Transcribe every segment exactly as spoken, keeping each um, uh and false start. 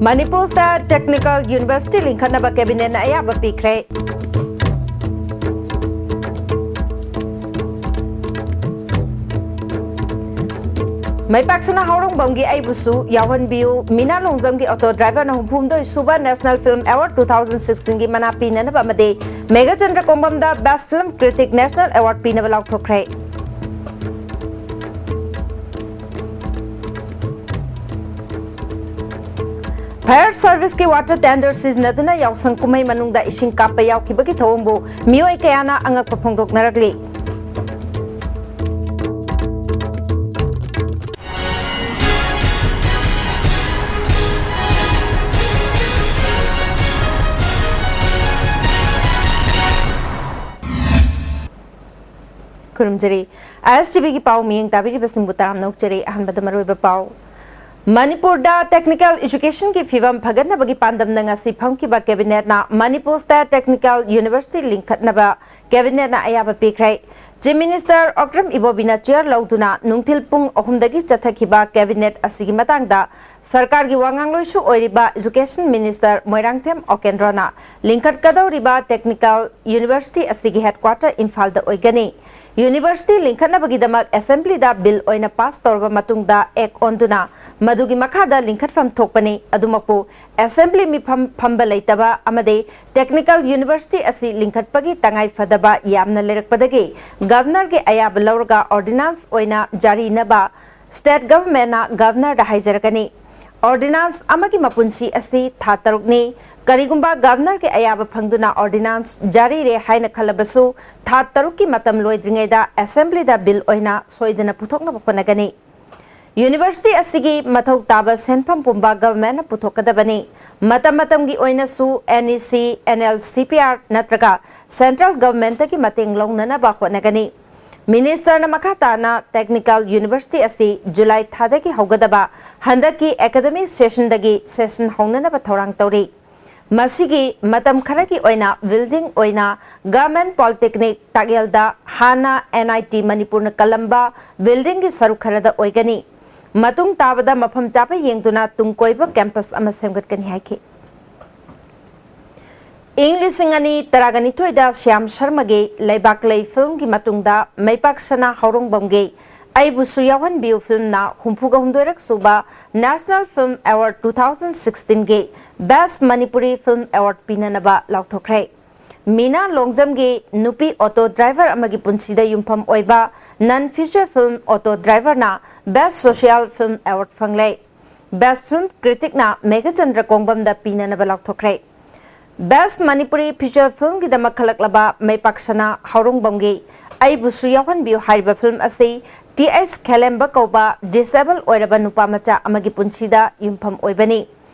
ꯃꯅꯤꯄꯨꯔꯗ technical university ꯂꯤꯡꯈꯠꯅꯕ ꯀꯦꯕꯤꯅꯦꯠꯅ ꯑꯌꯥꯕ ꯄꯤꯈ꯭ꯔꯦ꯫ ꯃꯩꯄꯥꯛꯁꯅꯥ ꯍꯥꯎꯔꯣꯡꯕꯝꯒꯤ ꯑꯩꯕꯨꯁꯨ ꯌꯥꯎꯍꯟꯕꯤꯌꯨ, ꯃꯤꯅꯥ ꯂꯣꯡꯖꯝꯒꯤ ꯑꯣꯇꯣ ꯗ꯭ꯔꯥꯏꯚꯔꯅ ꯍꯨꯝꯐꯨꯍꯨꯝꯗꯣꯏ ꯁꯨꯕ National Film Award two thousand sixteen ꯒꯤ ꯃꯅꯥ ꯄꯤꯅꯅꯕ ꯑꯃꯗꯤ Meghachandra ꯀꯣꯡꯕꯝꯗ Best Film Critic National Award ꯄꯤꯅꯕ ꯂꯥꯎꯊꯣꯛꯈ꯭ꯔꯦ꯫ Fire Service ꯀꯤ water tender ꯁꯤꯖꯤꯟꯅꯗꯨꯅ ꯌꯥꯎꯁꯪ ꯀꯨꯝꯍꯩ ꯃꯅꯨꯡꯗ ꯏꯁꯤꯡ ꯀꯥꯞꯄ ꯌꯥꯎꯈꯤꯕꯒꯤ ꯊꯧꯑꯣꯡꯕꯨ ꯃꯤꯑꯣꯏ ꯀꯌꯥꯅ ꯑꯉꯛꯄ ꯐꯣꯡꯗꯣꯛꯅꯔꯛꯂꯤ꯫ ꯈꯨꯔꯨꯝꯖꯔꯤ꯫ ISTV ꯒꯤ ꯄꯥꯎ ꯃꯤꯠꯌꯦꯡ ꯇꯥꯕꯤꯔꯤꯕꯁꯤꯡꯕꯨ ꯇꯔꯥꯝꯅ ꯑꯣꯛꯆꯔꯤ꯫ ꯑꯍꯥꯟꯕꯗ ꯃꯔꯨꯑꯣꯏꯕ ꯄꯥꯎ꯫ ꯃꯅꯤꯄꯨꯔꯗ technical education ꯒꯤ ꯐꯤꯕꯝ ꯐꯒꯠꯅꯕꯒꯤ ꯄꯥꯟꯗꯝꯅ ꯉꯁꯤ ꯐꯝꯈꯤꯕ cabinet ꯅ ꯃꯅꯤꯄꯨꯔꯗ technical university ꯂꯤꯡꯈꯠꯅꯕ cabinet ꯅ ꯑꯌꯥꯕ ꯄꯤꯈ꯭ꯔꯦ꯫ Chief Minister ꯑꯣꯀ꯭ꯔꯝ ꯏꯕꯣꯕꯤꯅ chair ꯂꯧꯗꯨꯅ ꯅꯨꯡꯊꯤꯜ ꯄꯨꯡ ꯑꯍꯨꯝꯗꯒꯤ ꯆꯠꯊꯈꯤꯕ cabinet ꯑꯁꯤꯒꯤ ꯃꯇꯥꯡꯗ ꯁꯔꯀꯥꯔꯒꯤ ꯋꯥꯉꯥꯡꯂꯣꯏꯁꯨ ꯑꯣꯏꯔꯤꯕ Education Minister Moirangthem ꯑꯣꯀꯦꯟꯗ꯭ꯔꯣꯅ ꯂꯤꯡꯈꯠꯀꯗꯧꯔꯤꯕ technical university ꯑꯁꯤꯒꯤ headquarter ꯏꯝꯐꯥꯜꯗ ꯑꯣꯏꯒꯅꯤ꯫ University ꯂꯤꯡꯈꯠꯅꯕꯒꯤꯗꯃꯛ assembly ꯗ bill ꯑꯣꯏꯅ pass ꯇꯧꯔꯕ ꯃꯇꯨꯡꯗ act ꯑꯣꯟꯗꯨꯅ ꯃꯗꯨꯒꯤ ꯃꯈꯥꯗ ꯂꯤꯡꯈꯠꯐꯝ ꯊꯣꯛꯄꯅꯤ꯫ ꯑꯗꯨꯃꯛꯄꯨ, assembly ꯃꯤꯐꯝ ꯐꯝꯕ ꯂꯩꯇꯕ ꯑꯃꯗꯤ technical university ꯑꯁꯤ ꯂꯤꯡꯈꯠꯄꯒꯤ ꯇꯉꯥꯏ ꯐꯗꯕ ꯌꯥꯝꯅ ꯂꯩꯔꯛꯄꯗꯒꯤ Governor ꯒꯤ ꯑꯌꯥꯕ ꯂꯧꯔꯒ ordinance ꯑꯣꯏꯅ ꯖꯥꯔꯤꯅꯕ state government ꯅ Governor ꯗ ꯍꯥꯏꯖꯔꯛꯀꯅꯤ꯫ Ordinance ꯑꯃꯒꯤ ꯃꯄꯨꯟꯁꯤ ꯑꯁꯤ ꯊꯥ ꯇꯔꯨꯛꯅꯤ꯫ ꯀꯔꯤꯒꯨꯝꯕ Governor ꯒꯤ ꯑꯌꯥꯕ ꯐꯪꯗꯨꯅ ordinance ꯖꯥꯔꯤꯔꯦ ꯍꯥꯏꯅ ꯈꯜꯂꯕꯁꯨ, ꯊꯥ ꯇꯔꯨꯛꯀꯤ ꯃꯇꯝ ꯂꯣꯏꯗ꯭ꯔꯤꯉꯩꯗ assembly ꯗ bill ꯑꯣꯏꯅ ꯁꯣꯏꯗꯅ ꯄꯨꯊꯣꯛꯅꯕ ꯍꯣꯠꯅꯒꯅꯤ꯫ University ꯑꯁꯤꯒꯤ ꯃꯊꯧ ꯇꯥꯕ ꯁꯦꯟꯐꯝ ꯄꯨꯝꯕ Government ꯅ ꯄꯨꯊꯣꯛꯀꯗꯕꯅꯤ꯫ ꯃꯇꯝ ꯃꯇꯝꯒꯤ ꯑꯣꯏꯅꯁꯨ NEC, NLCPR ꯅꯠꯇ꯭ꯔꯒ Central Government ꯇꯒꯤ ꯃꯇꯦꯡ ꯂꯧꯅꯅꯕ ꯍꯣꯠꯅꯒꯅꯤ꯫ Minister ꯅ ꯃꯈꯥ ꯇꯥꯅ technical university ꯑꯁꯤ July ꯊꯥꯗꯒꯤ ꯍꯧꯒꯗꯕ ꯍꯟꯗꯛꯀꯤ academic session ꯗꯒꯤ session ꯍꯧꯅꯅꯕ ꯊꯧꯔꯥꯡ ꯇꯧꯔꯤ꯫ ꯃꯁꯤꯒꯤ ꯃꯇꯝ ꯈꯔꯒꯤ ꯑꯣꯏꯅ building ꯑꯣꯏꯅ Government Polytechnic ꯇꯥꯛꯌꯦꯜꯗ, ꯍꯥꯟꯅ NIT ꯃꯅꯤꯄꯨꯔꯅ ꯀꯜꯂꯝꯕ building ꯒꯤ ꯁꯔꯨꯛ ꯈꯔꯗ ꯑꯣꯏꯒꯅꯤ꯫ ꯃꯇꯨꯡ ꯇꯥꯕꯗ ꯃꯐꯝ ꯆꯥꯕ ꯌꯦꯡꯗꯨꯅ ꯇꯨꯡ ꯀꯣꯏꯕ ꯀꯦꯝꯄꯁ ꯑꯃ ꯁꯦꯝꯒꯠꯀꯅꯤ ꯍꯥꯏꯈꯤ꯫ ꯏꯪ ꯂꯤꯁꯤꯡ ꯑꯅꯤ ꯇꯔꯥꯒ ꯅꯤꯊꯣꯏꯗ ꯁ꯭ꯌꯥꯝ ꯁꯔꯃꯒꯤ ꯂꯩꯕꯥꯛꯂꯩ ꯐꯤꯜꯝꯒꯤ ꯃꯇꯨꯡꯗ ꯃꯩꯄꯥꯛ ꯁꯅꯥ ꯍꯧꯔꯣꯡꯕꯝꯒꯤ ꯑꯩꯕꯨꯁꯨ ꯌꯥꯎꯍꯟꯕꯤꯌꯨ ꯐꯤꯜꯝꯅ ꯍꯨꯝꯐꯨꯒ ꯍꯨꯝꯗꯣꯏꯔꯛ ꯁꯨꯕ National Film Award two thousand sixteen ꯒꯤ Best Manipuri Film Award ꯄꯤꯅꯅꯕ ꯂꯥꯎꯊꯣꯛꯈ꯭ꯔꯦ꯫ ꯃꯤꯅꯥ ꯂꯣꯡꯖꯝꯒꯤ ꯅꯨꯄꯤ ꯑꯣꯇꯣ ꯗ꯭ꯔꯥꯏꯚꯔ ꯑꯃꯒꯤ ꯄꯨꯟꯁꯤꯗ ꯌꯨꯝꯐꯝ ꯑꯣꯏꯕ non feature film ꯑꯣꯇꯣ ꯗ꯭ꯔꯥꯏꯚꯔꯅ Best Social Film Award ꯐꯪꯂꯦ꯫ Best Film Criticꯅ ꯃꯦꯘꯆꯟꯗ꯭ꯔ ꯀꯣꯡꯕꯝꯗ ꯄꯤꯅꯅꯕ ꯂꯥꯎꯊꯣꯛꯈ꯭ꯔꯦ꯫ Best Manipuri Feature Filmꯒꯤꯗꯃꯛ ꯈꯜꯂꯛꯂꯕ ꯃꯩꯄꯥꯛ ꯁꯅꯥ ꯍꯧꯔꯣꯡꯕꯝꯒꯤ ꯑꯩꯕꯨꯁꯨ ꯌꯥꯎꯍꯟꯕꯤꯌꯨ ꯍꯥꯏꯔꯤꯕ ꯐꯤꯜꯝ ꯑꯁꯤ ꯇꯤ ꯑꯩꯆ ꯈꯦꯂꯦꯝꯕ ꯀꯧꯕ ꯗꯤꯁꯦꯕꯜ ꯑꯣꯏꯔꯕ ꯅꯨꯄꯥ ꯃꯆꯥ ꯑꯃꯒꯤ ꯄꯨꯟꯁꯤꯗ ꯌꯨꯝꯐꯝ ꯑꯣꯏꯕꯅꯤ꯫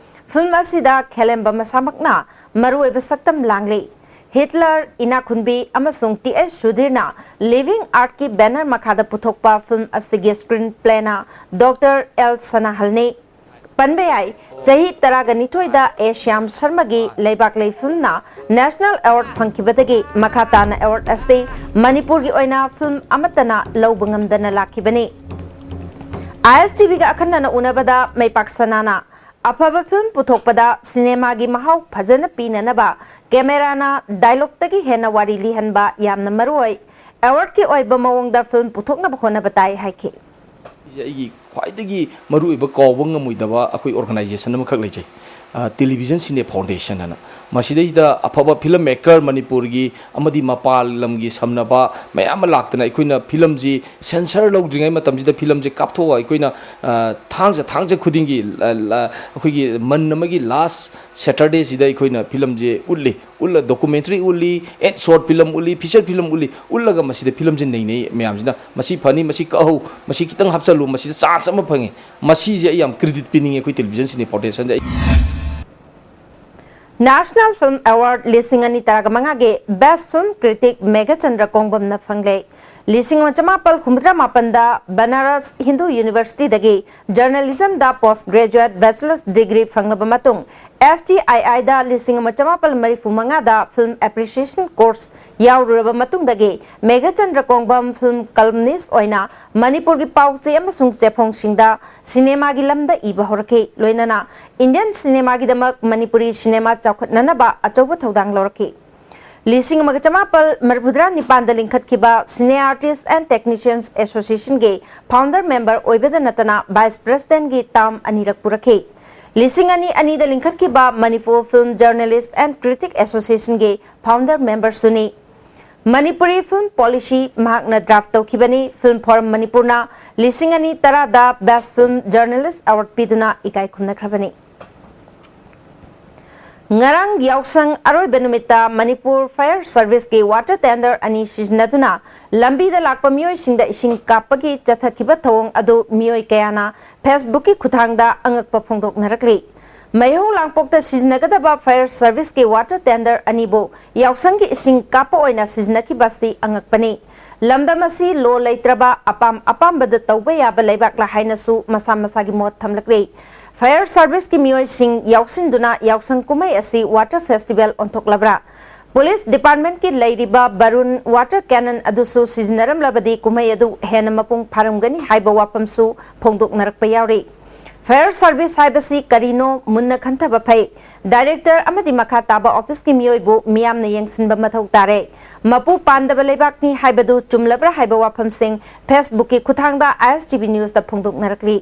ꯐꯤꯜꯝ ꯑꯁꯤꯗ ꯈꯦꯂꯦꯝꯕ ꯃꯁꯥꯃꯛꯅ ꯃꯔꯨꯑꯣꯏꯕ ꯁꯛꯇꯝ ꯂꯥꯡꯂꯤ꯫ ꯍꯤꯠꯂꯔ, ꯏꯅꯥꯈꯨꯟꯕꯤ ꯑꯃꯁꯨꯡ ꯇꯤ ꯑꯩꯆ ꯁꯨꯙꯤꯔꯅ ꯂꯤꯚꯤꯡ ꯑꯥꯔꯠꯀꯤ ꯕꯦꯅꯔ ꯃꯈꯥꯗ ꯄꯨꯊꯣꯛꯄ ꯐꯤꯜꯝ ꯑꯁꯤꯒꯤ ꯁ꯭ꯀ꯭ꯔꯤꯟ ꯄ꯭ꯂꯦꯅ ꯗꯣꯛꯇꯔ ꯑꯦꯜ ꯁꯅꯥꯍꯜꯅꯤ꯫ ꯄꯟꯕ ꯌꯥꯏ, ꯆꯍꯤ ꯇꯔꯥꯒ ꯅꯤꯊꯣꯏꯗ ꯑꯦ ꯁ꯭ꯌꯥꯝ ꯁꯔꯃꯒꯤ ꯂꯩꯕꯥꯛꯂꯩ ꯐꯤꯜꯝꯅ ꯅꯦꯁꯅꯦꯜ ꯑꯦꯋꯥꯔꯗ ꯐꯪꯈꯤꯕꯗꯒꯤ ꯃꯈꯥ ꯇꯥꯅ ꯑꯦꯋꯥꯔꯗ ꯑꯁꯤ ꯃꯅꯤꯄꯨꯔꯒꯤ ꯑꯣꯏꯅ ꯐꯤꯜꯝ ꯑꯃꯠꯇꯅ ꯂꯧꯕ ꯉꯝꯗꯅ ꯂꯥꯛꯈꯤꯕꯅꯤ꯫ ꯑꯥꯏ ꯑꯦꯁ ꯇꯤ ꯚꯤꯒ ꯑꯈꯟꯅꯅ ꯎꯅꯕꯗ ꯃꯩꯄꯥꯛ ꯁꯅꯥꯅ ꯑꯐꯕ ꯐꯤꯜꯝ ꯄꯨꯊꯣꯛꯄꯗ ꯁꯤꯅꯦꯃꯥꯒꯤ ꯃꯍꯥꯎ ꯐꯖꯅ ꯄꯤꯅꯅꯕ ꯀꯦꯃꯦꯔꯥꯅ ꯗꯥꯏꯂꯣꯒꯇꯒꯤ ꯍꯦꯟꯅ ꯋꯥꯔꯤ ꯂꯤꯍꯟꯕ ꯌꯥꯝꯅ ꯃꯔꯨꯑꯣꯏ꯫ ꯑꯦꯋꯥꯔꯗꯀꯤ ꯑꯣꯏꯕ ꯃꯑꯣꯡꯗ ꯐꯤꯜꯝ ꯄꯨꯊꯣꯛꯅꯕ ꯍꯣꯠꯅꯕ ꯇꯥꯏ ꯍꯥꯏꯈꯤ꯫ ꯁꯤꯁꯦ ꯑꯩꯒꯤ ꯈ꯭ꯋꯥꯏꯗꯒꯤ ꯃꯔꯨꯑꯣꯏꯕ ꯀꯥꯎꯕ ꯉꯝꯃꯣꯏꯗꯕ ꯑꯩꯈꯣꯏ ꯑꯣꯔꯒꯅꯥꯏꯖꯦꯁꯟ ꯑꯃꯈꯛ ꯂꯩꯖꯩ, ꯇꯦꯂꯤꯚꯤꯖꯟ ꯁꯤꯅꯦ ꯐꯥꯎꯟꯗꯦꯁꯟ ꯍꯥꯏꯅ꯫ ꯃꯁꯤꯗꯩꯁꯤꯗ ꯑꯐꯕ ꯐꯤꯂꯝ ꯃꯦꯀꯔ ꯃꯅꯤꯄꯨꯔꯒꯤ ꯑꯃꯗꯤ ꯃꯄꯥꯟ ꯂꯝꯒꯤ ꯁꯝꯅꯕ ꯃꯌꯥꯝ ꯑꯃ ꯂꯥꯛꯇꯅ ꯑꯩꯈꯣꯏꯅ ꯐꯤꯂꯝꯁꯤ ꯁꯦꯟꯁꯔ ꯂꯧꯗ꯭ꯔꯤꯉꯩ ꯃꯇꯝꯁꯤꯗ ꯐꯤꯂꯝꯁꯤ ꯀꯥꯞꯊꯣꯛꯑꯒ ꯑꯩꯈꯣꯏꯅ, ꯑ, ꯊꯥꯡꯖ, ꯊꯥꯡꯖ ꯈꯨꯗꯤꯡꯒꯤ, ꯑ, ꯑ, ꯑꯩꯈꯣꯏꯒꯤ ꯃꯟ ꯑꯃꯒꯤ ꯂꯥꯁ ꯁꯦꯇꯔꯗꯦꯁꯤꯗ ꯑꯩꯈꯣꯏꯅ ꯐꯤꯂꯝꯁꯦ ꯎꯠꯂꯤ꯫ ꯎꯠꯂ ꯗꯣꯀꯨꯃꯦꯟꯇꯔꯤ ꯎꯠꯂꯤ, ꯑꯦꯠ ꯁꯣꯔꯠ ꯐꯤꯂꯝ ꯎꯠꯂꯤ, ꯐꯤꯆꯔ ꯐꯤꯂꯝ ꯎꯠꯂꯤ, ꯎꯠꯂꯒ ꯃꯁꯤꯗ ꯐꯤꯂꯝꯁꯦ ꯅꯩꯅꯩ ꯃꯌꯥꯝꯁꯤꯅ꯫ ꯃꯁꯤ ꯐꯅꯤ, ꯃꯁꯤ ꯀꯛꯍꯧ, ꯃꯁꯤ ꯈꯤꯇꯪ ꯍꯥꯞꯆꯜꯂꯨ, ꯃꯁꯤꯗ ꯆꯥꯟꯁ ꯑꯃ ꯐꯪꯉꯦ꯫ ꯃꯁꯤꯁꯦ ꯑꯩ ꯌꯥꯝ ꯀ꯭ꯔꯦꯗꯤꯠ ꯄꯤꯅꯤꯡꯉꯦ ꯑꯩꯈꯣꯏ ꯇꯦꯂꯤꯚꯤꯖꯟ ꯁꯤꯅꯦ ꯐꯥꯎꯟꯗꯦꯁꯟꯗ꯫ ꯑꯩ National Film Award ꯂꯤꯁꯤꯡ ꯑꯅꯤ ꯇꯔꯥꯃꯉꯥꯒꯤ Best Film Critic ꯃꯦꯘꯆꯟꯗ꯭ꯔ ꯀꯣꯡꯕꯝꯅ ꯐꯪꯂꯦ꯫ ꯂꯤꯁꯤꯡ ꯑꯃ ꯆꯃꯥꯄꯜ ꯍꯨꯝꯐꯨꯇꯔꯥ ꯃꯥꯄꯟꯗ ꯕꯅꯥꯔꯁ ꯍꯤꯟꯗꯨ ꯌꯨꯅꯤꯚꯔꯁꯤꯇꯤꯗꯒꯤ ꯖꯔꯅꯦꯂꯤꯖꯝꯗ ꯄꯣꯁ ꯒ꯭ꯔꯦꯖꯨꯑꯦꯠ ꯕꯦꯆꯂꯔꯁ ꯗꯤꯒ꯭ꯔꯤ ꯐꯪꯂꯕ ꯃꯇꯨꯡ, ꯑꯦꯐ ꯇꯤ ꯑꯥꯏ ꯑꯥꯏꯗ ꯂꯤꯁꯤꯡ ꯑꯃ ꯆꯃꯥꯄꯜ ꯃꯔꯤꯐꯨ ꯃꯉꯥꯗ ꯐꯤꯜꯝ ꯑꯦꯄ꯭ꯔꯤꯁꯤꯌꯦꯁꯟ ꯀꯣꯔꯁ ꯌꯥꯎꯔꯨꯔꯕ ꯃꯇꯨꯡꯗꯒꯤ ꯃꯦꯘꯆꯟꯗ꯭ꯔ ꯀꯣꯡꯕꯝ ꯐꯤꯜꯝ ꯀꯂꯝꯅꯤꯁ ꯑꯣꯏꯅ ꯃꯅꯤꯄꯨꯔꯒꯤ ꯄꯥꯎ ꯆꯦ ꯑꯃꯁꯨꯡ ꯆꯦꯐꯣꯡꯁꯤꯡꯗ ꯁꯤꯅꯦꯃꯥꯒꯤ ꯂꯝꯗ ꯏꯕ ꯍꯧꯔꯛꯈꯤ꯫ ꯂꯣꯏꯅꯅ ꯏꯟꯗꯤꯌꯟ ꯁꯤꯅꯦꯃꯥꯒꯤꯗꯃꯛ ꯃꯅꯤꯄꯨꯔꯤ ꯁꯤꯅꯦꯃꯥ ꯆꯥꯎꯈꯠꯅꯅꯕ ꯑꯆꯧꯕ ꯊꯧꯗꯥꯡ ꯂꯧꯔꯛꯈꯤ꯫ ꯂꯤꯁꯤꯡ ꯑꯃꯒ ꯆꯃꯥꯄꯜ ꯃꯔꯤꯐꯨꯇꯔꯥ ꯅꯤꯄꯥꯟꯗ ꯂꯤꯡꯈꯠꯈꯤꯕ Cine Artists and Technicians Associationꯒꯤ founder member ꯑꯣꯏꯕꯗ ꯅꯠꯇꯅ vice presidentꯒꯤ term ꯑꯅꯤꯔꯛ ꯄꯨꯔꯛꯈꯤ꯫ ꯂꯤꯁꯤꯡ ꯑꯅꯤ ꯑꯅꯤꯗ ꯂꯤꯡꯈꯠꯈꯤꯕ Manipur Film Journalist and Critic Associationꯒꯤ founder memberꯁꯨꯅꯤ꯫ Manipuri film policy ꯃꯍꯥꯛꯅ draft ꯇꯧꯈꯤꯕꯅꯤ꯫ Film Forum ꯃꯅꯤꯄꯨꯔꯅ ꯂꯤꯁꯤꯡ ꯑꯅꯤ ꯇꯔꯥꯗ Best Film Journalist Award ꯄꯤꯗꯨꯅ ꯏꯀꯥꯏ ꯈꯨꯝꯅꯈ꯭ꯔꯕꯅꯤ꯫ ꯉꯔꯥꯡ ꯌꯥꯎꯁꯪ ꯑꯔꯣꯏꯕ ꯅꯨꯃꯤꯠꯇ ꯃꯅꯤꯄꯨꯔ Fire Serviceꯀꯤ water tanker ꯑꯅꯤ ꯁꯤꯖꯤꯟꯅꯗꯨꯅ ꯂꯝꯕꯤꯗ ꯂꯥꯛꯄ ꯃꯤꯑꯣꯏꯁꯤꯡꯗ ꯏꯁꯤꯡ ꯀꯥꯞꯄꯒꯤ ꯆꯠꯊꯈꯤꯕ ꯊꯧꯑꯣꯡ ꯑꯗꯨ ꯃꯤꯑꯣꯏ ꯀꯌꯥꯅ Facebookꯀꯤ ꯈꯨꯠꯊꯥꯡꯗ ꯑꯉꯛꯄ ꯐꯣꯡꯗꯣꯛꯅꯔꯛꯂꯤ꯫ ꯃꯩꯍꯧ ꯂꯥꯡꯄꯣꯛꯇ ꯁꯤꯖꯤꯟꯅꯒꯗꯕ Fire Serviceꯀꯤ water tanker ꯑꯅꯤꯕꯨ ꯌꯥꯎꯁꯪꯒꯤ ꯏꯁꯤꯡ ꯀꯥꯞꯄ ꯑꯣꯏꯅ ꯁꯤꯖꯤꯟꯅꯈꯤꯕ ꯑꯁꯤ ꯑꯉꯛꯄꯅꯤ꯫ ꯂꯝꯗꯝ ꯑꯁꯤ law ꯂꯩꯇ꯭ꯔꯕ, ꯑꯄꯥꯝ ꯑꯄꯥꯝꯕꯗ ꯇꯧꯕ ꯌꯥꯕ ꯂꯩꯕꯥꯛꯂ ꯍꯥꯏꯅꯁꯨ ꯃꯁꯥ ꯃꯁꯥꯒꯤ ꯃꯣꯠ ꯊꯝꯂꯛꯂꯤ꯫ Fire Serviceꯀꯤ ꯃꯤꯑꯣꯏꯁꯤꯡ ꯌꯥꯎꯁꯤꯟꯗꯨꯅ ꯌꯥꯎꯁꯪ ꯀꯨꯝꯍꯩ ꯑꯁꯤ water festival ꯑꯣꯟꯊꯣꯛꯂꯕ꯭ꯔꯥ? Police Departmentꯀꯤ ꯂꯩꯔꯤꯕ ꯕꯔꯨꯟ water cannon ꯑꯗꯨꯁꯨ ꯁꯤꯖꯤꯟꯅꯔꯝꯂꯕꯗꯤ ꯀꯨꯝꯍꯩ ꯑꯗꯨ ꯍꯦꯟꯅ ꯃꯄꯨꯡ ꯐꯥꯔꯝꯒꯅꯤ ꯍꯥꯏꯕ ꯋꯥꯐꯝꯁꯨ ꯐꯣꯡꯗꯣꯛꯅꯔꯛꯄ ꯌꯥꯎꯔꯤ꯫ Fire Service ꯍꯥꯏꯕꯁꯤ ꯀꯔꯤꯅꯣ ꯃꯨꯟꯅ ꯈꯟꯊꯕ ꯐꯩ꯫ Director ꯑꯃꯗꯤ ꯃꯈꯥ ꯇꯥꯕ officeꯀꯤ ꯃꯤꯑꯣꯏꯕꯨ ꯃꯤꯌꯥꯝꯅ ꯌꯦꯡꯁꯤꯟꯕ ꯃꯊꯧ ꯇꯥꯔꯦ꯫ ꯃꯄꯨ ꯄꯥꯟꯗꯕ ꯂꯩꯕꯥꯛꯅꯤ ꯍꯥꯏꯕꯗꯨ ꯆꯨꯝꯂꯕ꯭ꯔꯥ ꯍꯥꯏꯕ ꯋꯥꯐꯝꯁꯤꯡ Facebookꯀꯤ ꯈꯨꯠꯊꯥꯡꯗ ISTV Newsꯇ ꯐꯣꯡꯗꯣꯛꯅꯔꯛꯂꯤ꯫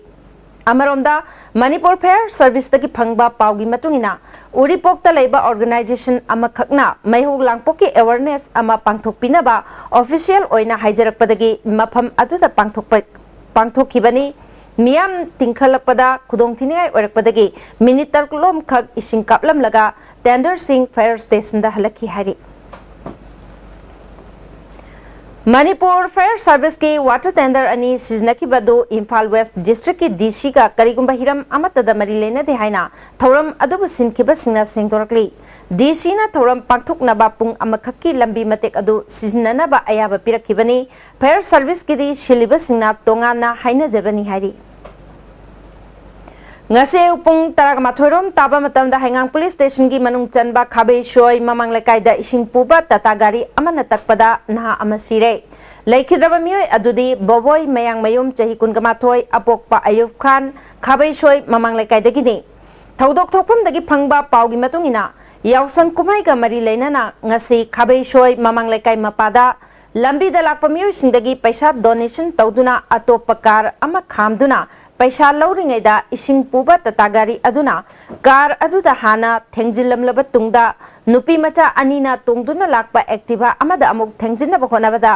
ꯑꯃꯔꯣꯝꯗ, ꯃꯅꯤꯄꯨꯔ Fire Serviceꯇꯒꯤ ꯐꯪꯕ ꯄꯥꯎꯒꯤ ꯃꯇꯨꯡ ꯏꯟꯅ, ꯎꯔꯤꯄꯣꯛꯇ ꯂꯩꯕ organization ꯑꯃꯈꯛꯅ ꯃꯩꯍꯧ ꯂꯥꯡꯄꯣꯛꯀꯤ awareness ꯑꯃ ꯄꯥꯡꯊꯣꯛꯄꯤꯅꯕ official ꯑꯣꯏꯅ ꯍꯥꯏꯖꯔꯛꯄꯗꯒꯤ ꯃꯐꯝ ꯑꯗꯨꯗ ꯄꯥꯡꯊꯣꯛꯄ, ꯄꯥꯡꯊꯣꯛꯈꯤꯕꯅꯤ꯫ ꯃꯤꯌꯥꯝ ꯇꯤꯡꯈꯠꯂꯛꯄꯗ ꯈꯨꯗꯣꯡꯊꯤꯅꯤꯡꯉꯥꯏ ꯑꯣꯏꯔꯛꯄꯗꯒꯤ minute ꯇꯔꯨꯛꯂꯣꯝꯈꯛ ꯏꯁꯤꯡ ꯀꯥꯞꯂꯝꯂꯒ tankerꯁꯤꯡ fire stationꯗ ꯍꯜꯂꯛꯈꯤ ꯍꯥꯏꯔꯤ꯫ ꯃꯅꯤꯄꯨꯔ ꯐꯥꯌꯔ ꯁꯥꯔꯚꯤꯁꯀꯤ ꯋꯥꯇꯔ ꯇꯦꯟꯗꯔ ꯑꯅꯤ ꯁꯤꯖꯤꯟꯅꯈꯤꯕ ꯑꯗꯨ ꯏꯝꯐꯥꯜ ꯋꯦꯁ ꯗꯤꯁꯇ꯭ꯔꯤꯛꯀꯤ ꯗꯤ ꯁꯤꯒ ꯀꯔꯤꯒꯨꯝꯕ ꯍꯤꯔꯝ ꯑꯃꯠꯇꯗ ꯃꯔꯤ ꯂꯩꯅꯗꯦ ꯍꯥꯏꯅ ꯊꯧꯔꯝ ꯑꯗꯨꯕꯨ ꯁꯤꯟꯈꯤꯕꯁꯤꯡꯅ ꯁꯦꯡꯗꯣꯔꯛꯂꯤ꯫ ꯗꯤ ꯁꯤꯅ ꯊꯧꯔꯝ ꯄꯥꯡꯊꯣꯛꯅꯕ ꯄꯨꯡ ꯑꯃꯈꯛꯀꯤ ꯂꯝꯕꯤ ꯃꯇꯦꯛ ꯑꯗꯨ ꯁꯤꯖꯤꯟꯅꯅꯕ ꯑꯌꯥꯕ ꯄꯤꯔꯛꯈꯤꯕꯅꯤ꯫ ꯐꯥꯌꯔ ꯁꯥꯔꯚꯤꯁꯀꯤꯗꯤ ꯁꯤꯜꯂꯤꯕꯁꯤꯡꯅ ꯇꯣꯉꯥꯟꯅ ꯍꯥꯏꯅꯖꯕꯅꯤ ꯍꯥꯏꯔꯤ꯫ ꯉꯁꯤ ꯑꯌꯨꯛ ꯄꯨꯡ ꯇꯔꯥꯃꯥꯊꯣꯏ ꯔꯣꯝ ꯇꯥꯕ ꯃꯇꯝꯗ ꯍꯩꯉꯥꯡ ꯄꯨꯂꯤꯁ ꯁ꯭ꯇꯦꯁꯟꯒꯤ ꯃꯅꯨꯡ ꯆꯟꯕ ꯈꯥꯕꯩꯁꯣꯏ ꯃꯃꯥꯡ ꯂꯩꯀꯥꯏꯗ ꯏꯁꯤꯡ ꯄꯨꯕ ꯇꯥꯇꯥ ꯒꯥꯔꯤ ꯑꯃꯅ ꯇꯛꯄꯗ ꯅꯍꯥ ꯑꯃ ꯁꯤꯔꯦ꯫ ꯂꯩꯈꯤꯗ꯭ꯔꯕ ꯃꯤꯑꯣꯏ ꯑꯗꯨꯗꯤ ꯕꯣꯕꯣꯏ ꯃꯌꯥꯡꯃꯌꯨꯝ, ꯆꯍꯤ ꯀꯨꯟꯃꯥꯊꯣꯏ, ꯑꯄꯣꯛꯄ ꯑꯌꯨꯕ ꯈꯥꯟ, ꯈꯥꯕꯩꯁꯣꯏ ꯃꯃꯥꯡ ꯂꯩꯀꯥꯏꯗꯒꯤꯅꯤ꯫ ꯊꯧꯗꯣꯛ ꯊꯣꯛꯐꯝꯗꯒꯤ ꯐꯪꯕ ꯄꯥꯎꯒꯤ ꯃꯇꯨꯡ ꯏꯟꯅ, ꯌꯥꯎꯁꯪ ꯀꯨꯝꯍꯩꯒ ꯃꯔꯤ ꯂꯩꯅꯅ ꯉꯁꯤ ꯈꯥꯕꯩꯁꯣꯏ ꯃꯃꯥꯡ ꯂꯩꯀꯥꯏ ꯃꯄꯥꯗ ꯂꯝꯕꯤꯗ ꯂꯥꯛꯄ ꯃꯤꯑꯣꯏꯁꯤꯡꯗꯒꯤ ꯄꯩꯁꯥ ꯗꯣꯅꯦꯁꯟ ꯇꯧꯗꯨꯅ ꯑꯇꯣꯞꯄ ꯀꯥꯔ ꯑꯃ ꯈꯥꯝꯗꯨꯅ ꯄꯩꯁꯥ ꯂꯧꯔꯤꯉꯩꯗ ꯏꯁꯤꯡ ꯄꯨꯕ ꯇꯥꯇꯥ ꯒꯥꯔꯤ ꯑꯗꯨꯅ ꯀꯥꯔ ꯑꯗꯨꯗ ꯍꯥꯟꯅ ꯊꯦꯡꯖꯤꯜꯂꯝꯂꯕ ꯇꯨꯡꯗ ꯅꯨꯄꯤ ꯃꯆꯥ ꯑꯅꯤꯅ ꯇꯣꯡꯗꯨꯅ ꯂꯥꯛꯄ ꯑꯦꯛꯇꯤꯚꯥ ꯑꯃꯗ ꯑꯃꯨꯛ ꯊꯦꯡꯖꯤꯟꯅꯕ ꯍꯣꯠꯅꯕꯗ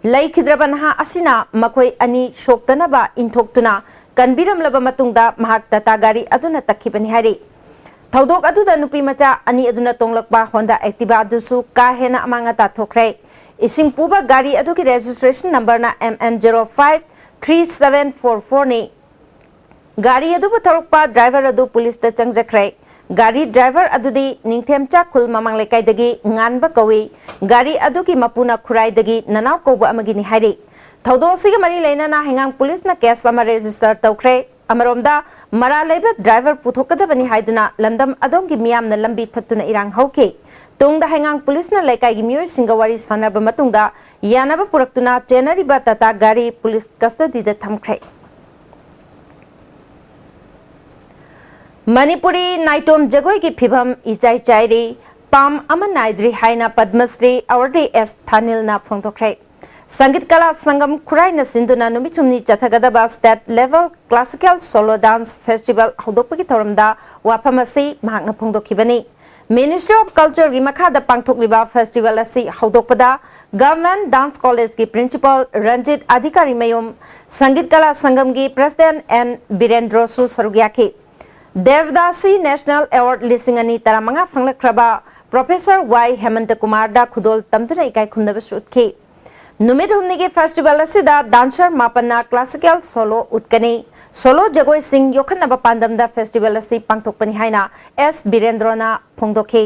ꯂꯩꯈꯤꯗ꯭ꯔꯕ ꯅꯍꯥ ꯑꯁꯤꯅ ꯃꯈꯣꯏ ꯑꯅꯤ ꯁꯣꯛꯇꯅꯕ ꯏꯟꯊꯣꯛꯇꯨꯅ ꯀꯟꯕꯤꯔꯝꯂꯕ ꯃꯇꯨꯡꯗ ꯃꯍꯥꯛ ꯇꯥꯇꯥ ꯒꯥꯔꯤ ꯑꯗꯨꯅ ꯇꯛꯈꯤꯕꯅꯤ ꯍꯥꯏꯔꯤ꯫ ꯊꯧꯗꯣꯛ ꯑꯗꯨꯗ ꯅꯨꯄꯤ ꯃꯆꯥ ꯑꯅꯤ ꯑꯗꯨꯅ ꯇꯣꯡꯂꯛꯄ ꯍꯣꯟꯗꯥ ꯑꯦꯛꯇꯤꯚꯥ ꯑꯗꯨꯁꯨ ꯀꯥ ꯍꯦꯟꯅ ꯑꯃꯥꯡ ꯑꯇꯥ ꯊꯣꯛꯈ꯭ꯔꯦ꯫ ꯏꯁꯤꯡ ꯄꯨꯕ ꯒꯥꯔꯤ ꯑꯗꯨꯒꯤ ꯔꯦꯖꯤꯁꯇ꯭ꯔꯦꯁꯟ ꯅꯝꯕꯔꯅ M N zero five three seven four four ꯅꯤ꯫ ꯒꯥꯔꯤ ꯑꯗꯨꯕꯨ ꯊꯧꯔꯛꯄ ꯗ꯭ꯔꯥꯏꯚꯔ ꯑꯗꯨ ꯄꯨꯂꯤꯁꯇ ꯆꯪꯖꯈ꯭ꯔꯦ꯫ ꯒꯥꯔꯤ ꯗ꯭ꯔꯥꯏꯚꯔ ꯑꯗꯨꯗꯤ ꯅꯤꯡꯊꯦꯝꯆꯥ ꯈꯨꯜ ꯃꯃꯥꯡ ꯂꯩꯀꯥꯏꯗꯒꯤ ꯉꯥꯟꯕ ꯀꯧꯏ꯫ ꯒꯥꯔꯤ ꯑꯗꯨꯒꯤ ꯃꯄꯨꯅ ꯈꯨꯔꯥꯏꯗꯒꯤ ꯅꯅꯥꯎ ꯀꯧꯕ ꯑꯃꯒꯤꯅꯤ ꯍꯥꯏꯔꯤ꯫ ꯊꯧꯗꯣꯛ ꯑꯁꯤꯒ ꯃꯔꯤ ꯂꯩꯅꯅ ꯍꯩꯉꯥꯡ ꯄꯨꯂꯤꯁꯅ ꯀꯦꯁ ꯑꯃ ꯔꯦꯖꯤꯁꯇꯔ ꯇꯧꯈ꯭ꯔꯦ꯫ ꯑꯃꯔꯣꯝꯗ, ꯃꯔꯥꯜ ꯂꯩꯕ ꯗ꯭ꯔꯥꯏꯚꯔ ꯄꯨꯊꯣꯛꯀꯗꯕꯅꯤ ꯍꯥꯏꯗꯨꯅ ꯂꯝꯗꯝ ꯑꯗꯣꯝꯒꯤ ꯃꯤꯌꯥꯝꯅ ꯂꯝꯕꯤ ꯊꯠꯇꯨꯅ ꯏꯔꯥꯡ ꯍꯧꯈꯤ꯫ ꯇꯨꯡꯗ ꯍꯩꯉꯥꯡ ꯄꯨꯂꯤꯁꯅ ꯂꯩꯀꯥꯏꯒꯤ ꯃꯤꯑꯣꯏꯁꯤꯡꯒ ꯋꯥꯔꯤ ꯁꯥꯟꯅꯔꯕ ꯃꯇꯨꯡꯗ ꯌꯥꯅꯕ ꯄꯨꯔꯛꯇꯨꯅ ꯆꯦꯟꯅꯔꯤꯕ ꯇꯥꯇꯥ ꯒꯥꯔꯤ ꯄꯨꯂꯤꯁ ꯀꯁꯇꯗꯤꯗ ꯊꯝꯈ꯭ꯔꯦ꯫ ꯃꯅꯤꯄꯨꯔꯤ ꯅꯥꯏꯇꯣꯝ ꯖꯒꯣꯏꯒꯤ ꯐꯤꯕꯝ ꯏꯆꯥꯏ ꯆꯥꯏꯔꯤ, ꯄꯥꯝ ꯑꯃ ꯅꯥꯏꯗ꯭ꯔꯤ ꯍꯥꯏꯅ ꯄꯗꯃꯁ꯭ꯔꯤ ꯑꯋꯥꯔꯗꯤ ꯑꯦꯁ ꯊꯥꯅꯤꯜꯅ ꯐꯣꯡꯗꯣꯛꯈ꯭ꯔꯦ꯫ ꯁꯪꯒꯤꯠ ꯀꯂꯥ ꯁꯪꯒꯝ ꯈꯨꯔꯥꯏꯅ ꯁꯤꯟꯗꯨꯅ ꯅꯨꯃꯤꯠ ꯍꯨꯝꯅꯤ ꯆꯠꯊꯒꯗꯕ State Level Classical Solo Dance Festival ꯍꯧꯗꯣꯛꯄꯒꯤ ꯊꯧꯔꯝꯗ ꯋꯥꯐꯝ ꯑꯁꯤ ꯃꯍꯥꯛꯅ ꯐꯣꯡꯗꯣꯛꯈꯤꯕꯅꯤ꯫ Ministry of Cultureꯒꯤ ꯃꯈꯥꯗ ꯄꯥꯡꯊꯣꯛꯂꯤꯕ festival ꯑꯁꯤ ꯍꯧꯗꯣꯛꯄꯗ Government Dance Collegeꯀꯤ Principal ꯔꯟꯖꯤꯠ ꯑꯙꯤꯀꯥꯔꯤ ꯃꯌꯨꯝ, ꯁꯪꯒꯤꯠ ꯀꯂꯥ ꯁꯪꯒꯝꯒꯤ President ꯑꯦꯟ ꯕꯤꯔꯦꯟꯗ꯭ꯔꯣꯁꯨ ꯁꯔꯨꯛ ꯌꯥꯈꯤ꯫ ꯗꯦꯕꯗꯥꯁꯤ National Award ꯂꯤꯁꯤꯡ ꯑꯅꯤ ꯇꯔꯥꯃꯉꯥ ꯐꯪꯂꯛꯈ꯭ꯔꯕ Professor ꯋꯥꯏ ꯍꯦꯃꯟꯇ ꯀꯨꯃꯥꯔꯗ ꯈꯨꯗꯣꯜ ꯇꯝꯗꯨꯅ ꯏꯀꯥꯏ ꯈꯨꯝꯅꯕꯁꯨ ꯎꯠꯈꯤ꯫ ꯅꯨꯃꯤꯠ ꯍꯨꯝꯅꯤꯒꯤ ꯐꯦꯁꯇꯤꯚꯦꯜ ꯑꯁꯤꯗ ꯗꯥꯟꯁꯔ ꯃꯥꯄꯟꯅ ꯀ꯭ꯂꯥꯁꯤꯀꯦꯜ ꯁꯣꯂꯣ ꯎꯠꯀꯅꯤ꯫ ꯁꯣꯂꯣ ꯖꯒꯣꯏꯁꯤꯡ ꯌꯣꯛꯈꯠꯅꯕ ꯄꯥꯟꯗꯝꯗ ꯐꯦꯁꯇꯤꯚꯦꯜ ꯑꯁꯤ ꯄꯥꯡꯊꯣꯛꯄꯅꯤ ꯍꯥꯏꯅ ꯑꯦꯁ ꯕꯤꯔꯦꯟꯗ꯭ꯔꯣꯅ ꯐꯣꯡꯗꯣꯛꯈꯤ꯫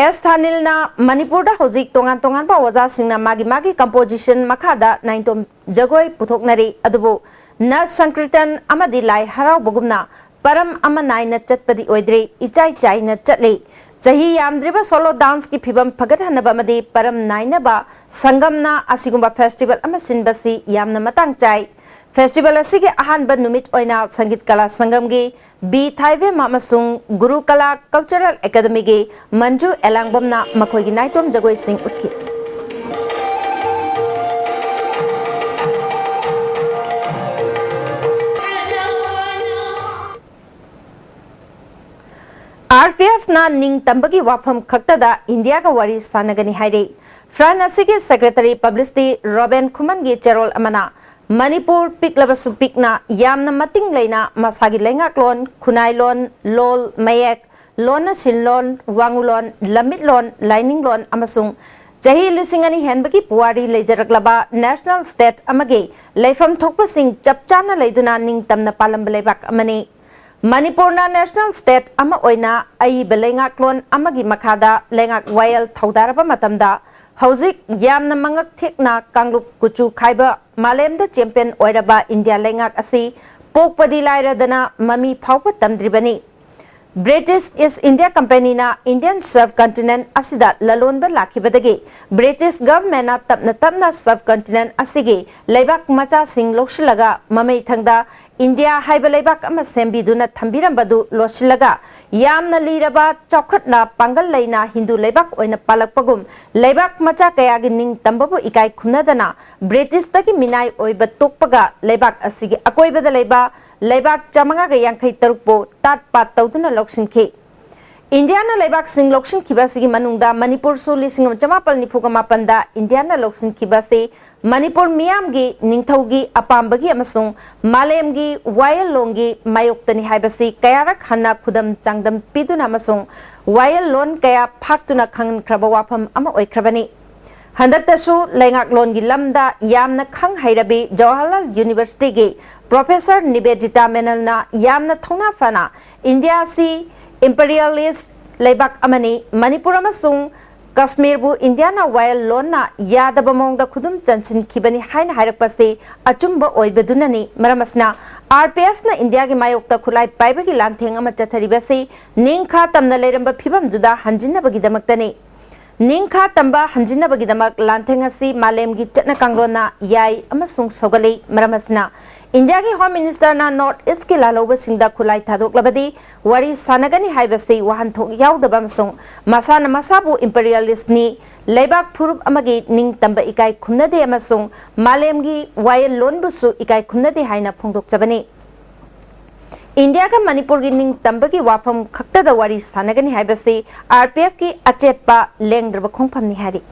ꯑꯦꯁ ꯊꯥꯅꯤꯜꯅ ꯃꯅꯤꯄꯨꯔꯗ ꯍꯧꯖꯤꯛ ꯇꯣꯉꯥꯟ ꯇꯣꯉꯥꯟꯕ ꯑꯣꯖꯥꯁꯤꯡꯅ ꯃꯥꯒꯤ ꯃꯥꯒꯤ ꯀꯝꯄꯣꯖꯤꯁꯟ ꯃꯈꯥꯗ ꯅꯥꯏꯇꯣꯝ ꯖꯒꯣꯏ ꯄꯨꯊꯣꯛꯅꯔꯤ, ꯑꯗꯨꯕꯨ ꯅꯠ ꯁꯪꯀ꯭ꯔꯤꯇꯟ ꯑꯃꯗꯤ ꯂꯥꯏ ꯍꯔꯥꯎꯕꯒꯨꯝꯅ ꯄꯔꯝ ꯑꯃ ꯅꯥꯏꯅ ꯆꯠꯄꯗꯤ ꯑꯣꯏꯗ꯭ꯔꯤ, ꯏꯆꯥꯏ ꯆꯥꯏꯅ ꯆꯠꯂꯤ꯫ ꯆꯍꯤ ꯌꯥꯝꯗ꯭ꯔꯤꯕ ꯁꯣꯂꯣ ꯗꯥꯟꯁꯀꯤ ꯐꯤꯕꯝ ꯐꯒꯠꯍꯟꯅꯕ ꯑꯃꯗꯤ ꯄꯔꯝ ꯅꯥꯏꯅꯕ ꯁꯪꯒꯝꯅ ꯑꯁꯤꯒꯨꯝꯕ ꯐꯦꯁꯇꯤꯚꯦꯜ ꯑꯃ ꯁꯤꯟꯕꯁꯤ ꯌꯥꯝꯅ ꯃꯇꯥꯡ ꯆꯥꯏ꯫ ꯐꯦꯁꯇꯤꯚꯦꯜ ꯑꯁꯤꯒꯤ ꯑꯍꯥꯟꯕ ꯅꯨꯃꯤꯠ ꯑꯣꯏꯅ ꯁꯪꯒꯤꯠ ꯀꯂꯥ ꯁꯪꯒꯝꯒꯤ ꯕꯤ ꯊꯥꯏꯕꯦꯝ ꯑꯃꯁꯨꯡ ꯒꯨꯔꯨ ꯀꯂꯥ ꯀꯜꯆꯔꯦꯜ ꯑꯦꯀꯥꯗꯃꯤꯒꯤ ꯃꯟꯖꯨ ꯑꯦꯂꯥꯡꯕꯝꯅ ꯃꯈꯣꯏꯒꯤ ꯅꯥꯏꯇꯣꯝ ꯖꯒꯣꯏꯁꯤꯡ ꯎꯠꯈꯤ꯫ ꯑꯥꯔ ꯄꯤ ꯑꯦꯐꯅ ꯅꯤꯡꯇꯝꯕꯒꯤ ꯋꯥꯐꯝ ꯈꯛꯇꯗ ꯏꯟꯗꯤꯌꯥꯒ ꯋꯥꯔꯤ ꯁꯥꯟꯅꯒꯅꯤ ꯍꯥꯏꯔꯦ꯫ ꯐ꯭ꯔꯟ ꯑꯁꯤꯒꯤ ꯁꯦꯀ꯭ꯔꯦꯇꯔꯤ ꯄꯕ꯭ꯂꯤꯁꯤꯇꯤ ꯔꯣꯕꯦꯟ ꯈꯨꯃꯟꯒꯤ ꯆꯦꯔꯣꯜ ꯑꯃꯅ ꯃꯅꯤꯄꯨꯔ ꯄꯤꯛꯂꯕꯁꯨ ꯄꯤꯛꯅ ꯌꯥꯝꯅ ꯃꯇꯤꯡ ꯂꯩꯅ ꯃꯁꯥꯒꯤ ꯂꯩꯉꯥꯛꯂꯣꯟ, ꯈꯨꯟꯅꯥꯏꯂꯣꯟ, ꯂꯣꯜ, ꯃꯌꯦꯛ, ꯂꯣꯟꯅ ꯁꯤꯟꯂꯣꯟ, ꯋꯥꯉꯨꯂꯣꯟ, ꯂꯝꯃꯤꯠꯂꯣꯟ, ꯂꯥꯏꯅꯤꯡꯂꯣꯟ ꯑꯃꯁꯨꯡ ꯆꯍꯤ ꯂꯤꯁꯤꯡ ꯑꯅꯤ ꯍꯦꯟꯕꯒꯤ ꯄꯨꯋꯥꯔꯤ ꯂꯩꯖꯔꯛꯂꯕ ꯅꯦꯁꯅꯦꯜ ꯁ꯭ꯇꯦꯠ ꯑꯃꯒꯤ ꯂꯩꯐꯝ ꯊꯣꯛꯄꯁꯤꯡ ꯆꯞ ꯆꯥꯅ ꯂꯩꯗꯨꯅ ꯅꯤꯡꯇꯝꯅ ꯄꯥꯜꯂꯝꯕ ꯂꯩꯕꯥꯛ ꯑꯃꯅꯤ꯫ ꯃꯅꯤꯄꯨꯔꯅ ꯅꯦꯁꯅꯦꯜ ꯁ꯭ꯇꯦꯠ ꯑꯃ ꯑꯣꯏꯅ ꯑꯏꯕ ꯂꯩꯉꯥꯛꯂꯣꯟ ꯑꯃꯒꯤ ꯃꯈꯥꯗ ꯂꯩꯉꯥꯛ ꯋꯥꯌꯦꯜ ꯊꯧꯗꯥꯔꯕ ꯃꯇꯝꯗ, ꯍꯧꯖꯤꯛ ꯌꯥꯝꯅ ꯃꯉꯛ ꯊꯦꯛꯅ ꯀꯥꯡꯂꯨꯞ ꯀꯨꯆꯨ ꯈꯥꯏꯕ ꯃꯥꯂꯦꯝꯗ ꯆꯦꯝꯄꯤꯌꯟ ꯑꯣꯏꯔꯕ ꯏꯟꯗꯤꯌꯥ ꯂꯩꯉꯥꯛ ꯑꯁꯤ ꯄꯣꯛꯄꯗꯤ ꯂꯥꯏꯔꯗꯅ ꯃꯃꯤ ꯐꯥꯎꯕ ꯇꯝꯗ꯭ꯔꯤꯕꯅꯤ꯫ ꯕ꯭ꯔꯤꯇꯤꯁ ꯏꯁ ꯏꯟꯗꯤꯌꯥ ꯀꯝꯄꯦꯅꯤꯅ ꯏꯟꯗꯤꯌꯟ ꯁꯕ ꯀꯟꯇꯤꯅꯦꯟ ꯑꯁꯤꯗ ꯂꯂꯣꯟꯕ ꯂꯥꯛꯈꯤꯕꯗꯒꯤ ꯕ꯭ꯔꯤꯇꯤꯁ ꯒꯚꯔꯟꯃꯦꯟꯅ ꯇꯞꯅ ꯇꯞꯅ ꯁꯕ ꯀꯟꯇꯤꯅꯦꯟ ꯑꯁꯤꯒꯤ ꯂꯩꯕꯥꯛ ꯃꯆꯥꯁꯤꯡ ꯂꯧꯁꯤꯜꯂꯒ ꯃꯃꯩ ꯊꯪꯗ ꯏꯟꯗꯤꯌꯥ ꯍꯥꯏꯕ ꯂꯩꯕꯥꯛ ꯑꯃ ꯁꯦꯝꯕꯤꯗꯨꯅ ꯊꯝꯕꯤꯔꯝꯕꯗꯨ ꯂꯣꯠꯁꯤꯜꯂꯒ ꯌꯥꯝꯅ ꯂꯤꯔꯕ ꯆꯥꯎꯈꯠꯅ ꯄꯥꯡꯒꯜ ꯂꯩꯅ ꯍꯤꯟꯗꯨ ꯂꯩꯕꯥꯛ ꯑꯣꯏꯅ ꯄꯥꯜꯂꯛꯄꯒꯨꯝ ꯂꯩꯕꯥꯛ ꯃꯆꯥ ꯀꯌꯥꯒꯤ ꯅꯤꯡꯇꯝꯕꯕꯨ ꯏꯀꯥꯏ ꯈꯨꯝꯅꯗꯅ ꯕ꯭ꯔꯤꯇꯤꯁꯇꯒꯤ ꯃꯤꯅꯥꯏ ꯑꯣꯏꯕ ꯇꯣꯛꯄꯒ ꯂꯩꯕꯥꯛ ꯑꯁꯤꯒꯤ ꯑꯀꯣꯏꯕꯗ ꯂꯩꯕ ꯂꯩꯕꯥꯛ ꯆꯥꯃꯉꯥꯒ ꯌꯥꯡꯈꯩ ꯇꯔꯨꯛꯄꯨ ꯇꯥꯠ ꯄꯥꯠ ꯇꯧꯗꯨꯅ ꯂꯧꯁꯤꯟꯈꯤ꯫ ꯏꯟꯗꯤꯌꯥꯅ ꯂꯩꯕꯥꯛꯁꯤꯡ ꯂꯧꯁꯤꯟꯈꯤꯕ ꯑꯁꯤꯒꯤ ꯃꯅꯨꯡꯗ ꯃꯅꯤꯄꯨꯔꯁꯨ ꯂꯤꯁꯤꯡ ꯑꯃ ꯆꯃꯥꯄꯜ ꯅꯤꯐꯨꯒ ꯃꯥꯄꯟꯗ ꯏꯟꯗꯤꯌꯥꯅ ꯂꯧꯁꯤꯟꯈꯤꯕ ꯑꯁꯤ ꯃꯅꯤꯄꯨꯔ ꯃꯤꯌꯥꯝꯒꯤ ꯅꯤꯡꯊꯧꯒꯤ ꯑꯄꯥꯝꯕꯒꯤ ꯑꯃꯁꯨꯡ ꯃꯥꯂꯦꯝꯒꯤ ꯋꯥꯌꯦꯜꯂꯣꯟꯒꯤ ꯃꯥꯌꯣꯛꯇꯅꯤ ꯍꯥꯏꯕꯁꯤ ꯀꯌꯥꯔꯛ ꯍꯟꯅ ꯈꯨꯗꯝ ꯆꯥꯡꯗꯝ ꯄꯤꯗꯨꯅ ꯑꯃꯁꯨꯡ ꯋꯥꯌꯦꯜꯂꯣꯟ ꯀꯌꯥ ꯐꯥꯛꯇꯨꯅ ꯈꯪꯍꯟꯈ꯭ꯔꯕ ꯋꯥꯐꯝ ꯑꯃ ꯑꯣꯏꯈ꯭ꯔꯕꯅꯤ꯫ ꯍꯟꯗꯛꯇꯁꯨ ꯂꯩꯉꯥꯛꯂꯣꯟꯒꯤ ꯂꯝꯗ ꯌꯥꯝꯅ ꯈꯪ ꯍꯩꯔꯕꯤ ꯖꯋꯥꯍꯔꯂꯥꯜ ꯌꯨꯅꯤꯚꯔꯁꯤꯇꯤꯒꯤ ꯄ꯭ꯔꯣꯐꯦꯁꯔ ꯅꯤꯕꯦꯗꯤꯇꯥ ꯃꯦꯅꯟꯅ ꯌꯥꯝꯅ ꯊꯧꯅꯥ ꯐꯅ ꯏꯟꯗꯤꯌꯥ ꯑꯁꯤ ꯏꯝꯄꯔꯤꯌꯦꯂꯤꯁ ꯂꯩꯕꯥꯛ ꯑꯃꯅꯤ, ꯃꯅꯤꯄꯨꯔ ꯑꯃꯁꯨꯡ ꯀꯥꯁꯃꯤꯔꯕꯨ ꯏꯟꯗꯤꯌꯥꯅ ꯋꯥꯌꯦꯜꯂꯣꯟꯅ ꯌꯥꯗꯕ ꯃꯑꯣꯡꯗ ꯈꯨꯗꯨꯝ ꯆꯟꯁꯤꯟꯈꯤꯕꯅꯤ ꯍꯥꯏꯅ ꯍꯥꯏꯔꯛꯄꯁꯤ ꯑꯆꯨꯝꯕ ꯑꯣꯏꯕꯗꯨꯅꯅꯤ꯫ ꯃꯔꯝ ꯑꯁꯤꯅ, ꯑꯥꯔ ꯄꯤ ꯑꯦꯐꯅ ꯏꯟꯗꯤꯌꯥꯒꯤ ꯃꯥꯌꯣꯛꯇ ꯈꯨꯠꯂꯥꯏ ꯄꯥꯏꯕꯒꯤ ꯂꯥꯟꯊꯦꯡ ꯑꯃ ꯆꯠꯊꯔꯤꯕꯁꯤ ꯅꯤꯡꯈꯥ ꯇꯝꯅ ꯂꯩꯔꯝꯕ ꯐꯤꯕꯝꯗꯨꯗ ꯍꯟꯖꯤꯟꯅꯕꯒꯤꯗꯃꯛꯇꯅꯤ꯫ ꯅꯤꯡꯈꯥ ꯇꯝꯕ ꯍꯟꯖꯤꯟꯅꯕꯒꯤꯗꯃꯛ ꯂꯥꯟꯊꯦꯡ ꯑꯁꯤ ꯃꯥꯂꯦꯝꯒꯤ ꯆꯠꯅ ꯀꯥꯡꯂꯣꯟꯅ ꯌꯥꯏ ꯑꯃꯁꯨꯡ ꯁꯧꯒꯠꯂꯤ꯫ ꯃꯔꯝ ꯑꯁꯤꯅ, ꯏꯟꯗꯤꯌꯥꯒꯤ ꯍꯣꯝ ꯃꯤꯅꯤꯁꯇꯔꯅ ꯅꯣꯔꯠ ꯏꯁꯀꯤ ꯂꯥꯜꯍꯧꯕꯁꯤꯡꯗ ꯈꯨꯠꯂꯥꯏ ꯊꯥꯗꯣꯛꯂꯕꯗꯤ ꯋꯥꯔꯤ ꯁꯥꯟꯅꯒꯅꯤ ꯍꯥꯏꯕꯁꯤ ꯋꯥꯍꯟꯊꯣꯛ ꯌꯥꯎꯗꯕ ꯑꯃꯁꯨꯡ ꯃꯁꯥꯅ ꯃꯁꯥꯕꯨ ꯏꯝꯄꯔꯤꯌꯦꯂꯤꯁ꯭ꯠꯅꯤ, ꯂꯩꯕꯥꯛ ꯐꯨꯔꯨꯞ ꯑꯃꯒꯤ ꯅꯤꯡꯇꯝꯕ ꯏꯀꯥꯏ ꯈꯨꯝꯅꯗꯦ ꯑꯃꯁꯨꯡ ꯃꯥꯂꯦꯝꯒꯤ ꯋꯥꯌꯦꯜꯂꯣꯟꯕꯨꯁꯨ ꯏꯀꯥꯏ ꯈꯨꯝꯅꯗꯦ ꯍꯥꯏꯅ ꯐꯣꯡꯗꯣꯛꯆꯕꯅꯤ꯫ ꯏꯟꯗꯤꯌꯥꯒ ꯃꯅꯤꯄꯨꯔꯒꯤ ꯅꯤꯡꯇꯝꯕꯒꯤ ꯋꯥꯐꯝ ꯈꯛꯇꯗ ꯋꯥꯔꯤ ꯁꯥꯟꯅꯒꯅꯤ ꯍꯥꯏꯕꯁꯤ ꯑꯥꯔ ꯄꯤ ꯑꯦꯐꯀꯤ ꯑꯆꯦꯠꯄ ꯂꯦꯡꯗ꯭ꯔꯕ ꯈꯣꯡꯐꯝꯅꯤ ꯍꯥꯏꯔꯤ꯫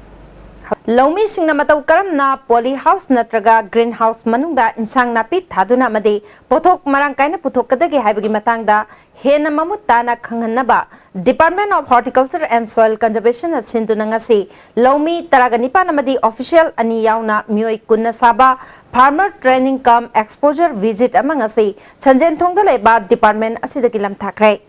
ꯂꯧꯃꯤꯁꯤꯡꯅ ꯃꯇꯧ ꯀꯔꯝꯅ ꯄꯣꯂꯤ ꯍꯥꯎꯁ ꯅꯠꯇ꯭ꯔꯒ ꯒ꯭ꯔꯤꯟ ꯍꯥꯎꯁ ꯃꯅꯨꯡꯗ ꯏꯟꯁꯥꯡ ꯅꯥꯄꯤ ꯊꯥꯗꯨꯅ ꯑꯃꯗꯤ ꯄꯣꯠꯊꯣꯛ ꯃꯔꯥꯡ ꯀꯥꯏꯅ ꯄꯨꯊꯣꯛꯀꯗꯒꯦ ꯍꯥꯏꯕꯒꯤ ꯃꯇꯥꯡꯗ ꯍꯦꯟꯅ ꯃꯃꯨꯠ ꯇꯥꯅ ꯈꯪꯍꯟꯅꯕ Department of Horticulture and Soil Conservation ꯅ ꯁꯤꯟꯗꯨꯅ ꯉꯁꯤ ꯂꯧꯃꯤ ꯇꯔꯥꯒ ꯅꯤꯄꯥꯟ ꯑꯃꯗꯤ official ꯑꯅꯤ ꯌꯥꯎꯅ ꯃꯤꯑꯣꯏ ꯀꯨꯟꯅ ꯁꯥꯕ Farmer Training cum Exposure Visit ꯑꯃ ꯉꯁꯤ ꯁꯟꯖꯦꯟꯊꯣꯡꯗ ꯂꯩꯕ department ꯑꯁꯤꯗꯒꯤ ꯂꯝꯊꯥꯈ꯭ꯔꯦ꯫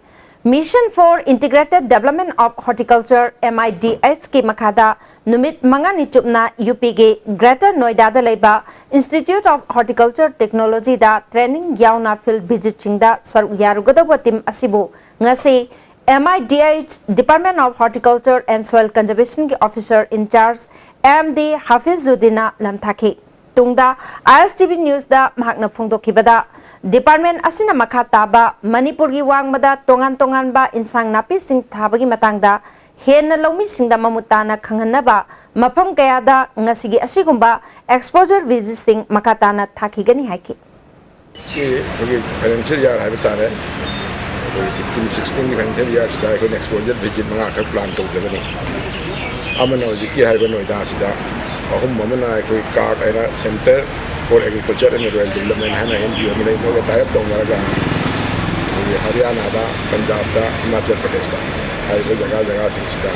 Mission for Integrated Development of Horticulture, M I D H ꯀꯤ ꯃꯈꯥꯗ ꯅꯨꯃꯤꯠ ꯃꯉꯥꯅꯤ ꯆꯨꯞꯅ ꯌꯨ ꯄꯤꯒꯤ Greater Noida ꯗ ꯂꯩꯕ Institute of Horticulture Technology the training ꯌꯥꯎꯅ field visit ꯁꯤꯡꯗ ꯁꯔꯨꯛ ꯌꯥꯔꯨꯒꯗꯧꯕ team ꯑꯁꯤꯕꯨ ꯉꯁꯤ M I D H, Department of Horticulture and Soil Conservation ꯒꯤ officer in charge M D ꯍꯥꯐꯤꯖꯨꯗꯤꯟꯅ ꯂꯝꯊꯥꯈꯤ꯫ ꯇꯨꯡꯗ I S T V news ꯗ ꯃꯍꯥꯛꯅ ꯐꯣꯡꯗꯣꯛꯈꯤꯕꯗ, department ꯑꯁꯤꯅ ꯃꯈꯥ ꯇꯥꯕ ꯃꯅꯤꯄꯨꯔꯒꯤ ꯋꯥꯡꯃꯗ ꯇꯣꯉꯥꯟ ꯇꯣꯉꯥꯟꯕ ꯏꯟꯁꯥꯡ ꯅꯥꯄꯤꯁꯤꯡ ꯊꯥꯕꯒꯤ ꯃꯇꯥꯡꯗ ꯍꯦꯟꯅ ꯂꯧꯃꯤꯁꯤꯡꯗ ꯃꯃꯨꯠ ꯇꯥꯅ ꯈꯪꯍꯟꯅꯕ ꯃꯐꯝ ꯀꯌꯥꯗ ꯉꯁꯤꯒꯤ ꯑꯁꯤꯒꯨꯝꯕ exposure visit ꯁꯤꯡ ꯃꯈꯥ ꯇꯥꯅ ꯊꯥꯈꯤꯒꯅꯤ ꯍꯥꯏꯈꯤ꯫ ꯁꯤ ꯑꯩꯈꯣꯏꯒꯤ financial year ꯍꯥꯏꯕ ꯇꯥꯔꯦ, ꯑꯩꯈꯣꯏꯒꯤ fifteen sixteen ꯒꯤ financial year ꯁꯤꯗ ꯑꯩꯈꯣꯏꯅ exposure visit ꯃꯉꯥꯈꯛ plan ꯇꯧꯖꯕꯅꯤ꯫ ꯑꯃꯅ ꯍꯧꯖꯤꯛꯀꯤ ꯍꯥꯏꯔꯤꯕ ꯅꯣꯏꯗꯥꯁꯤꯗ, ꯑꯍꯨꯝ ꯑꯃꯅ ꯑꯩꯈꯣꯏ CARD ꯍꯥꯏꯅ Centre for Agriculture and Rural Development ꯍꯥꯏꯅ N G O ꯑꯃ ꯂꯩ, ꯃꯣꯏꯒ tie up ꯇꯧꯅꯔꯒ ꯑꯩꯈꯣꯏꯒꯤ ꯍꯔꯤꯌꯥꯅꯥꯗ, ꯄꯟꯖꯥꯕꯇ, ꯍꯤꯃꯥꯆꯜ ꯄ꯭ꯔꯗꯦꯁꯇ ꯍꯥꯏꯔꯤꯕ ꯖꯒꯥ ꯖꯒꯥꯁꯤꯡꯁꯤꯗ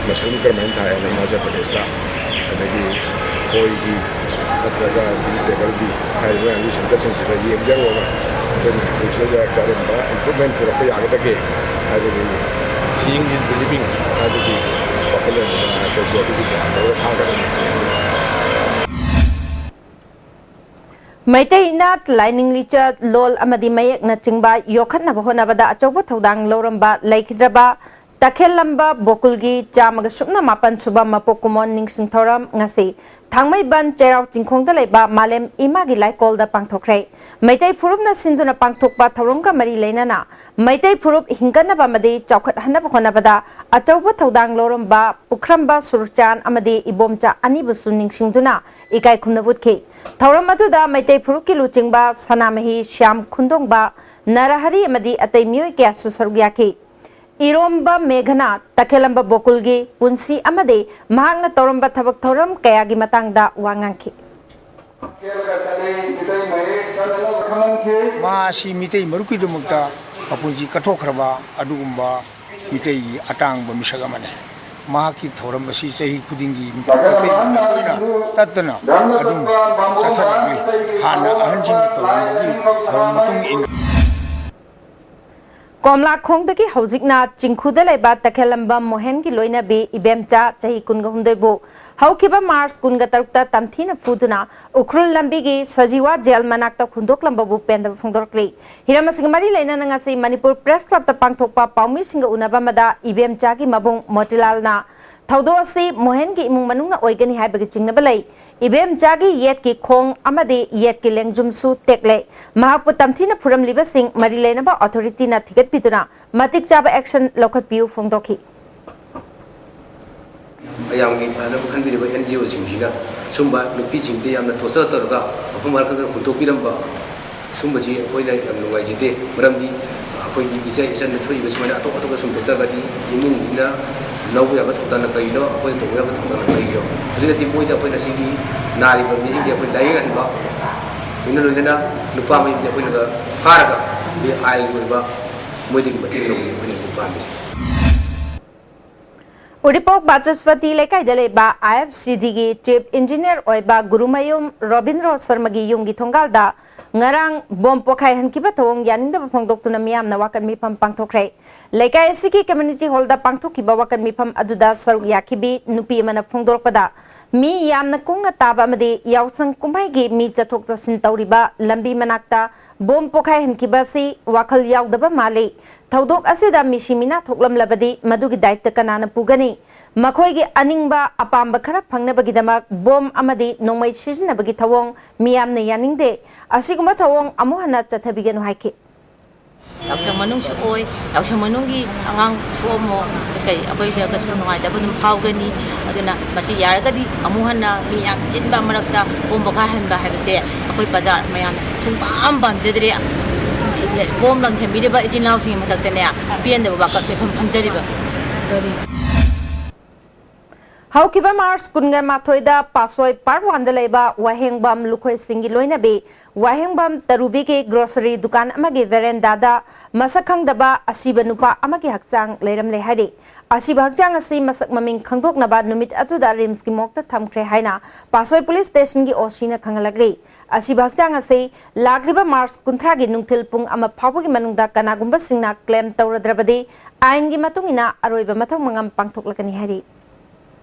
mushroom ꯀꯔꯝꯍꯥꯏꯅ ꯊꯥꯏ ꯍꯥꯏꯅ ꯍꯤꯃꯥꯆꯜ ꯄ꯭ꯔꯗꯦꯁꯇ ꯑꯗꯒꯤ ꯈꯣꯏꯒꯤ ꯅꯠꯇ꯭ꯔꯒ ꯚꯤꯖꯤꯇꯦꯕꯜꯒꯤ ꯍꯥꯏꯔꯤꯕ ꯃꯌꯥꯝꯒꯤ ꯁꯦꯟꯇꯔꯁꯤꯡꯁꯤꯗ ꯌꯦꯡꯖꯔꯨꯔꯒ ꯑꯩꯈꯣꯏ ꯃꯅꯤꯄꯨꯔꯁꯤꯗ ꯀꯔꯝꯕ ꯏꯝꯄ꯭ꯔꯨꯚꯃꯦꯟ ꯄꯨꯔꯛꯄ ꯌꯥꯒꯗꯒꯦ ꯍꯥꯏꯕꯒꯤ seeing is believing ꯍꯥꯏꯕꯒꯤ ꯋꯥꯈꯜꯂꯣꯟꯗꯨꯅ ꯑꯩꯈꯣꯏꯁꯨ ꯑꯗꯨꯒꯤ plan ꯇꯧꯔꯒ ꯊꯥꯒꯗꯕꯅꯤ꯫ ꯃꯩꯇꯩ ꯏꯅꯥꯠ, ꯂꯥꯏꯅꯤꯡ ꯂꯤꯆꯠ, ꯂꯣꯜ ꯑꯃꯗꯤ ꯃꯌꯦꯛꯅꯆꯤꯡꯕ ꯌꯣꯛꯈꯠꯅꯕ ꯍꯣꯠꯅꯕꯗ ꯑꯆꯧꯕ ꯊꯧꯗꯥꯡ ꯂꯧꯔꯝꯕ ꯂꯩꯈꯤꯗ꯭ꯔꯕ ꯇꯈꯦꯜꯂꯝꯕ ꯕꯣꯀꯨꯜꯒꯤ ꯆꯥꯝꯃꯒ ꯁꯨꯞꯅ ꯃꯥꯄꯟ ꯁꯨꯕ ꯃꯄꯣꯛ ꯀꯨꯝꯑꯣꯟ ꯅꯤꯡꯁꯤꯡ ꯊꯧꯔꯝ ꯉꯁꯤ ꯊꯥꯡꯃꯩꯕꯟ ꯆꯩꯔꯥꯎ ꯆꯤꯡꯈꯣꯡꯗ ꯂꯩꯕ ꯃꯥꯂꯦꯝ ꯏꯃꯥꯒꯤ ꯂꯥꯏꯀꯣꯜꯗ ꯄꯥꯡꯊꯣꯛꯈ꯭ꯔꯦ꯫ ꯃꯩꯇꯩ ꯐꯨꯔꯨꯞꯅ ꯁꯤꯟꯗꯨꯅ ꯄꯥꯡꯊꯣꯛꯄ ꯊꯧꯔꯝꯒ ꯃꯔꯤ ꯂꯩꯅꯅ ꯃꯩꯇꯩ ꯐꯨꯔꯨꯞ ꯍꯤꯡꯒꯠꯅꯕ ꯑꯃꯗꯤ ꯆꯥꯎꯈꯠꯍꯟꯅꯕ ꯍꯣꯠꯅꯕꯗ ꯑꯆꯧꯕ ꯊꯧꯗꯥꯡ ꯂꯧꯔꯝꯕ ꯄꯨꯈ꯭ꯔꯝꯕ ꯁꯨꯔꯆꯥꯟ ꯑꯃꯗꯤ ꯏꯕꯣꯝꯆꯥ ꯑꯅꯤꯕꯨꯁꯨ ꯅꯤꯡꯁꯤꯡꯗꯨꯅ ꯏꯀꯥꯏ ꯈꯨꯝꯅꯕ ꯎꯠꯈꯤ꯫ ꯊꯧꯔꯝ ꯑꯗꯨꯗ ꯃꯩꯇꯩ ꯐꯨꯔꯨꯞꯀꯤ ꯂꯨꯆꯤꯡꯕ ꯁꯅꯥꯃꯍꯤ ꯁ꯭ꯌꯥꯝ ꯈꯨꯟꯗꯣꯡꯕ, ꯅꯔꯍꯔꯤ ꯑꯃꯗꯤ ꯑꯇꯩ ꯃꯤꯑꯣꯏ ꯀꯌꯥꯁꯨ ꯁꯔꯨꯛ ꯌꯥꯈꯤ꯫ ꯏꯔꯣꯝꯕ ꯃꯦꯘꯅ ꯇꯈꯦꯜꯂꯝꯕ ꯕꯣꯀꯨꯜꯒꯤ ꯄꯨꯟꯁꯤ ꯑꯃꯗꯤ ꯃꯍꯥꯛꯅ ꯇꯧꯔꯝꯕ ꯊꯕꯛ ꯊꯧꯔꯝ ꯀꯌꯥꯒꯤ ꯃꯇꯥꯡꯗ ꯋꯥ ꯉꯥꯡꯈꯤ꯫ ꯃꯥ ꯑꯁꯤ ꯃꯤꯇꯩ ꯃꯔꯨꯞꯀꯤꯗꯃꯛꯇ ꯃꯄꯨꯟꯁꯤ ꯀꯠꯊꯣꯛꯈ꯭ꯔꯕ ꯑꯗꯨꯒꯨꯝꯕ ꯃꯤꯇꯩꯒꯤ ꯑꯇꯥꯡꯕ ꯃꯤꯁꯛ ꯑꯃꯅꯤ꯫ ꯃꯍꯥꯛꯀꯤ ꯊꯧꯔꯝ ꯑꯁꯤ ꯆꯍꯤ ꯈꯨꯗꯤꯡꯒꯤ ꯃꯩꯇꯩ ꯃꯌꯥꯝ ꯂꯣꯏꯅ ꯇꯠꯇꯅ ꯑꯗꯨꯝ ꯆꯠꯊꯔꯛꯂꯤ꯫ ꯍꯥꯟꯅ ꯑꯍꯟꯁꯤꯡꯅ ꯇꯧꯔꯝꯕꯒꯤ ꯊꯧꯔꯝ ꯃꯇꯨꯡ ꯏꯟꯅ꯫ ꯀꯣꯝꯂꯥꯈꯣꯡꯗꯒꯤ ꯍꯧꯖꯤꯛꯅ ꯆꯤꯡꯈꯨꯗ ꯂꯩꯕ ꯇꯈꯦꯜꯂꯝꯕ ꯃꯣꯍꯦꯟꯒꯤ ꯂꯣꯏꯅꯕꯤ ꯏꯕꯦꯝꯆꯥ ꯆꯍꯤ ꯀꯨꯟꯒ ꯍꯨꯝꯗꯣꯏꯕꯨ ꯍꯧꯈꯤꯕ ꯃꯥꯔꯆ ꯀꯨꯟꯒ ꯇꯔꯨꯛꯇ ꯇꯝꯊꯤꯅ ꯐꯨꯗꯨꯅ ꯎꯈ꯭ꯔꯨꯜ ꯂꯝꯕꯤꯒꯤ ꯁꯖꯤꯋꯥ ꯖꯦꯜ ꯃꯅꯥꯛꯇ ꯍꯨꯟꯗꯣꯛꯂꯝꯕꯕꯨ ꯄꯦꯟꯗꯕ ꯐꯣꯡꯗꯣꯔꯛꯂꯤ꯫ ꯍꯤꯔꯝ ꯑꯁꯤꯒ ꯃꯔꯤ ꯂꯩꯅꯅ ꯉꯁꯤ ꯃꯅꯤꯄꯨꯔ ꯄ꯭ꯔꯦꯁ ꯀ꯭ꯂꯕꯇ ꯄꯥꯡꯊꯣꯛꯄ ꯄꯥꯎꯃꯤꯁꯤꯡꯒ ꯎꯅꯕ ꯑꯃꯗ ꯏꯕꯦꯝꯆꯥꯒꯤ ꯃꯕꯨꯡ ꯃꯣꯇꯤꯂꯥꯜꯅ ꯊꯧꯗꯣꯛ ꯑꯁꯤ ꯃꯣꯍꯦꯟꯒꯤ ꯏꯃꯨꯡ ꯃꯅꯨꯡꯅ ꯑꯣꯏꯒꯅꯤ ꯍꯥꯏꯕꯒꯤ ꯆꯤꯡꯅꯕ ꯂꯩ꯫ ꯏꯕꯦꯝꯆꯥꯒꯤ ꯌꯦꯠꯀꯤ ꯈꯣꯡ ꯑꯃꯗꯤ ꯌꯦꯠꯀꯤ ꯂꯦꯡꯖꯨꯝꯁꯨ ꯇꯦꯛꯂꯦ꯫ ꯃꯍꯥꯛꯄꯨ ꯇꯝꯊꯤꯅ ꯐꯨꯔꯝꯂꯤꯕꯁꯤꯡ ꯃꯔꯤ ꯂꯩꯅꯕ ꯑꯣꯊꯣꯔꯤꯇꯤꯅ ꯊꯤꯒꯠꯄꯤꯗꯨꯅ ꯃꯇꯤꯛ ꯆꯥꯕ ꯑꯦꯛꯁꯟ ꯂꯧꯈꯠꯄꯤꯌꯨ ꯐꯣꯡꯗꯣꯛꯈꯤ꯫ ꯃꯌꯥꯝꯒꯤ ꯐꯅꯕ ꯈꯟꯕꯤꯔꯤꯕ ꯑꯦꯟ ꯖꯤ ꯑꯣꯁꯤꯡꯁꯤꯅ ꯁꯨꯝꯕ ꯅꯨꯄꯤꯁꯤꯡꯗ ꯌꯥꯝꯅ ꯇꯣꯔꯆꯔ ꯇꯧꯔꯒ ꯃꯐꯝ ꯃꯔꯥꯡ ꯈꯪꯗꯅ ꯍꯨꯟꯗꯣꯛꯄꯤꯔꯝꯕ ꯁꯨꯝꯕꯁꯤ ꯑꯩꯈꯣꯏꯅ ꯌꯥꯝ ꯅꯨꯡꯉꯥꯏꯖꯗꯦ꯫ ꯃꯔꯝꯗꯤ ꯑꯩꯈꯣꯏꯒꯤ ꯏꯆꯥ ꯏꯆꯟꯗ ꯊꯣꯛꯏꯕ ꯁꯨꯃꯥꯏꯅ ꯑꯇꯣꯞ ꯑꯇꯣꯞꯄ ꯁꯨꯝ ꯊꯣꯛꯇ꯭ꯔꯒꯗꯤ ꯏꯃꯨꯡꯁꯤꯅ ꯂꯧꯕ ꯌꯥꯕ ꯊꯧꯗꯥꯡꯅ ꯀꯔꯤꯅꯣ? ꯑꯩꯈꯣꯏꯅ ꯇꯧꯕ ꯌꯥꯕ ꯊꯧꯗꯥꯡꯅ ꯀꯔꯤꯅꯣ? ꯑꯗꯨ ꯅꯠꯇꯦ, ꯃꯣꯏꯗ ꯑꯩꯈꯣꯏꯅ ꯁꯤꯒꯤ ꯅꯥꯔꯤꯕ ꯃꯤꯁꯤꯡꯁꯦ ꯑꯩꯈꯣꯏ ꯂꯥꯏꯌꯦꯡꯍꯟꯕ, ꯂꯣꯏꯅ ꯂꯣꯏꯅꯅ ꯅꯨꯄꯥ ꯃꯌꯨꯝꯁꯦ ꯑꯩꯈꯣꯏꯅꯒ ꯐꯥꯔꯒ ꯑꯩꯈꯣꯏ ꯑꯥꯏꯟꯒꯤ ꯑꯣꯏꯕ ꯃꯣꯏꯗꯒꯤ ꯃꯇꯦꯡ ꯂꯧꯕꯅꯤ ꯑꯩꯈꯣꯏꯅ ꯍꯧꯖꯤꯛ ꯄꯥꯝꯃꯤꯁꯦ꯫ ꯎꯔꯤꯄꯣꯛ ꯕꯥꯆꯁꯄꯇꯤ ꯂꯩꯀꯥꯏꯗ ꯂꯩꯕ IFCDꯒꯤ Chief Engineer ꯑꯣꯏꯕ ꯒꯨꯔꯨꯃꯌꯨꯝ ꯔꯣꯕꯤꯟꯗ꯭ꯔꯣ ꯁꯔꯃꯒꯤ ꯌꯨꯝꯒꯤ ꯊꯣꯡꯒꯥꯜꯗ ꯉꯔꯥꯡ ꯕꯣꯝ ꯄꯣꯈꯥꯏꯍꯟꯈꯤꯕ ꯊꯧꯑꯣꯡ ꯌꯥꯅꯤꯡꯗꯕ ꯐꯣꯡꯗꯣꯛꯇꯨꯅ ꯃꯤꯌꯥꯝꯅ ꯋꯥꯀꯠ ꯃꯤꯐꯝ ꯄꯥꯡꯊꯣꯛꯈ꯭ꯔꯦ꯫ ꯂꯩꯀꯥꯏ ꯑꯁꯤꯒꯤ Community Hallꯗ ꯄꯥꯡꯊꯣꯛꯈꯤꯕ ꯋꯥꯀꯠ ꯃꯤꯐꯝ ꯑꯗꯨꯗ ꯁꯔꯨꯛ ꯌꯥꯈꯤꯕꯤ ꯅꯨꯄꯤ ꯑꯃꯅ ꯐꯣꯡꯗꯣꯔꯛꯄꯗ, ꯃꯤ ꯌꯥꯝꯅ ꯀꯨꯡꯅ ꯇꯥꯕ ꯑꯃꯗꯤ ꯌꯥꯎꯁꯪ ꯀꯨꯝꯍꯩꯒꯤ ꯃꯤ ꯆꯠꯊꯣꯛ ꯆꯠꯁꯤꯟ ꯇꯧꯔꯤꯕ ꯂꯝꯕꯤ ꯃꯅꯥꯛꯇ ꯕꯣꯝ ꯄꯣꯈꯥꯏꯍꯟꯈꯤꯕ ꯑꯁꯤ ꯋꯥꯈꯜ ꯌꯥꯎꯗꯕ ꯃꯥꯜꯂꯤ꯫ ꯊꯧꯗꯣꯛ ꯑꯁꯤꯗ ꯃꯤꯁꯤ ꯃꯤꯅꯥ ꯊꯣꯛꯂꯝꯂꯕꯗꯤ ꯃꯗꯨꯒꯤ ꯗꯥꯏꯇ ꯀꯅꯥꯅ ꯄꯨꯒꯅꯤ? ꯃꯈꯣꯏꯒꯤ ꯑꯅꯤꯡꯕ ꯑꯄꯥꯝꯕ ꯈꯔ ꯐꯪꯅꯕꯒꯤꯗꯃꯛ ꯕꯣꯝ ꯑꯃꯗꯤ ꯅꯣꯡꯃꯩ ꯁꯤꯖꯤꯟꯅꯕꯒꯤ ꯊꯧꯑꯣꯡ ꯃꯤꯌꯥꯝꯅ ꯌꯥꯅꯤꯡꯗꯦ꯫ ꯑꯁꯤꯒꯨꯝꯕ ꯊꯧꯑꯣꯡ ꯑꯃꯨꯛ ꯍꯟꯅ ꯆꯠꯊꯕꯤꯒꯅꯨ ꯍꯥꯏꯈꯤ꯫ ꯌꯥꯎꯁꯪ ꯃꯅꯨꯡꯁꯨ ꯑꯣꯏ, ꯌꯥꯎꯁꯪ ꯃꯅꯨꯡꯒꯤ ꯑꯉꯥꯡ ꯁꯣꯛꯑꯝꯃꯣ, ꯀꯩ ꯑꯩꯈꯣꯏꯗ ꯀꯩꯁꯨ ꯅꯨꯡꯉꯥꯏꯇꯕ ꯑꯗꯨꯝ ꯐꯥꯎꯒꯅꯤ꯫ ꯑꯗꯨꯅ ꯃꯁꯤ ꯌꯥꯔꯒꯗꯤ ꯑꯃꯨꯛ ꯍꯟꯅ ꯃꯤ ꯌꯥꯝ ꯇꯤꯟꯕ ꯃꯔꯛꯇ ꯕꯣꯝ ꯄꯣꯈꯥꯏꯍꯟꯕ ꯍꯥꯏꯕꯁꯦ ꯑꯩꯈꯣꯏ ꯄ꯭ꯔꯖꯥ ꯃꯌꯥꯝꯅ ꯁꯨꯡꯄꯥꯝ ꯄꯥꯝꯖꯗ꯭ꯔꯦ꯫ ꯕꯣꯝ ꯂꯪꯁꯤꯟꯕꯤꯔꯤꯕ ꯏꯆꯤꯜ ꯏꯅꯥꯎꯁꯤꯡꯒꯤ ꯃꯊꯛꯇꯅꯦ ꯄꯦꯟꯗꯕ ꯋꯥꯀꯠ ꯃꯤꯐꯝ ꯐꯝꯖꯔꯤꯕ꯫ ꯍꯧꯈꯤꯕ ꯃꯥꯔꯆ ꯀꯨꯟꯒ ꯃꯥꯊꯣꯏꯗ ꯄꯥꯁꯣꯏ Part Oneꯗ ꯂꯩꯕ ꯋꯥꯍꯦꯡꯕꯝ ꯂꯨꯈꯣꯏꯁꯤꯡꯒꯤ ꯂꯣꯏꯅꯕꯤ ꯋꯥꯍꯦꯡꯕꯝ ꯇꯔꯨꯕꯤꯒꯤ grocery ꯗꯨꯀꯥꯟ ꯑꯃꯒꯤ verandaꯗ ꯃꯁꯛ ꯈꯪꯗꯕ ꯑꯁꯤꯕ ꯅꯨꯄꯥ ꯑꯃꯒꯤ ꯍꯛꯆꯥꯡ ꯂꯩꯔꯝꯂꯦ ꯍꯥꯏꯔꯤ꯫ ꯑꯁꯤꯕ ꯍꯛꯆꯥꯡ ꯑꯁꯤ ꯃꯁꯛ ꯃꯃꯤꯡ ꯈꯪꯗꯣꯛꯅꯕ ꯅꯨꯃꯤꯠ ꯑꯗꯨꯗ RIMSꯀꯤ morgueꯗ ꯊꯝꯈ꯭ꯔꯦ ꯍꯥꯏꯅ ꯄꯥꯁꯣꯏ police stationꯒꯤ OCꯅ ꯈꯪꯍꯜꯂꯛꯂꯤ꯫ ꯑꯁꯤꯕ ꯍꯛꯆꯥꯡ ꯑꯁꯤ ꯂꯥꯛꯂꯤꯕ ꯃꯥꯔꯆ ꯀꯨꯟꯊ꯭ꯔꯥꯒꯤ ꯅꯨꯡꯊꯤꯜ ꯄꯨꯡ ꯑꯃ ꯐꯥꯎꯕꯒꯤ ꯃꯅꯨꯡꯗ ꯀꯅꯥꯒꯨꯝꯕꯁꯤꯡꯅ claim ꯇꯧꯔꯗ꯭ꯔꯕꯗꯤ ꯑꯥꯏꯟꯒꯤ ꯃꯇꯨꯡ ꯏꯟꯅ ꯑꯔꯣꯏꯕ ꯃꯊꯧ ꯃꯉꯝ ꯄꯥꯡꯊꯣꯛꯂꯛꯀꯅꯤ ꯍꯥꯏꯔꯤ꯫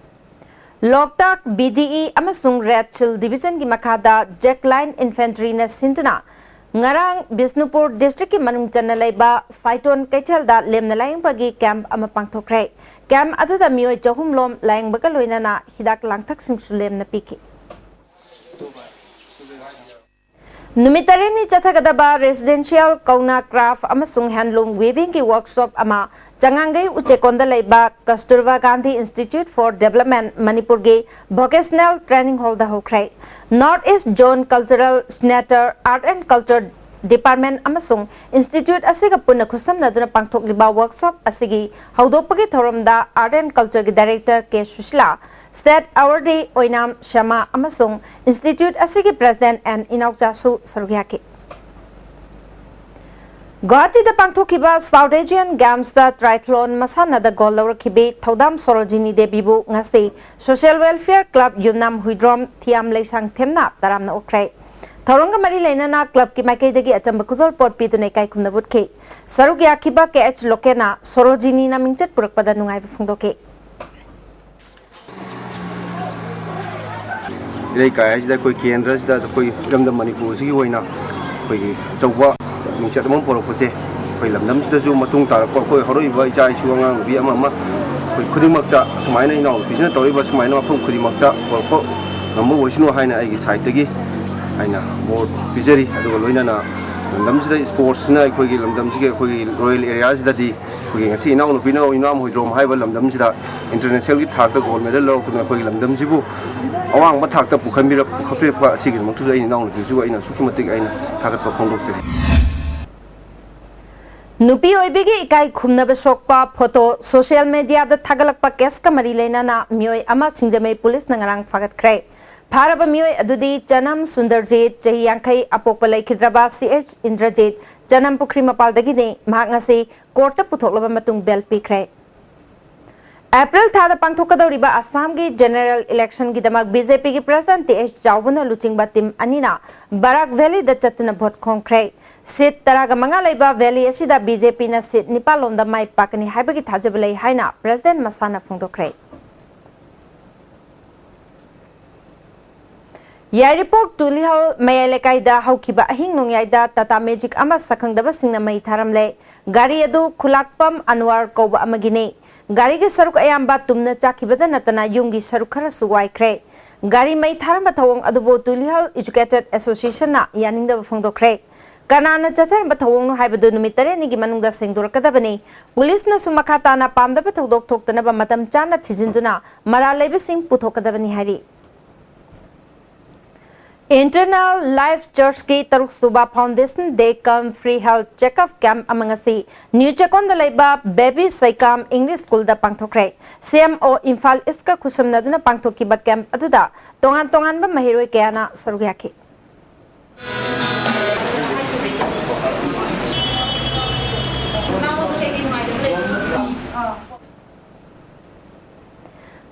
ꯂꯣꯛꯇꯥꯛ BDE ꯑꯃꯁꯨꯡ Red Shield Divisionꯒꯤ ꯃꯈꯥꯗ Jack Line Infantryꯅ ꯁꯤꯟꯗꯨꯅ ꯉꯔꯥꯡ ꯕꯤꯁꯅꯨꯄꯨꯔ districtꯀꯤ ꯃꯅꯨꯡ ꯆꯟꯅ ꯂꯩꯕ ꯁꯥꯏꯇꯣꯟ ꯀꯩꯊꯦꯜꯗ ꯂꯦꯝꯅ ꯂꯥꯌꯦꯡꯕꯒꯤ camp ꯑꯃ ꯄꯥꯡꯊꯣꯛꯈ꯭ꯔꯦ꯫ Camp ꯑꯗꯨꯗ ꯃꯤꯑꯣꯏ ꯆꯍꯨꯝ ꯂꯣꯝ ꯂꯥꯌꯦꯡꯕꯒ ꯂꯣꯏꯅꯅ ꯍꯤꯗꯥꯛ ꯂꯥꯡꯊꯛꯁꯤꯡꯁꯨ ꯂꯦꯝꯅ ꯄꯤꯈꯤ꯫ ꯅꯨꯃꯤꯠ ꯇꯔꯦꯠꯅꯤ ꯆꯠꯊꯒꯗꯕ residential ꯀꯧꯅꯥ craft ꯑꯃꯁꯨꯡ handloom weavingꯒꯤ workshop ꯑꯃ ꯆꯉꯥꯡꯒꯩ ꯎꯆꯦꯛꯀꯣꯟꯗ ꯂꯩꯕ ꯀꯁꯇꯨꯔꯕꯥ ꯒꯥꯟꯙꯤ Institute for Development ꯃꯅꯤꯄꯨꯔꯒꯤ vocational training hallꯗ ꯍꯧꯈ꯭ꯔꯦ꯫ North East Zone Cultural Centre Art and Culture Department ꯑꯃꯁꯨꯡ institute ꯑꯁꯤꯒ ꯄꯨꯟꯅ ꯈꯨꯠꯁꯝꯅꯗꯨꯅ ꯄꯥꯡꯊꯣꯛꯂꯤꯕ workshop ꯑꯁꯤꯒꯤ ꯍꯧꯗꯣꯛꯄꯒꯤ ꯊꯧꯔꯝꯗ Art and Cultureꯒꯤ director K Sushila, state awardee ꯑꯣꯏꯅꯥꯝ ꯁ꯭ꯌꯥꯃꯥ ꯑꯃꯁꯨꯡ institute ꯑꯁꯤꯒꯤ president ꯑꯦꯟ ꯏꯅꯥꯎꯆꯥꯁꯨ ꯁꯔꯨꯛ ꯌꯥꯈꯤ꯫ ꯒꯨꯋꯥꯍꯥꯇꯤꯗ ꯄꯥꯡꯊꯣꯛꯈꯤꯕ South Asian Gamesꯇ triathlon ꯃꯁꯥꯟꯅꯗ gold ꯂꯧꯔꯛꯈꯤꯕꯤ ꯊꯧꯗꯥꯝ ꯁꯣꯔꯣꯖꯤꯅꯤ ꯗꯦꯕꯤꯕꯨ ꯉꯁꯤ Social Welfare Club ꯌꯨꯝꯅꯥꯝ ꯍꯨꯏꯗ꯭ꯔꯣꯝ ꯊꯤꯌꯥꯝ ꯂꯩꯁꯥꯡ ꯊꯦꯝꯅ ꯇꯔꯥꯝꯅ ꯑꯣꯛꯈ꯭ꯔꯦ꯫ ꯊꯧꯔꯝꯒ ꯃꯔꯤ ꯂꯩꯅꯅ clubꯀꯤ ꯃꯥꯏꯀꯩꯗꯒꯤ ꯑꯆꯝꯕ ꯈꯨꯗꯣꯜꯄꯣꯠ ꯄꯤꯗꯨꯅ ꯏꯀꯥꯏ ꯈꯨꯝꯅꯕ ꯎꯠꯈꯤ꯫ ꯁꯔꯨꯛ ꯌꯥꯈꯤꯕ ꯀꯦ ꯑꯩꯆ ꯂꯣꯀꯦꯟꯅ ꯁꯣꯔꯣꯖꯤꯅꯤꯅ ꯃꯤꯡꯆꯠ ꯄꯨꯔꯛꯄꯗ ꯅꯨꯡꯉꯥꯏꯕ ꯐꯣꯡꯗꯣꯛꯈꯤ꯫ ꯏꯔꯩꯀꯥꯏ ꯍꯥꯏꯁꯤꯗ ꯑꯩꯈꯣꯏ ꯀꯦꯟꯗ꯭ꯔꯁꯤꯗ ꯑꯩꯈꯣꯏ ꯏꯔꯝꯗꯝ ꯃꯅꯤꯄꯨꯔꯁꯤꯒꯤ ꯑꯣꯏꯅ ꯑꯩꯈꯣꯏꯒꯤ ꯑꯆꯧꯕ ꯃꯤꯡꯆꯠ ꯑꯃ ꯄꯨꯔꯛꯄꯁꯦ, ꯑꯩꯈꯣꯏ ꯂꯝꯗꯝꯁꯤꯗꯁꯨ ꯃꯇꯨꯡ ꯇꯥꯔꯛꯄ ꯑꯩꯈꯣꯏ ꯍꯧꯔꯛꯏꯕ ꯏꯆꯥ ꯏꯁꯨ ꯑꯉꯥꯡ ꯅꯨꯄꯤ ꯑꯃ ꯑꯃ ꯑꯩꯈꯣꯏ ꯈꯨꯗꯤꯡꯃꯛꯇ ꯁꯨꯃꯥꯏꯅ ꯏꯅꯥꯎꯅꯨꯄꯤꯁꯤꯅ ꯇꯧꯔꯤꯕ ꯁꯨꯃꯥꯏꯅ ꯃꯐꯝ ꯈꯨꯗꯤꯡꯃꯛꯇ ꯄꯨꯔꯛꯄ ꯉꯝꯕ ꯑꯣꯏꯁꯅꯨ ꯍꯥꯏꯅ ꯑꯩꯒꯤ sideꯇꯒꯤ ꯑꯩꯅ ꯕꯣꯔ ꯄꯤꯖꯔꯤ꯫ ꯑꯗꯨꯒ ꯂꯣꯏꯅꯅ ꯂꯝꯗꯝꯁꯤꯗ sportsꯅ ꯑꯩꯈꯣꯏꯒꯤ ꯂꯝꯗꯝꯁꯤꯒꯤ ꯑꯩꯈꯣꯏꯒꯤ rural areaꯁꯤꯗꯗꯤ ꯑꯩꯈꯣꯏꯒꯤ ꯉꯁꯤ ꯏꯅꯥꯎꯅꯨꯄꯤꯅ ꯏꯅꯥꯎ ꯍꯨꯏꯗ꯭ꯔꯣꯝ ꯍꯥꯏꯕ ꯂꯝꯗꯝꯁꯤꯗ internationalꯒꯤ ꯊꯥꯛꯇ gold medal ꯂꯧꯔꯛꯇꯨꯅ ꯑꯩꯈꯣꯏꯒꯤ ꯂꯝꯗꯝꯁꯤꯕꯨ ꯑꯋꯥꯡꯕ ꯊꯥꯛꯇ ꯄꯨꯈꯟꯕꯤꯔꯛ-, ꯄꯨꯈꯠꯄꯤꯔꯛꯄ ꯑꯁꯤꯒꯤꯗꯃꯛꯇꯁꯨ ꯑꯩ ꯏꯅꯥꯎꯅꯨꯄꯤꯁꯨ ꯑꯩꯅ ꯑꯁꯨꯛꯀꯤ ꯃꯇꯤꯛ ꯑꯩꯅ ꯊꯥꯒꯠꯄ ꯐꯣꯡꯗꯣꯛꯆꯔꯤ꯫ ꯅꯨꯄꯤ ꯑꯣꯏꯕꯤꯒꯤ ꯏꯀꯥꯏ ꯈꯨꯝꯅꯕ ꯁꯣꯛꯄ photo social mediaꯗ ꯊꯥꯒꯠꯂꯛꯄ caseꯀ ꯃꯔꯤ ꯂꯩꯅꯅ ꯃꯤꯑꯣꯏ ꯑꯃ ꯁꯤꯡꯖꯃꯩ policeꯅ ꯉꯔꯥꯡ ꯐꯥꯒꯠꯈ꯭ꯔꯦ꯫ ꯐꯥꯔꯕ ꯃꯤꯑꯣꯏ ꯑꯗꯨꯗꯤ ꯆꯅꯝ ꯁꯨꯟꯗꯔꯖꯤꯠ, ꯆꯍꯤ ꯌꯥꯡꯈꯩ, ꯑꯄꯣꯛꯄ ꯂꯩꯈꯤꯗ꯭ꯔꯕ ꯁꯤ ꯑꯩꯆ ꯏꯟꯗ꯭ꯔꯖꯤꯠ, ꯆꯅꯝ ꯄꯨꯈ꯭ꯔꯤ ꯃꯄꯥꯜꯗꯒꯤꯅꯤ꯫ ꯃꯍꯥꯛ ꯉꯁꯤ courtꯇ ꯄꯨꯊꯣꯛꯂꯕ ꯃꯇꯨꯡ bail ꯄꯤꯈ꯭ꯔꯦ꯫ ꯑꯦꯄ꯭ꯔꯤꯜ ꯊꯥꯗ ꯄꯥꯡꯊꯣꯛꯀꯗꯧꯔꯤꯕ ꯑꯁꯥꯝꯒꯤ general electionꯒꯤꯗꯃꯛ BJPꯒꯤ president ꯇꯤ ꯑꯩꯆ ꯆꯥꯎꯕꯅ ꯂꯨꯆꯤꯡꯕ team ꯑꯅꯤꯅ ꯕꯔꯥꯛ valleyꯗ ꯆꯠꯇꯨꯅ vote ꯈꯣꯝꯈ꯭ꯔꯦ꯫ Seat ꯇꯔꯥꯒ ꯃꯉꯥ ꯂꯩꯕ valley ꯑꯁꯤꯗ BJPꯅ seat ꯅꯤꯄꯥꯜ ꯂꯣꯝꯗ ꯃꯥꯏ ꯄꯥꯛꯀꯅꯤ ꯍꯥꯏꯕꯒꯤ ꯊꯥꯖꯕ ꯂꯩ ꯍꯥꯏꯅ president ꯃꯁꯥꯅ ꯐꯣꯡꯗꯣꯛꯈ꯭ꯔꯦ꯫ ꯌꯥꯏꯔꯤꯄꯣꯛ ꯇꯨꯂꯤꯍꯜ ꯃꯌꯥꯏ ꯂꯩꯀꯥꯏꯗ ꯍꯧꯈꯤꯕ ꯑꯍꯤꯡ ꯅꯣꯡꯌꯥꯏꯗ Tata Magic ꯑꯃ ꯁꯛꯈꯪꯗꯕꯁꯤꯡꯅ ꯃꯩ ꯊꯥꯔꯝꯂꯦ꯫ ꯒꯥꯔꯤ ꯑꯗꯨ ꯈꯨꯂꯥꯛꯄꯝ ꯑꯟꯋꯥꯔ ꯀꯧꯕ ꯑꯃꯒꯤꯅꯤ꯫ ꯒꯥꯔꯤꯒꯤ ꯁꯔꯨꯛ ꯑꯌꯥꯝꯕ ꯇꯨꯝꯅ ꯆꯥꯛꯈꯤꯕꯗ ꯅꯠꯇꯅ ꯌꯨꯝꯒꯤ ꯁꯔꯨꯛ ꯈꯔꯁꯨ ꯋꯥꯏꯈ꯭ꯔꯦ꯫ ꯒꯥꯔꯤ ꯃꯩ ꯊꯥꯔꯝꯕ ꯊꯧꯑꯣꯡ ꯑꯗꯨꯕꯨ ꯇꯨꯂꯤꯍꯜ Educated Associationꯅ ꯌꯥꯅꯤꯡꯗꯕ ꯐꯣꯡꯗꯣꯛꯈ꯭ꯔꯦ꯫ ꯀꯅꯥꯅ ꯆꯠꯊꯔꯝꯕ ꯊꯧꯑꯣꯡꯅꯣ ꯍꯥꯏꯕꯗꯨ ꯅꯨꯃꯤꯠ ꯇꯔꯦꯠꯅꯤꯒꯤ ꯃꯅꯨꯡꯗ ꯁꯦꯡꯗꯣꯔꯛꯀꯗꯕꯅꯤ꯫ ꯄꯨꯂꯤꯁꯅꯁꯨ ꯃꯈꯥ ꯇꯥꯅ ꯄꯥꯝꯗꯕ ꯊꯧꯗꯣꯛ ꯊꯣꯛꯇꯅꯕ ꯃꯇꯝ ꯆꯥꯅ ꯊꯤꯖꯤꯟꯗꯨꯅ ꯃꯔꯥꯜ ꯂꯩꯕꯁꯤꯡ ꯄꯨꯊꯣꯛꯀꯗꯕꯅꯤ ꯍꯥꯏꯔꯤ꯫ Eternal Life Churchꯀꯤ ꯇꯔꯨꯛ ꯁꯨꯕ Foundation Day cum Free Health Checkup Camp ꯑꯃ ꯉꯁꯤ ꯅ꯭ꯌꯨ ꯆꯦꯛꯀꯣꯟꯗ ꯂꯩꯕ ꯕꯦꯕꯤ ꯁꯩꯀꯥꯝ ꯏꯪꯂꯤꯁ ꯁ꯭ꯀꯨꯜꯗ ꯄꯥꯡꯊꯣꯛꯈ꯭ꯔꯦ꯫ ꯁꯤ ꯑꯦꯝ ꯑꯣ ꯏꯝꯐꯥꯜ ꯏꯁꯀ ꯈꯨꯠꯁꯝꯅꯗꯨꯅ ꯄꯥꯡꯊꯣꯛꯈꯤꯕ camp ꯑꯗꯨꯗ ꯇꯣꯉꯥꯟ ꯇꯣꯉꯥꯟꯕ ꯃꯍꯩꯔꯣꯏ ꯀꯌꯥꯅ ꯁꯔꯨꯛ ꯌꯥꯈꯤ꯫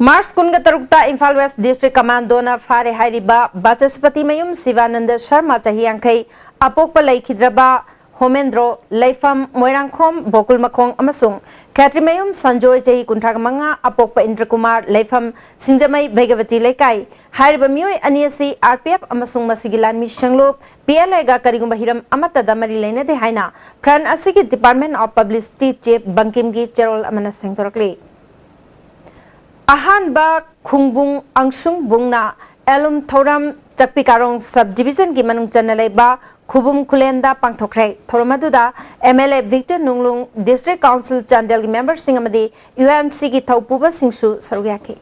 ꯃꯥꯔꯆ ꯀꯨꯟꯒ ꯇꯔꯨꯛꯇ ꯏꯝꯐꯥꯜ ꯋꯦꯁ ꯗꯤꯁꯇ꯭ꯔꯤꯛ ꯀꯃꯥꯟꯗꯣꯅ ꯐꯥꯔꯦ ꯍꯥꯏꯔꯤꯕ ꯕꯥꯆꯁꯄꯇꯤ ꯃꯌꯨꯝ ꯁꯤꯕꯥꯅꯟꯗ ꯁꯔꯃ, ꯆꯍꯤ ꯌꯥꯡꯈꯩ, ꯑꯄꯣꯛꯄ ꯂꯩꯈꯤꯗ꯭ꯔꯕ ꯍꯣꯃꯦꯟꯗ꯭ꯔꯣ, ꯂꯩꯐꯝ ꯃꯣꯏꯔꯥꯡꯈꯣꯝ ꯕꯣꯀꯨꯜ ꯃꯈꯣꯡ ꯑꯃꯁꯨꯡ ꯈꯦꯇ꯭ꯔꯤꯃꯌꯨꯝ ꯁꯟꯖꯣꯏ, ꯆꯍꯤ ꯀꯨꯟꯊ꯭ꯔꯥ ꯃꯉꯥ, ꯑꯄꯣꯛꯄ ꯏꯟꯗ꯭ꯔꯀꯨꯃꯥꯔ, ꯂꯩꯐꯝ ꯁꯤꯡꯖꯃꯩ ꯚꯩꯒꯕꯇꯤ ꯂꯩꯀꯥꯏ꯫ ꯍꯥꯏꯔꯤꯕ ꯃꯤꯑꯣꯏ ꯑꯅꯤ ꯑꯁꯤ ꯑꯥꯔ ꯄꯤ ꯑꯦꯐ ꯑꯃꯁꯨꯡ ꯃꯁꯤꯒꯤ ꯂꯥꯟꯃꯤ ꯁꯦꯡꯂꯨꯞ ꯄꯤ ꯑꯦꯜ ꯑꯦꯒ ꯀꯔꯤꯒꯨꯝꯕ ꯍꯤꯔꯝ ꯑꯃꯠꯇꯗ ꯃꯔꯤ ꯂꯩꯅꯗꯦ ꯍꯥꯏꯅ ꯐ꯭ꯔꯟ ꯑꯁꯤꯒꯤ Department of Publicity Chief ꯕꯪꯀꯤꯝꯒꯤ ꯆꯦꯔꯣꯜ ꯑꯃꯅ ꯁꯦꯡꯗꯣꯔꯛꯂꯤ꯫ ꯑꯍꯥꯟꯕ ꯈꯨꯡꯕꯨꯡ ꯑꯪꯁꯨꯡꯕꯨꯡꯅ ꯑꯦꯂꯨꯝ ꯊꯧꯔꯝ ꯆꯛꯄꯤ ꯀꯥꯔꯣꯡ sub division ꯒꯤ ꯃꯅꯨꯡ ꯆꯟꯅ ꯂꯩꯕ ꯈꯨꯕꯨꯝ ꯈꯨꯂꯦꯟꯗ ꯄꯥꯡꯊꯣꯛꯈ꯭ꯔꯦ꯫ ꯊꯧꯔꯝ ꯑꯗꯨꯗ M L A Victor Nunglung, District Council ꯆꯥꯟꯗꯦꯜꯒꯤ member ꯁꯤꯡ ꯑꯃꯗꯤ ꯌꯨ ꯑꯦꯟ ꯁꯤꯒꯤ ꯊꯧꯄꯨꯕꯁꯤꯡꯁꯨ ꯁꯔꯨꯛ ꯌꯥꯈꯤ꯫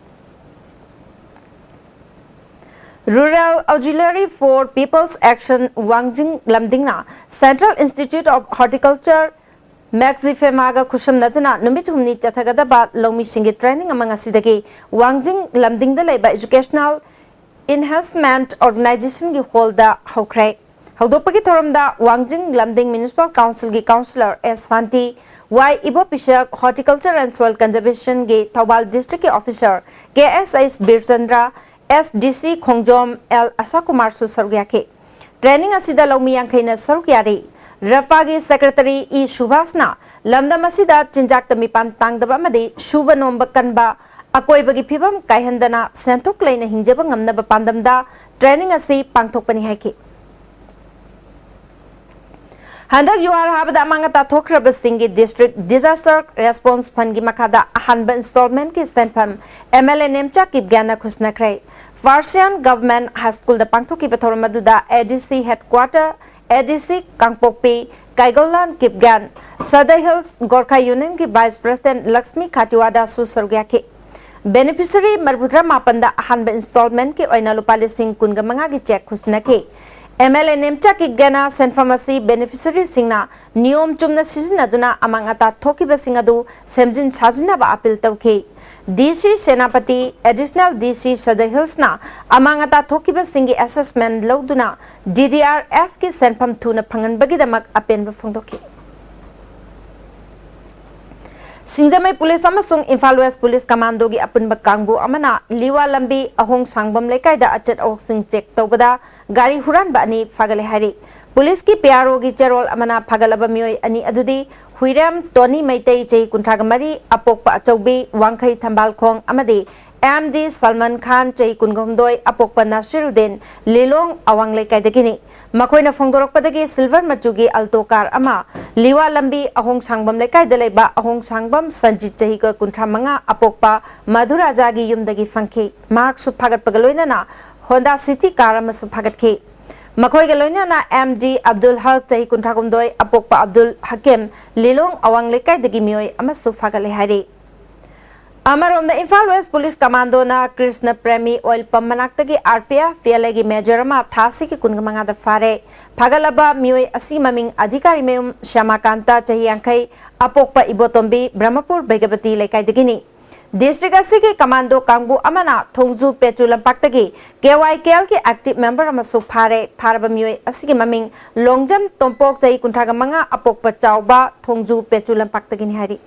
Rural Auxiliary for People's Action ꯋꯥꯡꯖꯤꯡ ꯂꯝꯗꯤꯡꯅ Central Institute of Horticulture, ꯃꯦꯛꯖꯤꯐꯦꯃꯥꯒ ꯈꯨꯠꯁꯝꯅꯗꯨꯅ ꯅꯨꯃꯤꯠ ꯍꯨꯝꯅꯤ ꯆꯠꯊꯒꯗꯕ ꯂꯧꯃꯤꯁꯤꯡꯒꯤ training ꯑꯃ ꯉꯁꯤꯗꯒꯤ ꯋꯥꯡꯖꯤꯡ ꯂꯝꯗꯤꯡꯗ ꯂꯩꯕ Educational Enhancement Organization ꯒꯤ hall ꯗ ꯍꯧꯈ꯭ꯔꯦ꯫ ꯍꯧꯗꯣꯛꯄꯒꯤ ꯊꯧꯔꯝꯗ ꯋꯥꯡꯖꯤꯡ ꯂꯝꯗꯤꯡ Municipal Council ꯒꯤ Councillor S Shanti, Y ꯏꯕꯣꯄꯤꯁꯛ, Horticulture and Soil Conservation ꯒꯤ ꯊꯧꯕꯥꯜ District ꯀꯤ officer ꯀꯦ ꯑꯦꯁ ꯑꯩꯆ ꯕꯤꯔꯆꯟꯗ꯭ꯔ, ꯑꯦꯁ ꯗꯤ ꯁꯤ ꯈꯣꯡꯖꯣꯝ ꯑꯦꯜ ꯑꯁꯥꯀꯨꯃꯥꯔꯁꯨ ꯁꯔꯨꯛ ꯌꯥꯈꯤ꯫ Training ꯑꯁꯤꯗ ꯂꯧꯃꯤ ꯌꯥꯡꯈꯩꯅ ꯁꯔꯨꯛ ꯌꯥꯔꯤ꯫ ꯔꯐꯥꯒꯤ Secretary ꯏ ꯁꯨꯚꯥꯁꯅ ꯂꯝꯗꯝ ꯑꯁꯤꯗ ꯆꯤꯟꯖꯥꯛꯇ ꯃꯤꯄꯥꯟ ꯇꯥꯡꯗꯕ ꯑꯃꯗꯤ ꯁꯨꯕ ꯅꯣꯝꯕ ꯀꯟꯕ, ꯑꯀꯣꯏꯕꯒꯤ ꯐꯤꯕꯝ ꯀꯥꯏꯍꯟꯗꯅ ꯁꯦꯟꯊꯣꯛ ꯂꯩꯅ ꯍꯤꯡꯖꯕ ꯉꯝꯅꯕ ꯄꯥꯟꯗꯝꯗ training ꯑꯁꯤ ꯄꯥꯡꯊꯣꯛꯄꯅꯤ ꯍꯥꯏꯈꯤ꯫ ꯍꯟꯗꯛ ꯌꯨꯍꯥꯔ ꯍꯥꯕꯗ ꯑꯃꯥꯡ ꯑꯇꯥ ꯊꯣꯛꯈ꯭ꯔꯕꯁꯤꯡꯒꯤ District Disaster Response Fund ꯒꯤ ꯃꯈꯥꯗ ꯑꯍꯥꯟꯕ installment ꯀꯤ ꯁꯦꯟꯐꯝ ꯑꯦꯝ ꯑꯦꯜ ꯑꯦ ꯅꯦꯝꯆꯥ ꯀꯤꯞꯒꯦꯟꯅ ꯈꯨꯠꯁꯤꯟꯅꯈ꯭ꯔꯦ꯫ ꯐꯥꯔꯁꯤꯌꯥꯟ Government High School ꯗ ꯄꯥꯡꯊꯣꯛꯈꯤꯕ ꯊꯧꯔꯝ ꯑꯗꯨꯗ ꯑꯦ ꯗꯤ ꯁꯤ Headquarter, ꯑꯦ ꯗꯤ ꯁꯤ ꯀꯥꯡꯄꯣꯛꯄꯤ ꯀꯥꯏꯒꯧꯂꯥꯟ ꯀꯤꯞꯒꯦꯟ, ꯁꯗ hills Gorkha ꯌꯨꯅꯤꯌꯟꯒꯤ Vice President Lakshmi ꯈꯥꯇꯤꯋꯥꯗꯥꯁꯨ ꯁꯔꯨꯛ ꯌꯥꯈꯤ꯫ Beneficiary ꯃꯔꯤꯐꯨꯇꯔꯥ ꯃꯥꯄꯟꯗ ꯑꯍꯥꯟꯕ installment ꯀꯤ ꯑꯣꯏꯅ ꯂꯨꯄꯥ ꯂꯤꯁꯤꯡ ꯀꯨꯟꯒ ꯃꯉꯥꯒꯤ cheque ꯈꯨꯠꯁꯤꯟꯅꯈꯤ꯫ M L A Nemcha ꯀꯤꯞꯒꯦꯟꯅ ꯁꯦꯟꯐꯝ ꯑꯁꯤ beneficiary ꯁꯤꯡꯅ ꯅꯤꯌꯣꯝ ꯆꯨꯝꯅ ꯁꯤꯖꯤꯟꯅꯗꯨꯅ ꯑꯃꯥꯡ ꯑꯇꯥ ꯊꯣꯛꯈꯤꯕꯁꯤꯡ ꯑꯗꯨ ꯁꯦꯝꯖꯤꯟ ꯁꯥꯖꯤꯟꯅꯕ appeal ꯇꯧꯈꯤ꯫ ꯗꯤ ꯁꯤ ꯁꯦꯅꯥꯄꯇꯤ, Additional ꯗꯤ ꯁꯤ ꯁꯗ ꯍꯤꯜꯁꯅ ꯑꯃꯥꯡ ꯑꯇꯥ ꯊꯣꯛꯈꯤꯕꯁꯤꯡꯒꯤ assessment ꯂꯧꯗꯨꯅ ꯗꯤ ꯗꯤ ꯑꯥꯔ ꯑꯦꯐ ꯀꯤ ꯁꯦꯟꯐꯝ ꯊꯨꯅ ꯐꯪꯍꯟꯕꯒꯤꯗꯃꯛ ꯑꯄꯦꯟꯕ ꯐꯣꯡꯗꯣꯛꯈꯤ꯫ ꯁꯤꯡꯖꯃꯩ ꯄꯨꯂꯤꯁ ꯑꯃꯁꯨꯡ ꯏꯝꯐꯥꯜ ꯋꯦꯁ ꯄꯨꯂꯤꯁ ꯀꯃꯥꯟꯗꯣꯒꯤ ꯑꯄꯨꯟꯕ ꯀꯥꯡꯕꯨ ꯑꯃꯅ ꯂꯤꯋꯥ ꯂꯝꯕꯤ ꯑꯍꯣꯡ ꯁꯥꯡꯕꯝ ꯂꯩꯀꯥꯏꯗ ꯑꯆꯠ ꯑꯋꯣꯛꯁꯤꯡ ꯆꯦꯛ ꯇꯧꯕꯗ ꯒꯥꯔꯤ ꯍꯨꯔꯥꯟꯕ ꯑꯅꯤ ꯐꯥꯒꯠꯂꯦ ꯍꯥꯏꯔꯤ꯫ ꯄꯨꯂꯤꯁꯀꯤ ꯄꯤ ꯑꯥꯔ ꯑꯣꯒꯤ ꯆꯦꯔꯣꯜ ꯑꯃꯅ ꯐꯥꯒꯠꯂꯕ ꯃꯤꯑꯣꯏ ꯑꯅꯤ ꯑꯗꯨꯗꯤ ꯍꯨꯏꯔꯦꯝ ꯇꯣꯅꯤ ꯃꯩꯇꯩ, ꯆꯍꯤ ꯀꯨꯟꯊ꯭ꯔꯥꯒ ꯃꯔꯤ, ꯑꯄꯣꯛꯄ ꯑꯆꯧꯕꯤ, ꯋꯥꯡꯈꯩ ꯊꯝꯕꯥꯜꯈꯣꯡ, ꯑꯃꯗꯤ ꯑꯦꯝ ꯗꯤ ꯁꯜꯃꯥꯟ ꯈꯥꯟ, ꯆꯍꯤ ꯀꯨꯟꯒ ꯍꯨꯝꯗꯣꯏ, ꯑꯄꯣꯛꯄ ꯅꯥꯁꯤꯔꯨꯗꯤꯟ, ꯂꯤꯂꯣꯡ ꯑꯋꯥꯡ ꯂꯩꯀꯥꯏꯗꯒꯤꯅꯤ꯫ ꯃꯈꯣꯏꯅ ꯐꯣꯡꯗꯣꯔꯛꯄꯗꯒꯤ ꯁꯤꯜꯚꯔ ꯃꯆꯨꯒꯤ ꯑꯜꯇꯣ ꯀꯥꯔ ꯑꯃ ꯂꯤꯋꯥ ꯂꯝꯕꯤ ꯑꯍꯣꯡ ꯁꯥꯡꯕꯝ ꯂꯩꯀꯥꯏꯗ ꯂꯩꯕ ꯑꯍꯣꯡ ꯁꯥꯡꯕꯝ ꯁꯟꯖꯤꯠ, ꯆꯍꯤ ꯀꯨꯟꯊ꯭ꯔꯥ ꯃꯉꯥ, ꯑꯄꯣꯛꯄ ꯃꯙꯨꯔꯥꯖꯥꯒꯤ ꯌꯨꯝꯗꯒꯤ ꯐꯪꯈꯤ꯫ ꯃꯍꯥꯛꯁꯨ ꯐꯥꯒꯠꯄꯒ ꯂꯣꯏꯅꯅ ꯍꯣꯟꯗꯥ ꯁꯤꯇꯤ ꯀꯥꯔ ꯑꯃꯁꯨ ꯐꯥꯒꯠꯈꯤ꯫ ꯃꯈꯣꯏꯒ ꯂꯣꯏꯅꯅ ꯑꯦꯝ ꯗꯤ ꯑꯕꯗꯨꯜ ꯍꯛ, ꯆꯍꯤ ꯀꯨꯟꯊ꯭ꯔꯥ ꯍꯨꯝꯗꯣꯏ, ꯑꯄꯣꯛꯄ ꯑꯕꯗꯨꯜ ꯍꯀꯤꯝ, ꯂꯤꯂꯣꯡ ꯑꯋꯥꯡ ꯂꯩꯀꯥꯏꯗꯒꯤ ꯃꯤꯑꯣꯏ ꯑꯃꯁꯨ ꯐꯥꯒꯠꯂꯦ ꯍꯥꯏꯔꯤ꯫ ꯑꯃꯔꯣꯝꯗ ꯏꯝꯐꯥꯜ ꯋꯦꯁ ꯄꯨꯂꯤꯁ ꯀꯃꯥꯟꯗꯣꯅ ꯀ꯭ꯔꯤꯁꯅ ꯄ꯭ꯔꯦꯃꯤ ꯑꯣꯏꯜ ꯄꯝ ꯃꯅꯥꯛꯇꯒꯤ R P F P L ꯑꯦꯒꯤ ꯃꯦꯖꯔ ꯑꯃ ꯊꯥ ꯑꯁꯤꯒꯤ ꯀꯨꯟꯒ ꯃꯉꯥꯗ ꯐꯥꯔꯦ꯫ ꯐꯥꯒꯠꯂꯕ ꯃꯤꯑꯣꯏ ꯑꯁꯤꯒꯤ ꯃꯃꯤꯡ ꯑꯙꯤꯀꯥꯔꯤ ꯃꯌꯨꯝ ꯁ꯭ꯌꯥꯃꯥꯀꯥꯟꯇ, ꯆꯍꯤ ꯌꯥꯡꯈꯩ, ꯑꯄꯣꯛꯄ ꯏꯕꯣꯇꯣꯝꯕꯤ, ꯕ꯭ꯔꯍꯃꯄꯨꯔ ꯕꯩꯒꯕꯇꯤ ꯂꯩꯀꯥꯏꯗꯒꯤꯅꯤ꯫ ꯗꯤꯁꯇ꯭ꯔꯤꯛ ꯑꯁꯤꯒꯤ ꯀꯃꯥꯟꯗꯣ ꯀꯥꯡꯕꯨ ꯑꯃꯅ ꯊꯣꯡꯖꯨ ꯄꯦꯆꯨ ꯂꯝꯄꯥꯛꯇꯒꯤ ꯀꯦ ꯋꯥꯏ ꯀꯦ ꯑꯦꯜꯒꯤ ꯑꯦꯛꯇꯤꯚ ꯃꯦꯝꯕꯔ ꯑꯃꯁꯨ ꯐꯥꯔꯦ꯫ ꯐꯥꯔꯕ ꯃꯤꯑꯣꯏ ꯑꯁꯤꯒꯤ ꯃꯃꯤꯡ ꯂꯣꯡꯖꯝ ꯇꯣꯝꯄꯣꯛ, ꯆꯍꯤ ꯀꯨꯟꯊ꯭ꯔꯥꯒ ꯃꯉꯥ, ꯑꯄꯣꯛꯄ ꯆꯥꯎꯕ, ꯊꯣꯡꯖꯨ ꯄꯦꯆꯨ ꯂꯝꯄꯥꯛꯇꯒꯤꯅꯤ ꯍꯥꯏꯔꯤ꯫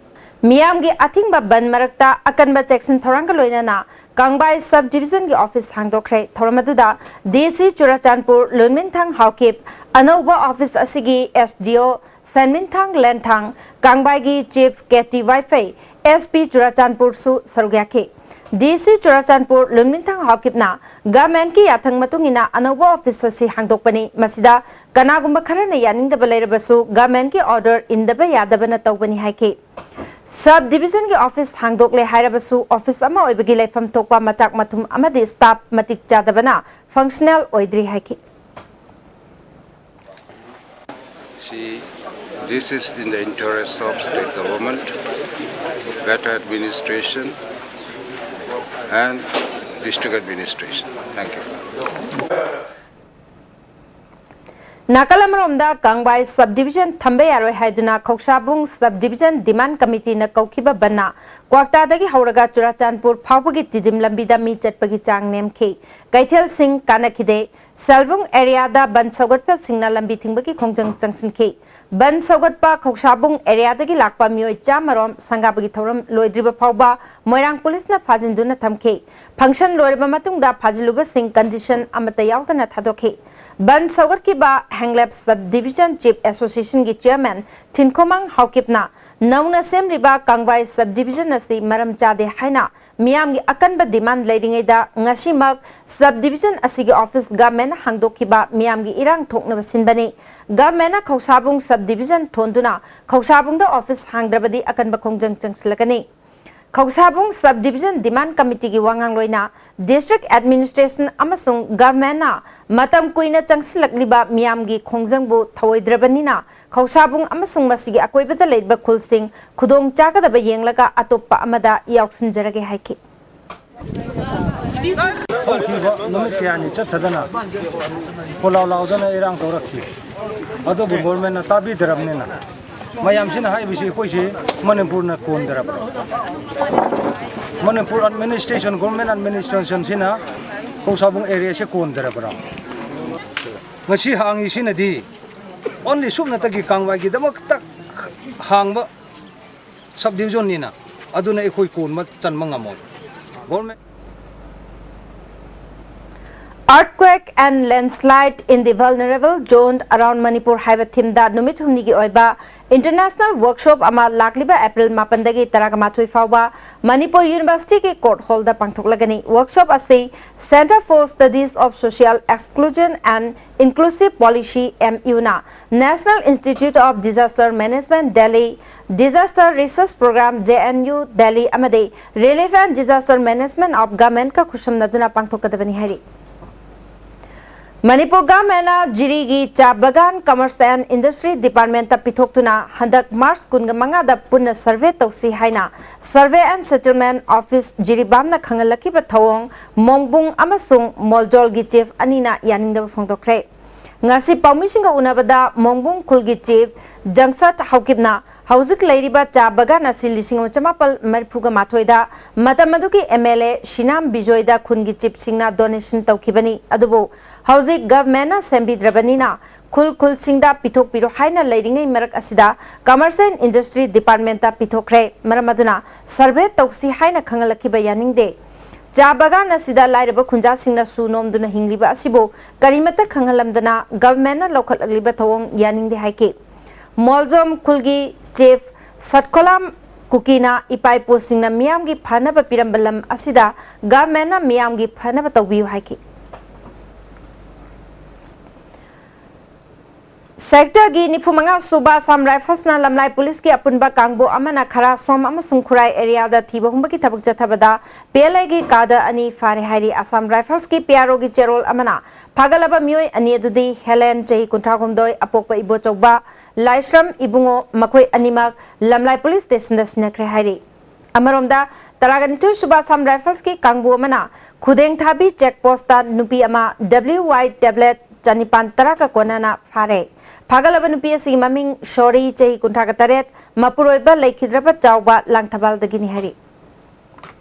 ꯃꯤꯌꯥꯝꯒꯤ ꯑꯊꯤꯡꯕ ꯕꯟ ꯃꯔꯛꯇ ꯑꯀꯟꯕ ꯆꯦꯛꯁꯤꯟ ꯊꯧꯔꯥꯡꯒ ꯂꯣꯏꯅꯅ ꯀꯥꯡꯕꯥꯏ ꯁꯕ ꯗꯤꯕꯤꯖꯟꯒꯤ ꯑꯣꯐꯤꯁ ꯍꯥꯡꯗꯣꯛꯈ꯭ꯔꯦ꯫ ꯊꯧꯔꯝ ꯑꯗꯨꯗ ꯗꯤ ꯁꯤ ꯆꯨꯔꯥꯆꯥꯟꯄꯨꯔ ꯂꯨꯟꯃꯤꯟꯊꯥꯡ ꯍꯥꯎꯀꯤꯞ, ꯑꯅꯧꯕ ꯑꯣꯐꯤꯁ ꯑꯁꯤꯒꯤ ꯑꯦꯁ ꯗꯤ ꯑꯣ ꯁꯟꯃꯤꯟꯊꯥꯡ ꯂꯦꯟꯊꯥꯡ, ꯀꯥꯡꯕꯥꯏꯒꯤ ꯆꯤꯐ ꯀꯦ ꯇꯤ ꯋꯥꯏꯐꯩ, ꯑꯦꯁ ꯄꯤ ꯆꯨꯔꯥꯆꯥꯟꯄꯨꯔꯁꯨ ꯁꯔꯨꯛ ꯌꯥꯈꯤ꯫ ꯗꯤ ꯁꯤ ꯆꯨꯔꯥꯆꯥꯟꯄꯨꯔ ꯂꯨꯟꯃꯤꯟꯊꯥꯡ ꯍꯥꯎꯀꯤꯞꯅ ꯒꯚꯔꯟꯃꯦꯟꯠꯀꯤ ꯌꯥꯊꯪ ꯃꯇꯨꯡ ꯏꯟꯅ ꯑꯅꯧꯕ ꯑꯣꯐꯤꯁ ꯑꯁꯤ ꯍꯥꯡꯗꯣꯛꯄꯅꯤ꯫ ꯃꯁꯤꯗ ꯀꯅꯥꯒꯨꯝꯕ ꯈꯔꯅ ꯌꯥꯅꯤꯡꯗꯕ ꯂꯩꯔꯕꯁꯨ ꯒꯚꯔꯟꯃꯦꯟꯠꯀꯤ ꯑꯣꯔꯗꯔ ꯏꯟꯗꯕ ꯌꯥꯗꯕꯅ ꯇꯧꯕꯅꯤ ꯍꯥꯏꯈꯤ꯫ ꯁꯕ ꯗꯤꯕꯤꯖꯟꯒꯤ ꯑꯣꯐꯤꯁ ꯍꯥꯡꯗꯣꯛꯂꯦ ꯍꯥꯏꯔꯕꯁꯨ ꯑꯣꯐꯤꯁ ꯑꯃ ꯑꯣꯏꯕꯒꯤ ꯂꯩꯐꯝ ꯊꯣꯛꯄ ꯃꯆꯥꯛ ꯃꯊꯨꯝ ꯑꯃꯗꯤ ꯁ꯭ꯇꯥꯐ ꯃꯇꯤꯛ ꯆꯥꯗꯕꯅ ꯐꯪꯁꯅꯦꯜ ꯑꯣꯏꯗ꯭ꯔꯤ ꯍꯥꯏꯈꯤ꯫ See, this is in the interest of state government, better administration and district administration. Thank you. ꯅꯥꯀꯜ ꯑꯃꯔꯣꯝꯗ, ꯀꯥꯡꯕꯥꯏ ꯁꯕ ꯗꯤꯕꯤꯖꯟ ꯊꯝꯕ ꯌꯥꯔꯣꯏ ꯍꯥꯏꯗꯨꯅ ꯈꯧꯁꯥꯕꯨꯡ ꯁꯕ ꯗꯤꯕꯤꯖꯟ ꯗꯤꯃꯥꯟ ꯀꯃꯤꯇꯤꯅ ꯀꯧꯈꯤꯕ ꯕꯟꯅ ꯀ꯭ꯋꯥꯛꯇꯥꯗꯒꯤ ꯍꯧꯔꯒ ꯆꯨꯔꯥꯆꯥꯟꯄꯨꯔ ꯐꯥꯎꯕꯒꯤ ꯇꯤꯗꯤꯝ ꯂꯝꯕꯤꯗ ꯃꯤ ꯆꯠꯄꯒꯤ ꯆꯥꯡ ꯅꯦꯝꯈꯤ꯫ ꯀꯩꯊꯦꯜꯁꯤꯡ ꯀꯥꯟꯅꯈꯤꯗꯦ꯫ ꯁꯦꯜꯕꯨꯡ ꯑꯦꯔꯤꯌꯥꯗ ꯕꯟ ꯁꯧꯒꯠꯄꯁꯤꯡꯅ ꯂꯝꯕꯤ ꯊꯤꯡꯕꯒꯤ ꯈꯣꯡꯖꯪ ꯆꯪꯁꯤꯟꯈꯤ꯫ ꯕꯟ ꯁꯧꯒꯠꯄ ꯈꯧꯁꯥꯕꯨꯡ ꯑꯦꯔꯤꯌꯥꯗꯒꯤ ꯂꯥꯛꯄ ꯃꯤꯑꯣꯏ ꯆꯥꯝꯃꯔꯣꯝ ꯁꯪꯒꯥꯕꯒꯤ ꯊꯧꯔꯝ ꯂꯣꯏꯗ꯭ꯔꯤꯕ ꯐꯥꯎꯕ ꯃꯣꯏꯔꯥꯡ ꯄꯨꯂꯤꯁꯅ ꯐꯥꯖꯤꯟꯗꯨꯅ ꯊꯝꯈꯤ꯫ ꯐꯪꯁꯟ ꯂꯣꯏꯔꯕ ꯃꯇꯨꯡꯗ ꯐꯥꯖꯤꯜꯂꯨꯕꯁꯤꯡ ꯀꯟꯗꯤꯁꯟ ꯑꯃꯠꯇ ꯌꯥꯎꯗꯅ ꯊꯥꯗꯣꯛꯈꯤ꯫ ꯕꯟ ꯁꯧꯒꯠꯈꯤꯕ ꯍꯦꯡꯂꯦꯞ ꯁꯕ ꯗꯤꯕꯤꯖꯟ ꯆꯤꯐ ꯑꯦꯁꯣꯁꯤꯌꯦꯁꯟꯒꯤ ꯆꯤꯌꯔꯃꯦꯟ ꯊꯤꯟꯈꯣꯃꯥꯡ ꯍꯥꯎꯀꯤꯞꯅ ꯅꯧꯅ ꯁꯦꯝꯂꯤꯕ ꯀꯥꯡꯕꯥꯏ ꯁꯕ ꯗꯤꯕꯤꯖꯟ ꯑꯁꯤ ꯃꯔꯝ ꯆꯥꯗꯦ ꯍꯥꯏꯅ ꯃꯤꯌꯥꯝꯒꯤ ꯑꯀꯟꯕ ꯗꯤꯃꯥꯟ ꯂꯩꯔꯤꯉꯩꯗ ꯉꯁꯤꯃꯛ ꯁꯕ ꯗꯤꯕꯤꯖꯟ ꯑꯁꯤꯒꯤ ꯑꯣꯐꯤꯁ ꯒꯚꯔꯟꯃꯦꯟꯠꯅ ꯍꯥꯡꯗꯣꯛꯈꯤꯕ ꯃꯤꯌꯥꯝꯒꯤ ꯏꯔꯥꯡ ꯊꯣꯛꯅꯕ ꯁꯤꯟꯕꯅꯤ꯫ ꯒꯚꯔꯟꯃꯦꯟꯠꯅ ꯈꯧꯁꯥꯕꯨꯡ ꯁꯕ ꯗꯤꯕꯤꯖꯟ ꯊꯣꯟꯗꯨꯅ ꯈꯧꯁꯥꯕꯨꯡꯗ ꯑꯣꯐꯤꯁ ꯍꯥꯡꯗ꯭ꯔꯕꯗꯤ ꯑꯀꯟꯕ ꯈꯣꯡꯖꯪ ꯆꯪꯁꯤꯜꯂꯛꯀꯅꯤ꯫ ꯈꯧꯁꯥꯕꯨꯡ ꯁꯕ ꯗꯤꯕꯤꯖꯟ ꯗꯤꯃꯥꯟ ꯀꯃꯤꯇꯤꯒꯤ ꯋꯥꯉꯥꯡꯂꯣꯏꯅ ꯗꯤꯁꯇ꯭ꯔꯤꯛ ꯑꯦꯗꯃꯤꯅꯤꯁꯇ꯭ꯔꯦꯁꯟ ꯑꯃꯁꯨꯡ ꯒꯚꯔꯟꯃꯦꯟꯠꯅ ꯃꯇꯝ ꯀꯨꯏꯅ ꯆꯪꯁꯤꯜꯂꯛꯂꯤꯕ ꯃꯤꯌꯥꯝꯒꯤ ꯈꯣꯡꯖꯪꯕꯨ ꯊꯧꯑꯣꯏꯗ꯭ꯔꯕꯅꯤꯅ ꯈꯧꯁꯥꯕꯨꯡ ꯑꯃꯁꯨꯡ ꯃꯁꯤꯒꯤ ꯑꯀꯣꯏꯕꯗ ꯂꯩꯔꯤꯕ ꯈꯨꯜꯁꯤꯡ ꯈꯨꯗꯣꯡ ꯆꯥꯒꯗꯕ ꯌꯦꯡꯂꯒ ꯑꯇꯣꯞꯄ ꯑꯃꯗ ꯌꯥꯎꯁꯤꯟꯖꯔꯒꯦ ꯍꯥꯏꯈꯤ꯫ ꯍꯧꯈꯤꯕ ꯅꯨꯃꯤꯠ ꯀꯌꯥꯅꯤ ꯆꯠꯊꯗꯅ ꯈꯣꯜꯂꯥꯎ ꯂꯥꯎꯗꯅ ꯏꯔꯥꯡ ꯇꯧꯔꯛꯈꯤ꯫ ꯑꯗꯨꯕꯨ ꯒꯣꯔꯃꯦꯟꯅ ꯇꯥꯕꯤꯗ꯭ꯔꯕꯅꯤꯅ ꯃꯌꯥꯝꯁꯤꯅ ꯍꯥꯏꯕꯁꯤ ꯑꯩꯈꯣꯏꯁꯤ ꯃꯅꯤꯄꯨꯔꯅ ꯀꯣꯟꯗ꯭ꯔꯕ꯭ꯔꯥ? ꯃꯅꯤꯄꯨꯔ ꯑꯦꯗꯃꯤꯅꯤꯁꯇ꯭ꯔꯦꯁꯟ, ꯒꯣꯔꯃꯦꯟ ꯑꯦꯗꯃꯤꯅꯤꯁꯇ꯭ꯔꯦꯁꯟꯁꯤꯅ ꯈꯧꯁꯥꯕꯨꯡ ꯑꯦꯔꯤꯌꯥꯁꯦ ꯀꯣꯟꯗ꯭ꯔꯕ꯭ꯔꯥ? ꯉꯁꯤ ꯍꯥꯡꯉꯤꯁꯤꯅꯗꯤ ꯑꯣꯟꯂꯤ ꯁꯨꯞꯅꯇꯒꯤ ꯀꯥꯡꯕꯥꯏꯒꯤꯗꯃꯛꯇ ꯍꯥꯡꯕ ꯁꯕ ꯗꯤꯕꯤꯖꯟꯅꯤꯅ, ꯑꯗꯨꯅ ꯑꯩꯈꯣꯏ ꯀꯣꯟꯕ ꯆꯟꯕ ꯉꯝꯃꯣꯏ꯫ Government Earthquake and landslide in the vulnerable zone around Manipur ꯍꯥꯏꯕ ꯊꯤꯝꯗ ꯅꯨꯃꯤꯠ ꯍꯨꯝꯅꯤꯒꯤ ꯑꯣꯏꯕ ꯏꯟꯇꯔꯅꯦꯁꯅꯦꯜ ꯋꯥꯔꯛꯁꯣꯞ ꯑꯃ ꯂꯥꯛꯂꯤꯕ ꯑꯦꯄ꯭ꯔꯤꯜ ꯃꯥꯄꯟꯗꯒꯤ ꯇꯔꯥꯃꯥꯊꯣꯏ ꯐꯥꯎꯕ ꯃꯅꯤꯄꯨꯔ ꯌꯨꯅꯤꯚꯔꯁꯤꯇꯤꯒꯤ ꯀꯣꯔꯠ ꯍꯣꯜꯗ ꯄꯥꯡꯊꯣꯛꯂꯒꯅꯤ꯫ ꯋꯥꯔꯛꯁꯣꯞ ꯑꯁꯤ Centre for Studies of Social Exclusion and Inclusive Policy, M U ꯅ National Institute of Disaster Management, Delhi, Disaster Research Program, J N U, Delhi ꯑꯃꯗꯤ Relief and Disaster Management of Government ꯀ ꯈꯨꯠꯁꯝꯅꯗꯨꯅ ꯄꯥꯡꯊꯣꯛꯀꯗꯕꯅꯤ ꯍꯥꯏꯔꯤ꯫ ꯃꯅꯤꯄꯨꯔ ꯒꯚꯔꯟꯃꯦꯟꯠꯅ ꯖꯤꯔꯤꯒꯤ ꯆꯥ ꯕꯒꯥꯟ commerce and industry ꯗꯤꯄꯥꯔꯠꯃꯦꯟꯠꯇ ꯄꯤꯊꯣꯛꯇꯨꯅ ꯍꯟꯗꯛ March ꯀꯨꯟꯃꯉꯥꯗ ꯄꯨꯟꯅ survey ꯇꯧꯁꯤ ꯍꯥꯏꯅ survey and settlement office ꯖꯤꯔꯤꯕꯥꯝꯅ ꯈꯪꯍꯜꯂꯛꯈꯤꯕ ꯊꯧꯑꯣꯡ ꯃꯣꯡꯕꯨꯡ ꯑꯃꯁꯨꯡ ꯃꯣꯜꯖꯣꯜꯒꯤ ꯆꯤꯐ ꯑꯅꯤꯅ ꯌꯥꯅꯤꯡꯗꯕ ꯐꯣꯡꯗꯣꯛꯈ꯭ꯔꯦ꯫ ꯉꯁꯤ ꯄꯥꯎꯃꯤꯁꯤꯡꯒ ꯎꯅꯕꯗ ꯃꯣꯡꯕꯨꯡ ꯈꯨꯜꯒꯤ ꯆꯤꯐ ꯖꯪꯁꯠ ꯍꯧꯀꯤꯞꯅ ꯍꯧꯖꯤꯛ ꯂꯩꯔꯤꯕ ꯆꯥ ꯕꯒꯥꯟ ꯑꯁꯤ ꯂꯤꯁꯤꯡ ꯑꯃ ꯆꯃꯥꯄꯜ ꯃꯔꯤꯐꯨꯒ ꯃꯥꯊꯣꯏꯗ ꯃꯇꯝ ꯑꯗꯨꯒꯤ ꯑꯦꯝ ꯑꯦꯜ ꯑꯦ ꯁꯤꯅꯥꯝ ꯕꯤꯖꯣꯏꯗ ꯈꯨꯟꯒꯤ ꯆꯤꯐꯁꯤꯡꯅ ꯗꯣꯅꯦꯁꯟ ꯇꯧꯈꯤꯕꯅꯤ꯫ ꯑꯗꯨꯕꯨ ꯍꯧꯖꯤꯛ ꯒꯚꯔꯟꯃꯦꯟꯠꯅ ꯁꯦꯝꯕꯤꯗ꯭ꯔꯕꯅꯤꯅ ꯈꯨꯜ ꯈꯨꯜꯁꯤꯡꯗ ꯄꯤꯊꯣꯛꯄꯤꯔꯣ ꯍꯥꯏꯅ ꯂꯩꯔꯤꯉꯩ ꯃꯔꯛ ꯑꯁꯤꯗ ꯀꯃꯔꯁ ꯑꯦꯟ ꯏꯟꯗꯁꯇ꯭ꯔꯤ ꯗꯤꯄꯥꯔꯠꯃꯦꯟꯠꯇ ꯄꯤꯊꯣꯛꯈ꯭ꯔꯦ꯫ ꯃꯔꯝ ꯑꯗꯨꯅ ꯁꯔꯚꯦ ꯇꯧꯁꯤ ꯍꯥꯏꯅ ꯈꯪꯍꯜꯂꯛꯈꯤꯕ ꯌꯥꯅꯤꯡꯗꯦ꯫ ꯆꯥ ꯕꯒꯥꯟ ꯑꯁꯤꯗ ꯂꯥꯏꯔꯕ ꯈꯨꯟꯖꯥꯁꯤꯡꯅ ꯁꯨ ꯅꯣꯝꯗꯨꯅ ꯍꯤꯡꯂꯤꯕ ꯑꯁꯤꯕꯨ ꯀꯔꯤꯃꯠꯇ ꯈꯪꯍꯜꯂꯝꯗꯅ ꯒꯚꯔꯟꯃꯦꯟꯠꯅ ꯂꯧꯈꯠꯂꯛꯂꯤꯕ ꯊꯧꯑꯣꯡ ꯌꯥꯅꯤꯡꯗꯦ ꯍꯥꯏꯈꯤ꯫ ꯃꯣꯜꯖꯣꯝ ꯈꯨꯜꯒꯤ ꯆꯤꯐ ꯁꯠꯈꯣꯂꯥꯝ ꯀꯨꯀꯤꯅ ꯏꯄꯥ ꯏꯄꯨꯁꯤꯡꯅ ꯃꯤꯌꯥꯝꯒꯤ ꯐꯅꯕ ꯄꯤꯔꯝꯕ ꯂꯝ ꯑꯁꯤꯗ ꯒꯚꯔꯟꯃꯦꯟꯠꯅ ꯃꯤꯌꯥꯝꯒꯤ ꯐꯅꯕ ꯇꯧꯕꯤꯌꯨ ꯍꯥꯏꯈꯤ꯫ ꯁꯦꯛꯇꯔꯒꯤ ꯅꯤꯐꯨ ꯃꯉꯥ ꯁꯨꯕ ꯑꯁꯥꯝ ꯔꯥꯏꯐꯜꯁꯅ ꯂꯝꯂꯥꯏ ꯄꯨꯂꯤꯁꯀꯤ ꯑꯄꯨꯟꯕ ꯀꯥꯡꯕꯨ ꯑꯃꯅ ꯈꯔꯥꯁꯣꯝ ꯑꯃꯁꯨꯡ ꯈꯨꯔꯥꯏ ꯑꯦꯔꯤꯌꯥꯗ ꯊꯤꯕ ꯍꯨꯝꯕꯒꯤ ꯊꯕꯛ ꯆꯠꯊꯕꯗ ꯄꯤ ꯑꯦꯜ ꯑꯦꯒꯤ ꯀꯥꯗ ꯑꯅꯤ ꯐꯥꯔꯦ ꯍꯥꯏꯔꯤ꯫ ꯑꯁꯥꯝ ꯔꯥꯏꯐꯜꯁꯀꯤ ꯄꯤ ꯑꯥꯔ ꯑꯣꯒꯤ ꯆꯦꯔꯣꯜ ꯑꯃꯅ ꯐꯥꯒꯠꯂꯕ ꯃꯤꯑꯣꯏ ꯑꯅꯤ ꯑꯗꯨꯗꯤ ꯍꯦꯂꯦꯟ, ꯆꯍꯤ ꯀꯨꯟꯊ꯭ꯔꯥ ꯍꯨꯝꯗꯣꯏ, ꯑꯄꯣꯛꯄ ꯏꯕꯣꯆꯧꯕ ꯂꯥꯏꯁ꯭ꯔꯝ ꯏꯕꯨꯡꯉꯣ, ꯃꯈꯣꯏ ꯑꯅꯤꯃꯛ ꯂꯝꯂꯥꯏ ꯄꯨꯂꯤꯁ ꯁ꯭ꯇꯦꯁꯟꯗ ꯁꯤꯟꯅꯈ꯭ꯔꯦ ꯍꯥꯏꯔꯤ꯫ ꯑꯃꯔꯣꯝꯗ, ꯇꯔꯥꯒ ꯅꯤꯊꯣꯏ ꯁꯨꯕ ꯑꯁꯥꯝ ꯔꯥꯏꯐꯜꯁꯀꯤ ꯀꯥꯡꯕꯨ ꯑꯃꯅ ꯈꯨꯗꯦꯡꯊꯥꯕꯤ ꯆꯦꯛ ꯄꯣꯁꯇ ꯅꯨꯄꯤ ꯑꯃ ꯗꯕ꯭ꯂꯤꯎ ꯋꯥꯏ ꯇꯦꯕ꯭ꯂꯦꯠ ꯆꯅꯤꯄꯥꯟ ꯇꯔꯥꯒ ꯀꯣꯟꯅꯅ ꯐꯥꯔꯦ꯫ ꯐꯥꯒꯠꯂꯕ ꯅꯨꯄꯤ ꯑꯁꯤꯒꯤ ꯃꯃꯤꯡ ꯁꯣꯔꯤ, ꯆꯍꯤ ꯀꯨꯟꯊ꯭ꯔꯥꯒ ꯇꯔꯦꯠ, ꯃꯄꯨꯔꯣꯏꯕ ꯂꯩꯈꯤꯗ꯭ꯔꯕ ꯆꯥꯎꯕ ꯂꯥꯡꯊꯕꯥꯜꯗꯒꯤꯅꯤ ꯍꯥꯏꯔꯤ꯫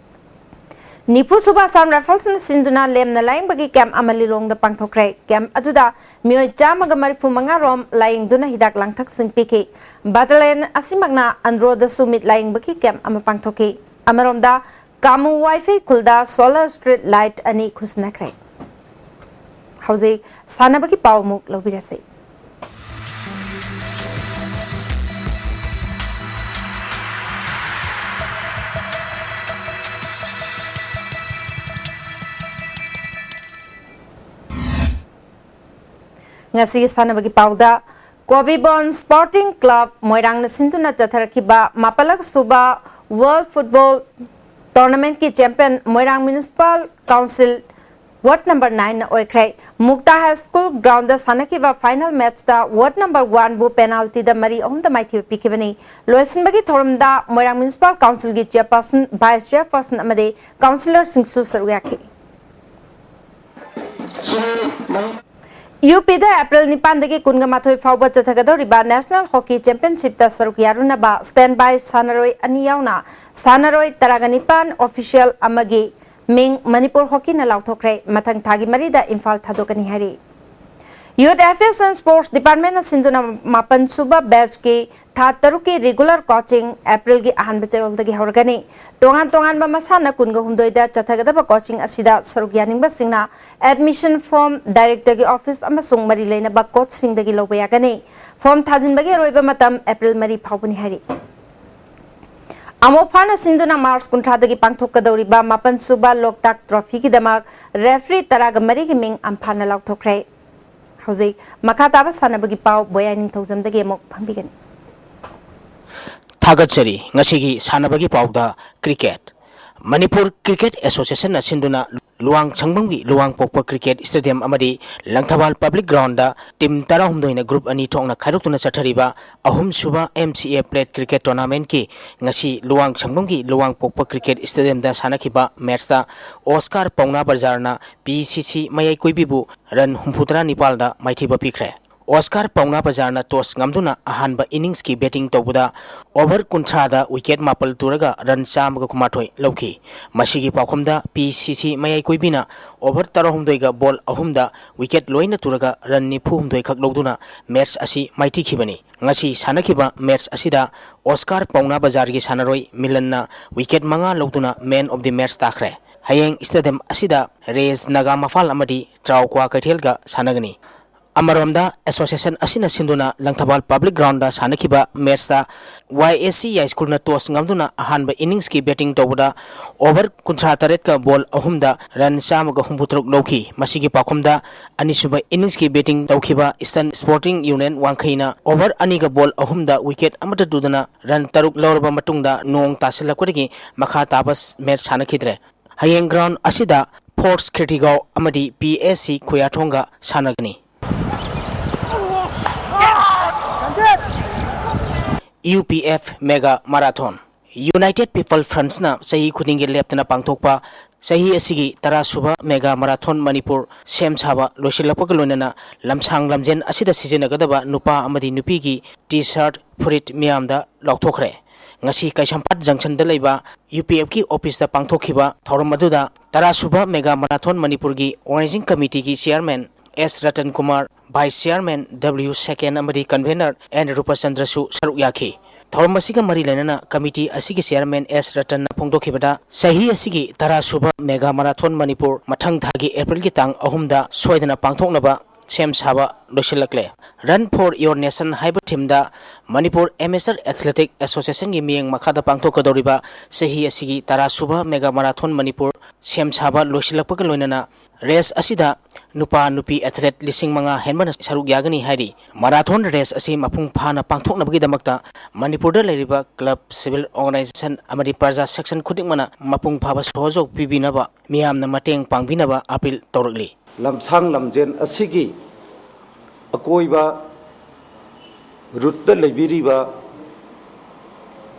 ꯅꯤꯐꯨ ꯁꯨꯕ ꯑꯁꯥꯝ ꯔꯥꯏꯐꯜꯁꯅ ꯁꯤꯟꯗꯨꯅ ꯂꯦꯝꯅ ꯂꯥꯌꯦꯡꯕꯒꯤ ꯀꯦꯝꯞ ꯑꯃ ꯂꯤꯂꯣꯡꯗ ꯄꯥꯡꯊꯣꯛꯈ꯭ꯔꯦ꯫ ꯀꯦꯝꯞ ꯑꯗꯨꯗ ꯃꯤꯑꯣꯏ ꯆꯥꯝꯃꯒ ꯃꯔꯤꯐꯨ ꯃꯉꯥ ꯔꯣꯝ ꯂꯥꯌꯦꯡꯗꯨꯅ ꯍꯤꯗꯥꯛ ꯂꯥꯡꯊꯛꯁꯤꯡ ꯄꯤꯈꯤ꯫ ꯕꯥꯇꯥꯂꯤꯌꯟ ꯑꯁꯤꯃꯛꯅ ꯑꯟꯗ꯭ꯔꯣꯗꯁꯨ ꯃꯤꯠ ꯂꯥꯌꯦꯡꯕꯒꯤ ꯀꯦꯝꯞ ꯑꯃ ꯄꯥꯡꯊꯣꯛꯈꯤ꯫ ꯑꯃꯔꯣꯝꯗ, ꯀꯥꯃꯨ ꯋꯥꯏꯐꯩ ꯈꯨꯜꯗ ꯁꯣꯂꯔ ꯁ꯭ꯇ꯭ꯔꯤꯠ ꯂꯥꯏꯠ ꯑꯅꯤ ꯈꯨꯠꯁꯤꯟꯅꯈ꯭ꯔꯦ꯫ ꯍꯧꯖꯤꯛ ꯁꯥꯟꯅꯕꯒꯤ ꯄꯥꯎ ꯑꯃꯨꯛ ꯂꯧꯕꯤꯔꯁꯤ꯫ ꯉꯁꯤꯒꯤ ꯁꯥꯟꯅꯕꯒꯤ ꯄꯥꯎꯗ, ꯀꯣꯕꯤꯕꯣꯟ ꯁ꯭ꯄꯣꯔꯇꯤꯡ ꯀ꯭ꯂꯕ ꯃꯣꯏꯔꯥꯡꯅ ꯁꯤꯟꯗꯨꯅ ꯆꯠꯊꯔꯛꯈꯤꯕ ꯃꯥꯄꯜꯂꯛ ꯁꯨꯕ ꯋꯥꯔꯜꯗ ꯐꯨꯠꯕꯣꯜ ꯇꯣꯔꯅꯥꯃꯦꯟꯠꯀꯤ ꯆꯦꯝꯄꯤꯌꯟ ꯃꯣꯏꯔꯥꯡ ꯃ꯭ꯌꯨꯅꯤꯁꯤꯄꯥꯜ ꯀꯥꯎꯟꯁꯤꯜ ꯋꯥꯔꯗ ꯅꯝꯕꯔ ꯅꯥꯏꯟꯅ ꯑꯣꯏꯈ꯭ꯔꯦ꯫ ꯃꯨꯛꯇꯥ ꯍꯥꯏ ꯁ꯭ꯀꯨꯜ ꯒ꯭ꯔꯥꯎꯟꯗ ꯁꯥꯟꯅꯈꯤꯕ ꯐꯥꯏꯅꯦꯜ ꯃꯦꯆꯇ ꯋꯥꯔꯗ ꯅꯝꯕꯔ ꯋꯥꯟꯕꯨ ꯄꯦꯅꯥꯜꯇꯤꯗ ꯃꯔꯤ ꯑꯍꯨꯝꯗ ꯃꯥꯏꯊꯤꯕ ꯄꯤꯈꯤꯕꯅꯤ꯫ ꯂꯣꯏꯁꯤꯟꯕꯒꯤ ꯊꯧꯔꯝꯗ ꯃꯣꯏꯔꯥꯡ ꯃ꯭ꯌꯨꯅꯤꯁꯤꯄꯥꯜ ꯀꯥꯎꯟꯁꯤꯜꯒꯤ ꯆꯦꯌꯔꯄꯔꯁꯟ, ꯚꯥꯏꯁ ꯆꯦꯌꯔꯄꯔꯁꯟ ꯑꯃꯗꯤ ꯀꯥꯎꯟꯁꯤꯂꯔꯁꯤꯡꯁꯨ ꯁꯔꯨꯛ ꯌꯥꯈꯤ꯫ ꯌꯨ ꯄꯤꯗ ꯑꯦꯄ꯭ꯔꯤꯜ ꯅꯤꯄꯥꯟꯗꯒꯤ ꯀꯨꯟꯒ ꯃꯥꯊꯣꯏ ꯐꯥꯎꯕ ꯆꯠꯊꯒꯗꯧꯔꯤꯕ ꯅꯦꯁꯅꯦꯜ ꯍꯣꯀꯤ ꯆꯦꯝꯄꯤꯌꯟꯁꯤꯞꯇ ꯁꯔꯨꯛ ꯌꯥꯔꯨꯅꯕ ꯁ꯭ꯇꯦꯟ ꯕꯥꯏ ꯁꯥꯟꯅꯔꯣꯏ ꯑꯅꯤ ꯌꯥꯎꯅ ꯁꯥꯟꯅꯔꯣꯏ ꯇꯔꯥꯒ ꯅꯤꯄꯥꯟ ꯑꯣꯐꯤꯁꯤꯌꯦꯜ ꯑꯃꯒꯤ ꯃꯤꯡ ꯃꯅꯤꯄꯨꯔ ꯍꯣꯀꯤꯅ ꯂꯥꯎꯊꯣꯛꯈ꯭ꯔꯦ꯫ ꯃꯊꯪ ꯊꯥꯒꯤ ꯃꯔꯤꯗ ꯏꯝꯐꯥꯜ ꯊꯥꯗꯣꯛꯀꯅꯤ ꯍꯥꯏꯔꯤ꯫ ꯌꯨꯠ ꯑꯦꯐꯤꯌꯔꯁ ꯑꯦꯟ ꯁ꯭ꯄꯣꯔꯠꯁ ꯗꯤꯄꯥꯔꯠꯃꯦꯟꯅ ꯁꯤꯟꯗꯨꯅ ꯃꯥꯄꯟ ꯁꯨꯕ ꯕꯦꯆꯀꯤ ꯊꯥ ꯇꯔꯨꯛꯀꯤ ꯔꯤꯒꯨꯂꯔ ꯀꯣꯆꯤꯡ ꯑꯦꯄ꯭ꯔꯤꯜꯒꯤ ꯑꯍꯥꯟꯕ ꯆꯌꯣꯜꯗꯒꯤ ꯍꯧꯔꯒꯅꯤ꯫ ꯇꯣꯉꯥꯟ ꯇꯣꯉꯥꯟꯕ ꯃꯁꯥꯟꯅ ꯀꯨꯟꯒ ꯍꯨꯝꯗꯣꯏꯗ ꯆꯠꯊꯒꯗꯕ ꯀꯣꯆꯤꯡ ꯑꯁꯤꯗ ꯁꯔꯨꯛ ꯌꯥꯅꯤꯡꯕꯁꯤꯡꯅ ꯑꯦꯗꯃꯤꯁꯟ ꯐꯣꯔꯝ ꯗꯥꯏꯔꯦꯛꯇꯔꯒꯤ ꯑꯣꯐꯤꯁ ꯑꯃꯁꯨꯡ ꯃꯔꯤ ꯂꯩꯅꯕ ꯀꯣꯆꯁꯤꯡꯗꯒꯤ ꯂꯧꯕ ꯌꯥꯒꯅꯤ꯫ ꯐꯣꯔꯝ ꯊꯥꯖꯤꯟꯕꯒꯤ ꯑꯔꯣꯏꯕ ꯃꯇꯝ ꯑꯦꯄ꯭ꯔꯤꯜ ꯃꯔꯤ ꯐꯥꯎꯕꯅꯤ ꯍꯥꯏꯔꯤ꯫ ꯑꯃꯣꯐꯥꯅ ꯁꯤꯟꯗꯨꯅ ꯃꯥꯔꯆ ꯀꯨꯟꯊ꯭ꯔꯥꯗꯒꯤ ꯄꯥꯡꯊꯣꯛꯀꯗꯧꯔꯤꯕ ꯃꯥꯄꯟ ꯁꯨꯕ ꯂꯣꯛꯇꯥꯛ ꯇ꯭ꯔꯣꯐꯤꯒꯤꯗꯃꯛ ꯔꯦꯐ꯭ꯔꯤ ꯇꯔꯥꯒ ꯃꯔꯤꯒꯤ ꯃꯤꯡ ꯑꯝꯐꯥꯅ ꯂꯥꯎꯊꯣꯛꯈ꯭ꯔꯦ꯫ ꯍꯧꯖꯤꯛ ꯃꯈꯥ ꯇꯥꯕ ꯁꯥꯟꯅꯕꯒꯤ ꯄꯥꯎ ꯕꯣꯌꯥꯏ ꯅꯤꯡꯊꯧꯖꯝꯗꯒꯤ ꯑꯃꯨꯛ ꯐꯪꯕꯤꯒꯅꯤ꯫ ꯊꯥꯒꯠꯆꯔꯤ꯫ ꯉꯁꯤꯒꯤ ꯁꯥꯟꯅꯕꯒꯤ ꯄꯥꯎꯗ ꯀ꯭ꯔꯤꯀꯦꯠ꯫ ꯃꯅꯤꯄꯨꯔ ꯀ꯭ꯔꯤꯀꯦꯠ ꯑꯦꯁꯣꯁꯤꯌꯦꯁꯟꯅ ꯁꯤꯟꯗꯨꯅ ꯂꯨꯋꯥꯡ ꯁꯪꯕꯝꯒꯤ ꯂꯨꯋꯥꯡ ꯄꯣꯛꯄ ꯀ꯭ꯔꯤꯀꯦꯠ ꯁ꯭ꯇꯦꯗꯤꯌꯝ ꯑꯃꯗꯤ ꯂꯪꯊꯕꯥꯜ ꯄꯕ꯭ꯂꯤꯛ ꯒ꯭ꯔꯥꯎꯟꯗ ꯇꯤꯝ ꯇꯔꯥꯍꯨꯝꯗꯣꯏꯅ ꯒ꯭ꯔꯨꯞ ꯑꯅꯤ ꯊꯣꯛꯅ ꯈꯥꯏꯗꯣꯛꯇꯨꯅ ꯆꯠꯊꯔꯤꯕ ꯑꯍꯨꯝꯁꯨꯕ ꯑꯦꯝ ꯁꯤ ꯑꯦ ꯄ꯭ꯂꯦꯠ ꯀ꯭ꯔꯤꯀꯦꯠ ꯇꯣꯔꯅꯥꯃꯦꯟꯠꯀꯤ ꯉꯁꯤ ꯂꯨꯋꯥꯡ ꯁꯪꯕꯝꯒꯤ ꯂꯨꯋꯥꯡ ꯄꯣꯛꯄ ꯀ꯭ꯔꯤꯀꯦꯠ ꯁ꯭ꯇꯦꯗꯤꯌꯝꯗ ꯁꯥꯟꯅꯈꯤꯕ ꯃꯦꯠꯁꯇ ꯑꯣꯁꯀꯥꯔ ꯄꯥꯎꯅꯥ ꯕꯖꯥꯔꯅ ꯄꯤ ꯁꯤ ꯁꯤ ꯃꯌꯥꯏ ꯀꯣꯏꯕꯤꯕꯨ ꯔꯟ ꯍꯨꯝꯐꯨꯇꯔꯥ ꯅꯤꯄꯥꯜꯗ ꯃꯥꯏꯊꯤꯕ ꯄꯤꯈ꯭ꯔꯦ꯫ ꯑꯣꯁꯀꯥꯔ ꯄꯥꯎꯅꯥ ꯕꯖꯥꯔꯅ ꯇꯣꯁ ꯉꯝꯗꯨꯅ ꯑꯍꯥꯟꯕ ꯏꯅꯤꯡꯁꯀꯤ ꯕꯦꯇꯤꯡ ꯇꯧꯕꯗ ꯑꯣꯚꯔ ꯀꯨꯟꯊ꯭ꯔꯥꯗ ꯋꯤꯀꯦꯠ ꯃꯥꯄꯜ ꯇꯨꯔꯒ ꯔꯟ ꯆꯥꯝꯃꯒ ꯀꯨꯟꯃꯥꯊꯣꯏ ꯂꯧꯈꯤ꯫ ꯃꯁꯤꯒꯤ ꯄꯥꯎꯈꯨꯝꯗ ꯄꯤ ꯁꯤ ꯁꯤ ꯃꯌꯥꯏ ꯀꯣꯏꯕꯤꯅ ꯑꯣꯚꯔ ꯇꯔꯥꯍꯨꯝꯗꯣꯏꯒ ꯕꯣꯜ ꯑꯍꯨꯝꯗ ꯋꯤꯀꯦꯠ ꯂꯣꯏꯅ ꯇꯨꯔꯒ ꯔꯟ ꯅꯤꯐꯨ ꯍꯨꯝꯗꯣꯏ ꯈꯛ ꯂꯧꯗꯨꯅ ꯃꯦꯠꯁ ꯑꯁꯤ ꯃꯥꯏꯊꯤꯈꯤꯕꯅꯤ꯫ ꯉꯁꯤ ꯁꯥꯟꯅꯈꯤꯕ ꯃꯦꯠꯁ ꯑꯁꯤꯗ ꯑꯣꯁꯀꯥꯔ ꯄꯥꯎꯅꯥ ꯕꯖꯥꯔꯒꯤ ꯁꯥꯟꯅꯔꯣꯏ ꯃꯤꯂꯟꯅ ꯋꯤꯀꯦꯠ ꯃꯉꯥ ꯂꯧꯗꯨꯅ ꯃꯦꯟ ꯑꯣꯐ ꯗꯤ ꯃꯦꯠꯁ ꯇꯥꯈ꯭ꯔꯦ꯫ ꯍꯌꯦꯡ ꯁ꯭ꯇꯦꯗꯤꯌꯝ ꯑꯁꯤꯗ ꯔꯦꯁ ꯅꯥꯒꯥ ꯃꯐꯥꯜ ꯑꯃꯗꯤ ꯇ꯭ꯔꯥꯎ ꯀ꯭ꯋꯥ ꯀꯩꯊꯦꯜꯒ ꯁꯥꯟꯅꯒꯅꯤ꯫ ꯑꯃꯔꯣꯝꯗ, ꯑꯦꯁꯣꯁꯤꯌꯦꯁꯟ ꯑꯁꯤꯅ ꯁꯤꯟꯗꯨꯅ ꯂꯪꯊꯕꯥꯜ ꯄꯕ꯭ꯂꯤꯛ ꯒ꯭ꯔꯥꯎꯟꯗ ꯁꯥꯟꯅꯈꯤꯕ ꯃꯦꯠꯁꯇ ꯋꯥꯏ ꯑꯦꯁ ꯁꯤ ꯌꯥꯏꯁ꯭ꯀꯨꯜꯅ ꯇꯣꯁ ꯉꯝꯗꯨꯅ ꯑꯍꯥꯟꯕ ꯏꯅꯤꯡꯁꯀꯤ ꯕꯦꯇꯤꯡ ꯇꯧꯕꯗ ꯑꯣꯚꯔ ꯀꯨꯟꯊ꯭ꯔꯥ ꯇꯔꯦꯠꯀ ꯕꯣꯜ ꯑꯍꯨꯝꯗ ꯔꯟ ꯆꯥꯝꯃꯒ ꯍꯨꯝꯐꯨꯇꯔꯨꯛ ꯂꯧꯈꯤ꯫ ꯃꯁꯤꯒꯤ ꯄꯥꯎꯈꯨꯝꯗ ꯑꯅꯤꯁꯨꯕ ꯏꯅꯤꯡꯁꯀꯤ ꯕꯦꯇꯤꯡ ꯇꯧꯈꯤꯕ ꯏꯁꯇꯔꯟ ꯁ꯭ꯄꯣꯔꯇꯤꯡ ꯌꯨꯅꯤꯌꯟ ꯋꯥꯡꯈꯩꯅ ꯑꯣꯚꯔ ꯑꯅꯤꯒ ꯕꯣꯜ ꯑꯍꯨꯝꯗ ꯋꯤꯀꯦꯠ ꯑꯃꯠꯇ ꯇꯨꯗꯅ ꯔꯟ ꯇꯔꯨꯛ ꯂꯧꯔꯕ ꯃꯇꯨꯡꯗ ꯅꯣꯡ ꯇꯥꯁꯤꯜꯂꯛꯄꯗꯒꯤ ꯃꯈꯥ ꯇꯥꯕ ꯃꯦꯠꯁ ꯁꯥꯟꯅꯈꯤꯗ꯭ꯔꯦ꯫ ꯍꯌꯦꯡ ꯒ꯭ꯔꯥꯎꯟ ꯑꯁꯤꯗ ꯐꯣꯔꯁ ꯈꯦꯇꯤꯒꯥꯎ ꯑꯃꯗꯤ ꯄꯤ ꯑꯦꯁ ꯁꯤ ꯈꯨꯌꯥꯊꯣꯡꯒ ꯁꯥꯟꯅꯒꯅꯤ꯫ U P F mega marathon. United people ꯐ꯭ꯔꯟꯠꯅ ꯆꯍꯤ ꯈꯨꯗꯤꯡꯒꯤ ꯂꯦꯞꯇꯅ ꯄꯥꯡꯊꯣꯛꯄ ꯆꯍꯤ ꯑꯁꯤꯒꯤ ꯇꯔꯥ ꯁꯨꯕ ꯃꯦꯒꯥ ꯃꯔꯥꯊꯣꯟ ꯃꯅꯤꯄꯨꯔ ꯁꯦꯝ ꯁꯥꯕ ꯂꯣꯏꯁꯤꯜꯂꯛꯄꯒ ꯂꯣꯏꯅꯅ ꯂꯝꯁꯥꯡ ꯂꯝꯖꯦꯟ ꯑꯁꯤꯗ ꯁꯤꯖꯤꯟꯅꯒꯗꯕ ꯅꯨꯄꯥ ꯑꯃꯗꯤ ꯅꯨꯄꯤꯒꯤ ꯇꯤ ꯁꯥꯔꯠ, ꯐꯨꯔꯤꯠ ꯃꯤꯌꯥꯝꯗ ꯂꯥꯎꯊꯣꯛꯈ꯭ꯔꯦ꯫ ꯉꯁꯤ ꯀꯩꯁꯥꯝꯄꯥꯠ ꯖꯪꯁꯟꯗ ꯂꯩꯕ ꯌꯨ ꯄꯤ ꯑꯦꯐꯀꯤ ꯑꯣꯐꯤꯁꯇ ꯄꯥꯡꯊꯣꯛꯈꯤꯕ ꯊꯧꯔꯝ ꯑꯗꯨꯗ ꯇꯔꯥ ꯁꯨꯕ ꯃꯦꯒꯥ ꯃꯔꯥꯊꯣꯟ ꯃꯅꯤꯄꯨꯔꯒꯤ ꯑꯣꯔꯒꯅꯥꯏꯖꯤꯡ ꯀꯃꯤꯇꯤꯒꯤ ꯆꯤꯌꯥꯔꯃꯦꯟ ꯑꯦꯁ ꯔꯇꯟ ꯀꯨꯃꯥꯔ, ꯚꯥꯏꯁ ꯆꯤꯌꯥꯔꯃꯦꯟ ꯗꯕ꯭ꯂꯤꯌꯨ ꯁꯦꯀꯦꯟ ꯑꯃꯗꯤ ꯀꯟꯚꯦꯅꯔ ꯑꯦꯟ ꯔꯨꯄꯆꯟꯗ꯭ꯔꯁꯨ ꯁꯔꯨꯛ ꯌꯥꯈꯤ꯫ ꯊꯧꯔꯝ ꯑꯁꯤꯒ ꯃꯔꯤ ꯂꯩꯅꯅ ꯀꯃꯤꯇꯤ ꯑꯁꯤꯒꯤ ꯆꯤꯌꯥꯔꯃꯦꯟ ꯑꯦꯁ ꯔꯇꯟꯅ ꯐꯣꯡꯗꯣꯛꯈꯤꯕꯗ, ꯆꯍꯤ ꯑꯁꯤꯒꯤ ꯇꯔꯥ ꯁꯨꯕ ꯃꯦꯒꯥ ꯃꯔꯥꯊꯣꯟ ꯃꯅꯤꯄꯨꯔ ꯃꯊꯪ ꯊꯥꯒꯤ ꯑꯦꯄ꯭ꯔꯤꯜꯒꯤ ꯇꯥꯡ ꯑꯍꯨꯝꯗ ꯁꯣꯏꯗꯅ ꯄꯥꯡꯊꯣꯛꯅꯕ ꯁꯦꯝ ꯁꯥꯕ ꯂꯣꯏꯁꯤꯜꯂꯛꯂꯦ꯫ Run for Your Nation ꯍꯥꯏꯕ ꯊꯤꯝꯗ ꯃꯅꯤꯄꯨꯔ ꯑꯦꯃꯦꯆꯔ ꯑꯦꯊꯂꯦꯇꯤꯛ ꯑꯦꯁꯣꯁꯤꯌꯦꯁꯟꯒꯤ ꯃꯤꯠꯌꯦꯡ ꯃꯈꯥꯗ ꯄꯥꯡꯊꯣꯛꯀꯗꯧꯔꯤꯕ ꯆꯍꯤ ꯑꯁꯤꯒꯤ ꯇꯔꯥ ꯁꯨꯕ ꯃꯦꯒꯥ ꯃꯔꯥꯊꯣꯟ ꯃꯅꯤꯄꯨꯔ ꯁꯦꯝ ꯁꯥꯕ ꯂꯣꯏꯁꯤꯜꯂꯛꯄꯒ ꯂꯣꯏꯅꯅ ꯔꯦꯁ ꯑꯁꯤꯗ ꯅꯨꯄꯥ ꯅꯨꯄꯤ ꯑꯦꯊꯂꯦꯠ ꯂꯤꯁꯤꯡ ꯃꯉꯥ ꯍꯦꯟꯕꯅ ꯁꯔꯨꯛ ꯌꯥꯒꯅꯤ ꯍꯥꯏꯔꯤ꯫ ꯃꯔꯥꯊꯣꯟ ꯔꯦꯁ ꯑꯁꯤ ꯃꯄꯨꯡ ꯐꯥꯅ ꯄꯥꯡꯊꯣꯛꯅꯕꯒꯤꯗꯃꯛꯇ ꯃꯅꯤꯄꯨꯔꯗ ꯂꯩꯔꯤꯕ ꯀ꯭ꯂꯕ, ꯁꯤꯚꯤꯜ ꯑꯣꯔꯒꯅꯥꯏꯖꯦꯁꯟ ꯑꯃꯗꯤ ꯄ꯭ꯔꯖꯥ ꯁꯦꯛꯁꯟ ꯈꯨꯗꯤꯡꯃꯛꯅ ꯃꯄꯨꯡ ꯐꯥꯕ ꯁꯍꯣꯖꯣꯛ ꯄꯤꯕꯤꯅꯕ, ꯃꯤꯌꯥꯝꯅ ꯃꯇꯦꯡ ꯄꯥꯡꯕꯤꯅꯕ ꯑꯥꯄꯤꯜ ꯇꯧꯔꯛꯂꯤ꯫ ꯂꯝꯁꯥꯡ ꯂꯝꯖꯦꯟ ꯑꯁꯤꯒꯤ ꯑꯀꯣꯏꯕ ꯔꯨꯠꯇ ꯂꯩꯕꯤꯔꯤꯕ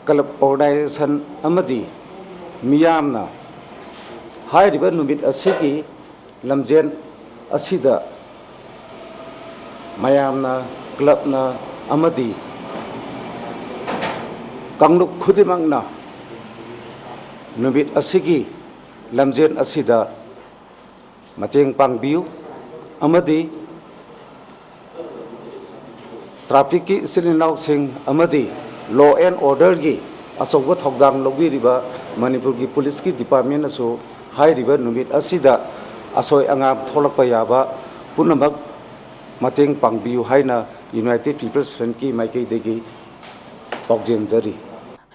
ꯀ꯭ꯂꯕ, ꯑꯣꯔꯒꯅꯥꯏꯖꯦꯁꯟ ꯑꯃꯗꯤ ꯃꯤꯌꯥꯝꯅ ꯍꯥꯏꯔꯤꯕ ꯅꯨꯃꯤꯠ ꯑꯁꯤꯒꯤ ꯂꯝꯖꯦꯟ ꯑꯁꯤꯗ ꯃꯌꯥꯝꯅ, ꯀ꯭ꯂꯕꯅ ꯑꯃꯗꯤ ꯀꯥꯡꯂꯨꯞ ꯈꯨꯗꯤꯡꯃꯛꯅ ꯅꯨꯃꯤꯠ ꯑꯁꯤꯒꯤ ꯂꯝꯖꯦꯟ ꯑꯁꯤꯗ ꯃꯇꯦꯡ ꯄꯥꯡꯕꯤꯌꯨ ꯑꯃꯗꯤ ꯇ꯭ꯔꯥꯐꯤꯛꯀꯤ ꯏꯆꯤꯜ ꯏꯅꯥꯎꯁꯤꯡ ꯑꯃꯗꯤ law and orderꯒꯤ ꯑꯆꯧꯕ ꯊꯧꯗꯥꯡ ꯂꯧꯕꯤꯔꯤꯕ ꯃꯅꯤꯄꯨꯔꯒꯤ ꯄꯨꯂꯤꯁꯀꯤ ꯗꯤꯄꯥꯔꯠꯃꯦꯟꯅꯁꯨ ꯍꯥꯏꯔꯤꯕ ꯅꯨꯃꯤꯠ ꯑꯁꯤꯗ ꯑꯁꯣꯏ ꯑꯉꯥꯝ ꯊꯣꯛꯂꯛꯄ ꯌꯥꯕ ꯄꯨꯝꯅꯃꯛ ꯃꯇꯦꯡ ꯄꯥꯡꯕꯤꯌꯨ ꯍꯥꯏꯅ United People's Frontꯀꯤ ꯃꯥꯏꯀꯩꯗꯒꯤ ꯄꯥꯎꯖꯦꯟꯖꯔꯤ꯫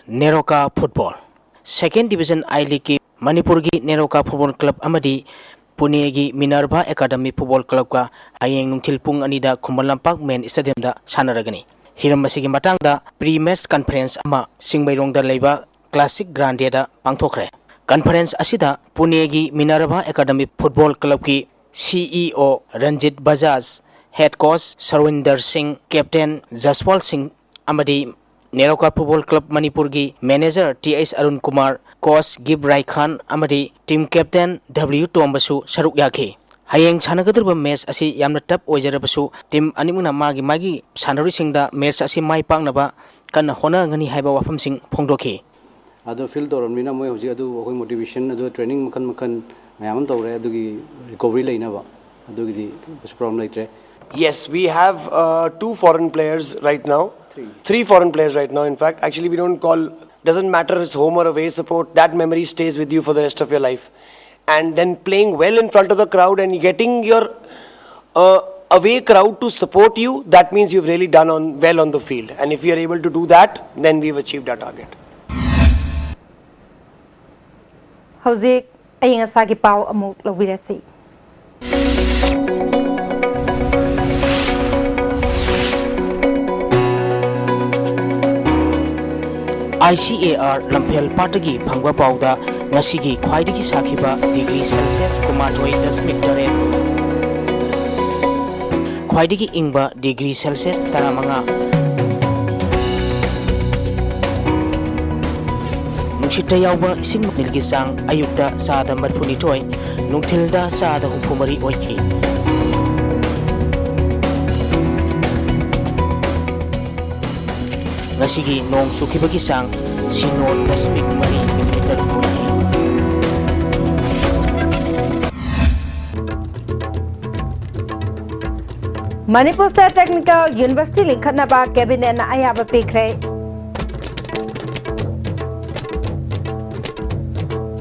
Neroka football. Second Division I Leagueꯀꯤ ꯃꯅꯤꯄꯨꯔꯒꯤ ꯅꯦꯔꯣꯀꯥ ꯐꯨꯠꯕꯣꯜ ꯀ꯭ꯂꯕ ꯑꯃꯗꯤ ꯄꯨꯅꯦꯒꯤ ꯃꯤꯅꯔꯚꯥ ꯑꯦꯀꯥꯗꯃꯤ ꯐꯨꯠꯕꯣꯜ ꯀ꯭ꯂꯕꯀ ꯍꯌꯦꯡ ꯅꯨꯡꯊꯤꯜ ꯄꯨꯡ ꯑꯅꯤꯗ ꯈꯨꯃꯟ ꯂꯝꯄꯥꯛ ꯃꯦꯟ ꯁ꯭ꯇꯦꯗꯤꯌꯝꯗ ꯁꯥꯟꯅꯔꯒꯅꯤ꯫ ꯍꯤꯔꯝ ꯑꯁꯤꯒꯤ ꯃꯇꯥꯡꯗ ꯄ꯭ꯔꯤ ꯃꯦꯆ ꯀꯟꯐꯔꯦꯟꯁ ꯑꯃ ꯆꯤꯡꯃꯩꯔꯣꯡꯗ ꯂꯩꯕ ꯀ꯭ꯂꯥꯁꯤꯛ ꯒ꯭ꯔꯥꯟꯗꯦꯗ ꯄꯥꯡꯊꯣꯛꯈ꯭ꯔꯦ꯫ ꯀꯟꯐꯔꯦꯟꯁ ꯑꯁꯤꯗ ꯄꯨꯅꯦꯒꯤ ꯃꯤꯅꯔꯚꯥ ꯑꯦꯀꯥꯗꯃꯤ ꯐꯨꯠꯕꯣꯜ ꯀ꯭ꯂꯕꯀꯤ C E O Ranjit Bajaj, head coach Sarwinder Singh, captain Jaswal Singh ꯑꯃꯗꯤ ꯅꯦꯔꯣꯀꯥ ꯐꯨꯠꯕꯣꯜ ꯀ꯭ꯂꯕ ꯃꯅꯤꯄꯨꯔꯒꯤ manager T H Arun Kumar, coach Gip Raikhan ꯑꯃꯗꯤ ꯇꯤꯝ ꯀꯦꯞꯇꯦꯟ ꯗꯕ꯭ꯂꯤꯌꯨ ꯇꯣꯝꯕꯁꯨ ꯁꯔꯨꯛ ꯌꯥꯈꯤ꯫ ꯍꯌꯦꯡ ꯁꯥꯟꯅꯒꯗꯧꯔꯤꯕ ꯃꯦꯆ ꯑꯁꯤ ꯌꯥꯝꯅ ꯇꯐ ꯑꯣꯏꯖꯔꯕꯁꯨ, ꯇꯤꯝ ꯑꯅꯤꯃꯛꯅ ꯃꯥꯒꯤ ꯃꯥꯒꯤ ꯁꯥꯟꯅꯔꯣꯏꯁꯤꯡꯗ ꯃꯦꯆ ꯑꯁꯤ ꯃꯥꯏ ꯄꯥꯛꯅꯕ ꯀꯟꯅ ꯍꯣꯠꯅꯒꯅꯤ ꯍꯥꯏꯕ ꯋꯥꯐꯝꯁꯤꯡ ꯐꯣꯡꯗꯣꯛꯈꯤ꯫ ꯑꯗꯣ ꯐꯤꯜ ꯇꯧꯔꯕꯅꯤꯅ ꯃꯣꯏ ꯍꯧꯖꯤꯛ ꯑꯗꯨ ꯑꯩꯈꯣꯏ ꯃꯣꯇꯤꯚꯦꯁꯟ, ꯑꯗꯨ ꯇ꯭ꯔꯦꯅꯤꯡ ꯃꯈꯜ ꯃꯈꯜ ꯃꯌꯥꯝ ꯑꯃ ꯇꯧꯔꯦ, ꯑꯗꯨꯒꯤ ꯔꯤꯀꯣꯚꯔꯤ ꯂꯩꯅꯕ, ꯑꯗꯨꯒꯤꯗꯤ ꯀꯩꯁꯨ ꯄ꯭ꯔꯣꯕ꯭ꯂꯦꯝ ꯂꯩꯇ꯭ꯔꯦ꯫ Yes, we have uh, two foreign players right now. Three. Three foreign players right now. In fact, actually, we don't call, doesn't matter, it's home or away support. That memory stays with you for the rest of your life. And then playing well in front of the crowd and getting your uh, away crowd to support you, that means you've really done on well on the field. And if we are able to do that, then we've achieved our target. ꯍꯧꯖꯤꯛ ꯑꯏꯪ ꯑꯁꯥꯒꯤ ꯄꯥꯎ ꯑꯃꯨꯛ ꯂꯧꯕꯤꯔꯁꯤ꯫ ICAR ꯂꯝꯐꯦꯜ ꯄꯥꯠꯇꯒꯤ ꯐꯪꯕ ꯄꯥꯎꯗ ꯉꯁꯤꯒꯤ ꯈ꯭ꯋꯥꯏꯗꯒꯤ ꯁꯥꯈꯤꯕ ꯗꯤꯒ꯭ꯔꯤ ꯁꯦꯜꯁꯤꯌꯁ ꯀꯨꯟꯃꯥꯊꯣꯏ ꯗꯁꯃꯤꯛ ꯇꯔꯦꯠ, ꯈ꯭ꯋꯥꯏꯗꯒꯤ ꯏꯪꯕ ꯗꯤꯒ꯭ꯔꯤ ꯁꯦꯜꯁꯤꯌꯁ ꯇꯔꯥꯃꯉꯥ, ꯅꯨꯡꯁꯤꯠꯇ ꯌꯥꯎꯕ ꯏꯁꯤꯡ ꯃꯅꯤꯜꯒꯤ ꯆꯥꯡ ꯑꯌꯨꯛꯇ ꯆꯥꯗ ꯃꯔꯤꯐꯨꯅꯤꯊꯣꯏ, ꯅꯨꯡꯊꯤꯜꯗ ꯆꯥꯗ ꯍꯨꯝꯐꯨꯃꯔꯤ ꯑꯣꯏꯈꯤ꯫ ꯉꯁꯤꯒꯤ ꯅꯣꯡ ꯆꯨꯈꯤꯕꯒꯤ ꯆꯥꯡ ꯁꯤꯅꯣ ꯗꯁꯃꯤꯛ ꯃꯔꯤ ꯃꯤꯂꯤꯃꯤꯇꯔ ꯑꯣꯏꯈꯤ꯫ ꯃꯅꯤꯄꯨꯔ ꯁ꯭ꯇꯦꯠ ꯇꯦꯛꯅꯤꯀꯦꯜ ꯌꯨꯅꯤꯚꯔꯁꯤꯇꯤ ꯂꯤꯡꯈꯠꯅꯕ ꯀꯦꯕꯤꯅꯦꯠꯅ ꯑꯌꯥꯕ ꯄꯤꯈ꯭ꯔꯦ꯫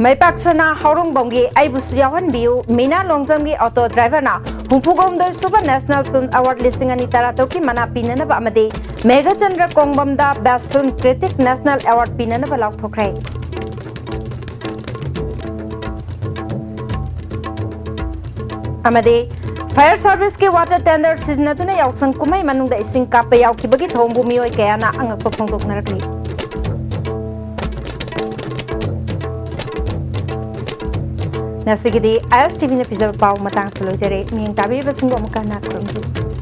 ꯃꯩꯄꯥꯛ ꯁꯅꯥ ꯍꯧꯔꯣꯡꯕꯝꯒꯤ ꯑꯩꯕꯨꯁꯨ ꯌꯥꯎꯍꯟꯕꯤꯌꯨ, ꯃꯤꯅꯥ ꯂꯣꯡꯖꯝꯒꯤ ꯑꯣꯇꯣ ꯗ꯭ꯔꯥꯏꯚꯔꯅ ꯍꯨꯝꯐꯨꯍꯨꯝꯗꯣꯏ ꯁꯨꯕ ꯅꯦꯁꯅꯦꯜ ꯐꯤꯜꯝ ꯑꯦꯋꯥꯔꯗ ꯂꯤꯁꯤꯡ ꯑꯅꯤ ꯇꯔꯥꯇꯔꯨꯛꯀꯤ ꯃꯅꯥ ꯄꯤꯅꯅꯕ ꯑꯃꯗꯤ ꯃꯦꯘꯆꯟꯗ꯭ꯔ ꯀꯣꯡꯕꯝꯗ ꯕꯦꯁ ꯐꯤꯜꯝ ꯀ꯭ꯔꯤꯇꯤꯛ ꯅꯦꯁꯅꯦꯜ ꯑꯦꯋꯥꯔꯗ ꯄꯤꯅꯅꯕ ꯂꯥꯎꯊꯣꯛꯈ꯭ꯔꯦ꯫ ꯑꯃꯗꯤ ꯐꯥꯌꯔ ꯁꯥꯔꯚꯤꯁꯀꯤ ꯋꯥꯇꯔ ꯇꯦꯟꯗꯔ ꯁꯤꯖꯤꯟꯅꯗꯨꯅ ꯌꯥꯎꯁꯪ ꯀꯨꯝꯍꯩ ꯃꯅꯨꯡꯗ ꯏꯁꯤꯡ ꯀꯥꯞꯄ ꯌꯥꯎꯈꯤꯕꯒꯤ ꯊꯧꯑꯣꯡꯕꯨ ꯃꯤꯑꯣꯏ ꯀꯌꯥꯅ ꯑꯉꯛꯄ ꯐꯣꯡꯗꯣꯛꯅꯔꯛꯂꯤ꯫ ꯉꯁꯤꯒꯤꯗꯤ ISTVꯅ ꯄꯤꯖꯕ ꯄꯥꯎ ꯃꯇꯥꯡꯁꯤꯗ ꯂꯣꯏꯖꯔꯦ꯫ ꯃꯤꯠꯌꯦꯡ ꯇꯥꯕꯤꯔꯤꯕꯁꯤꯡꯕꯨ ꯑꯃꯨꯛꯀ ꯍꯟꯅ ꯈꯨꯔꯨꯝꯖꯔꯤ꯫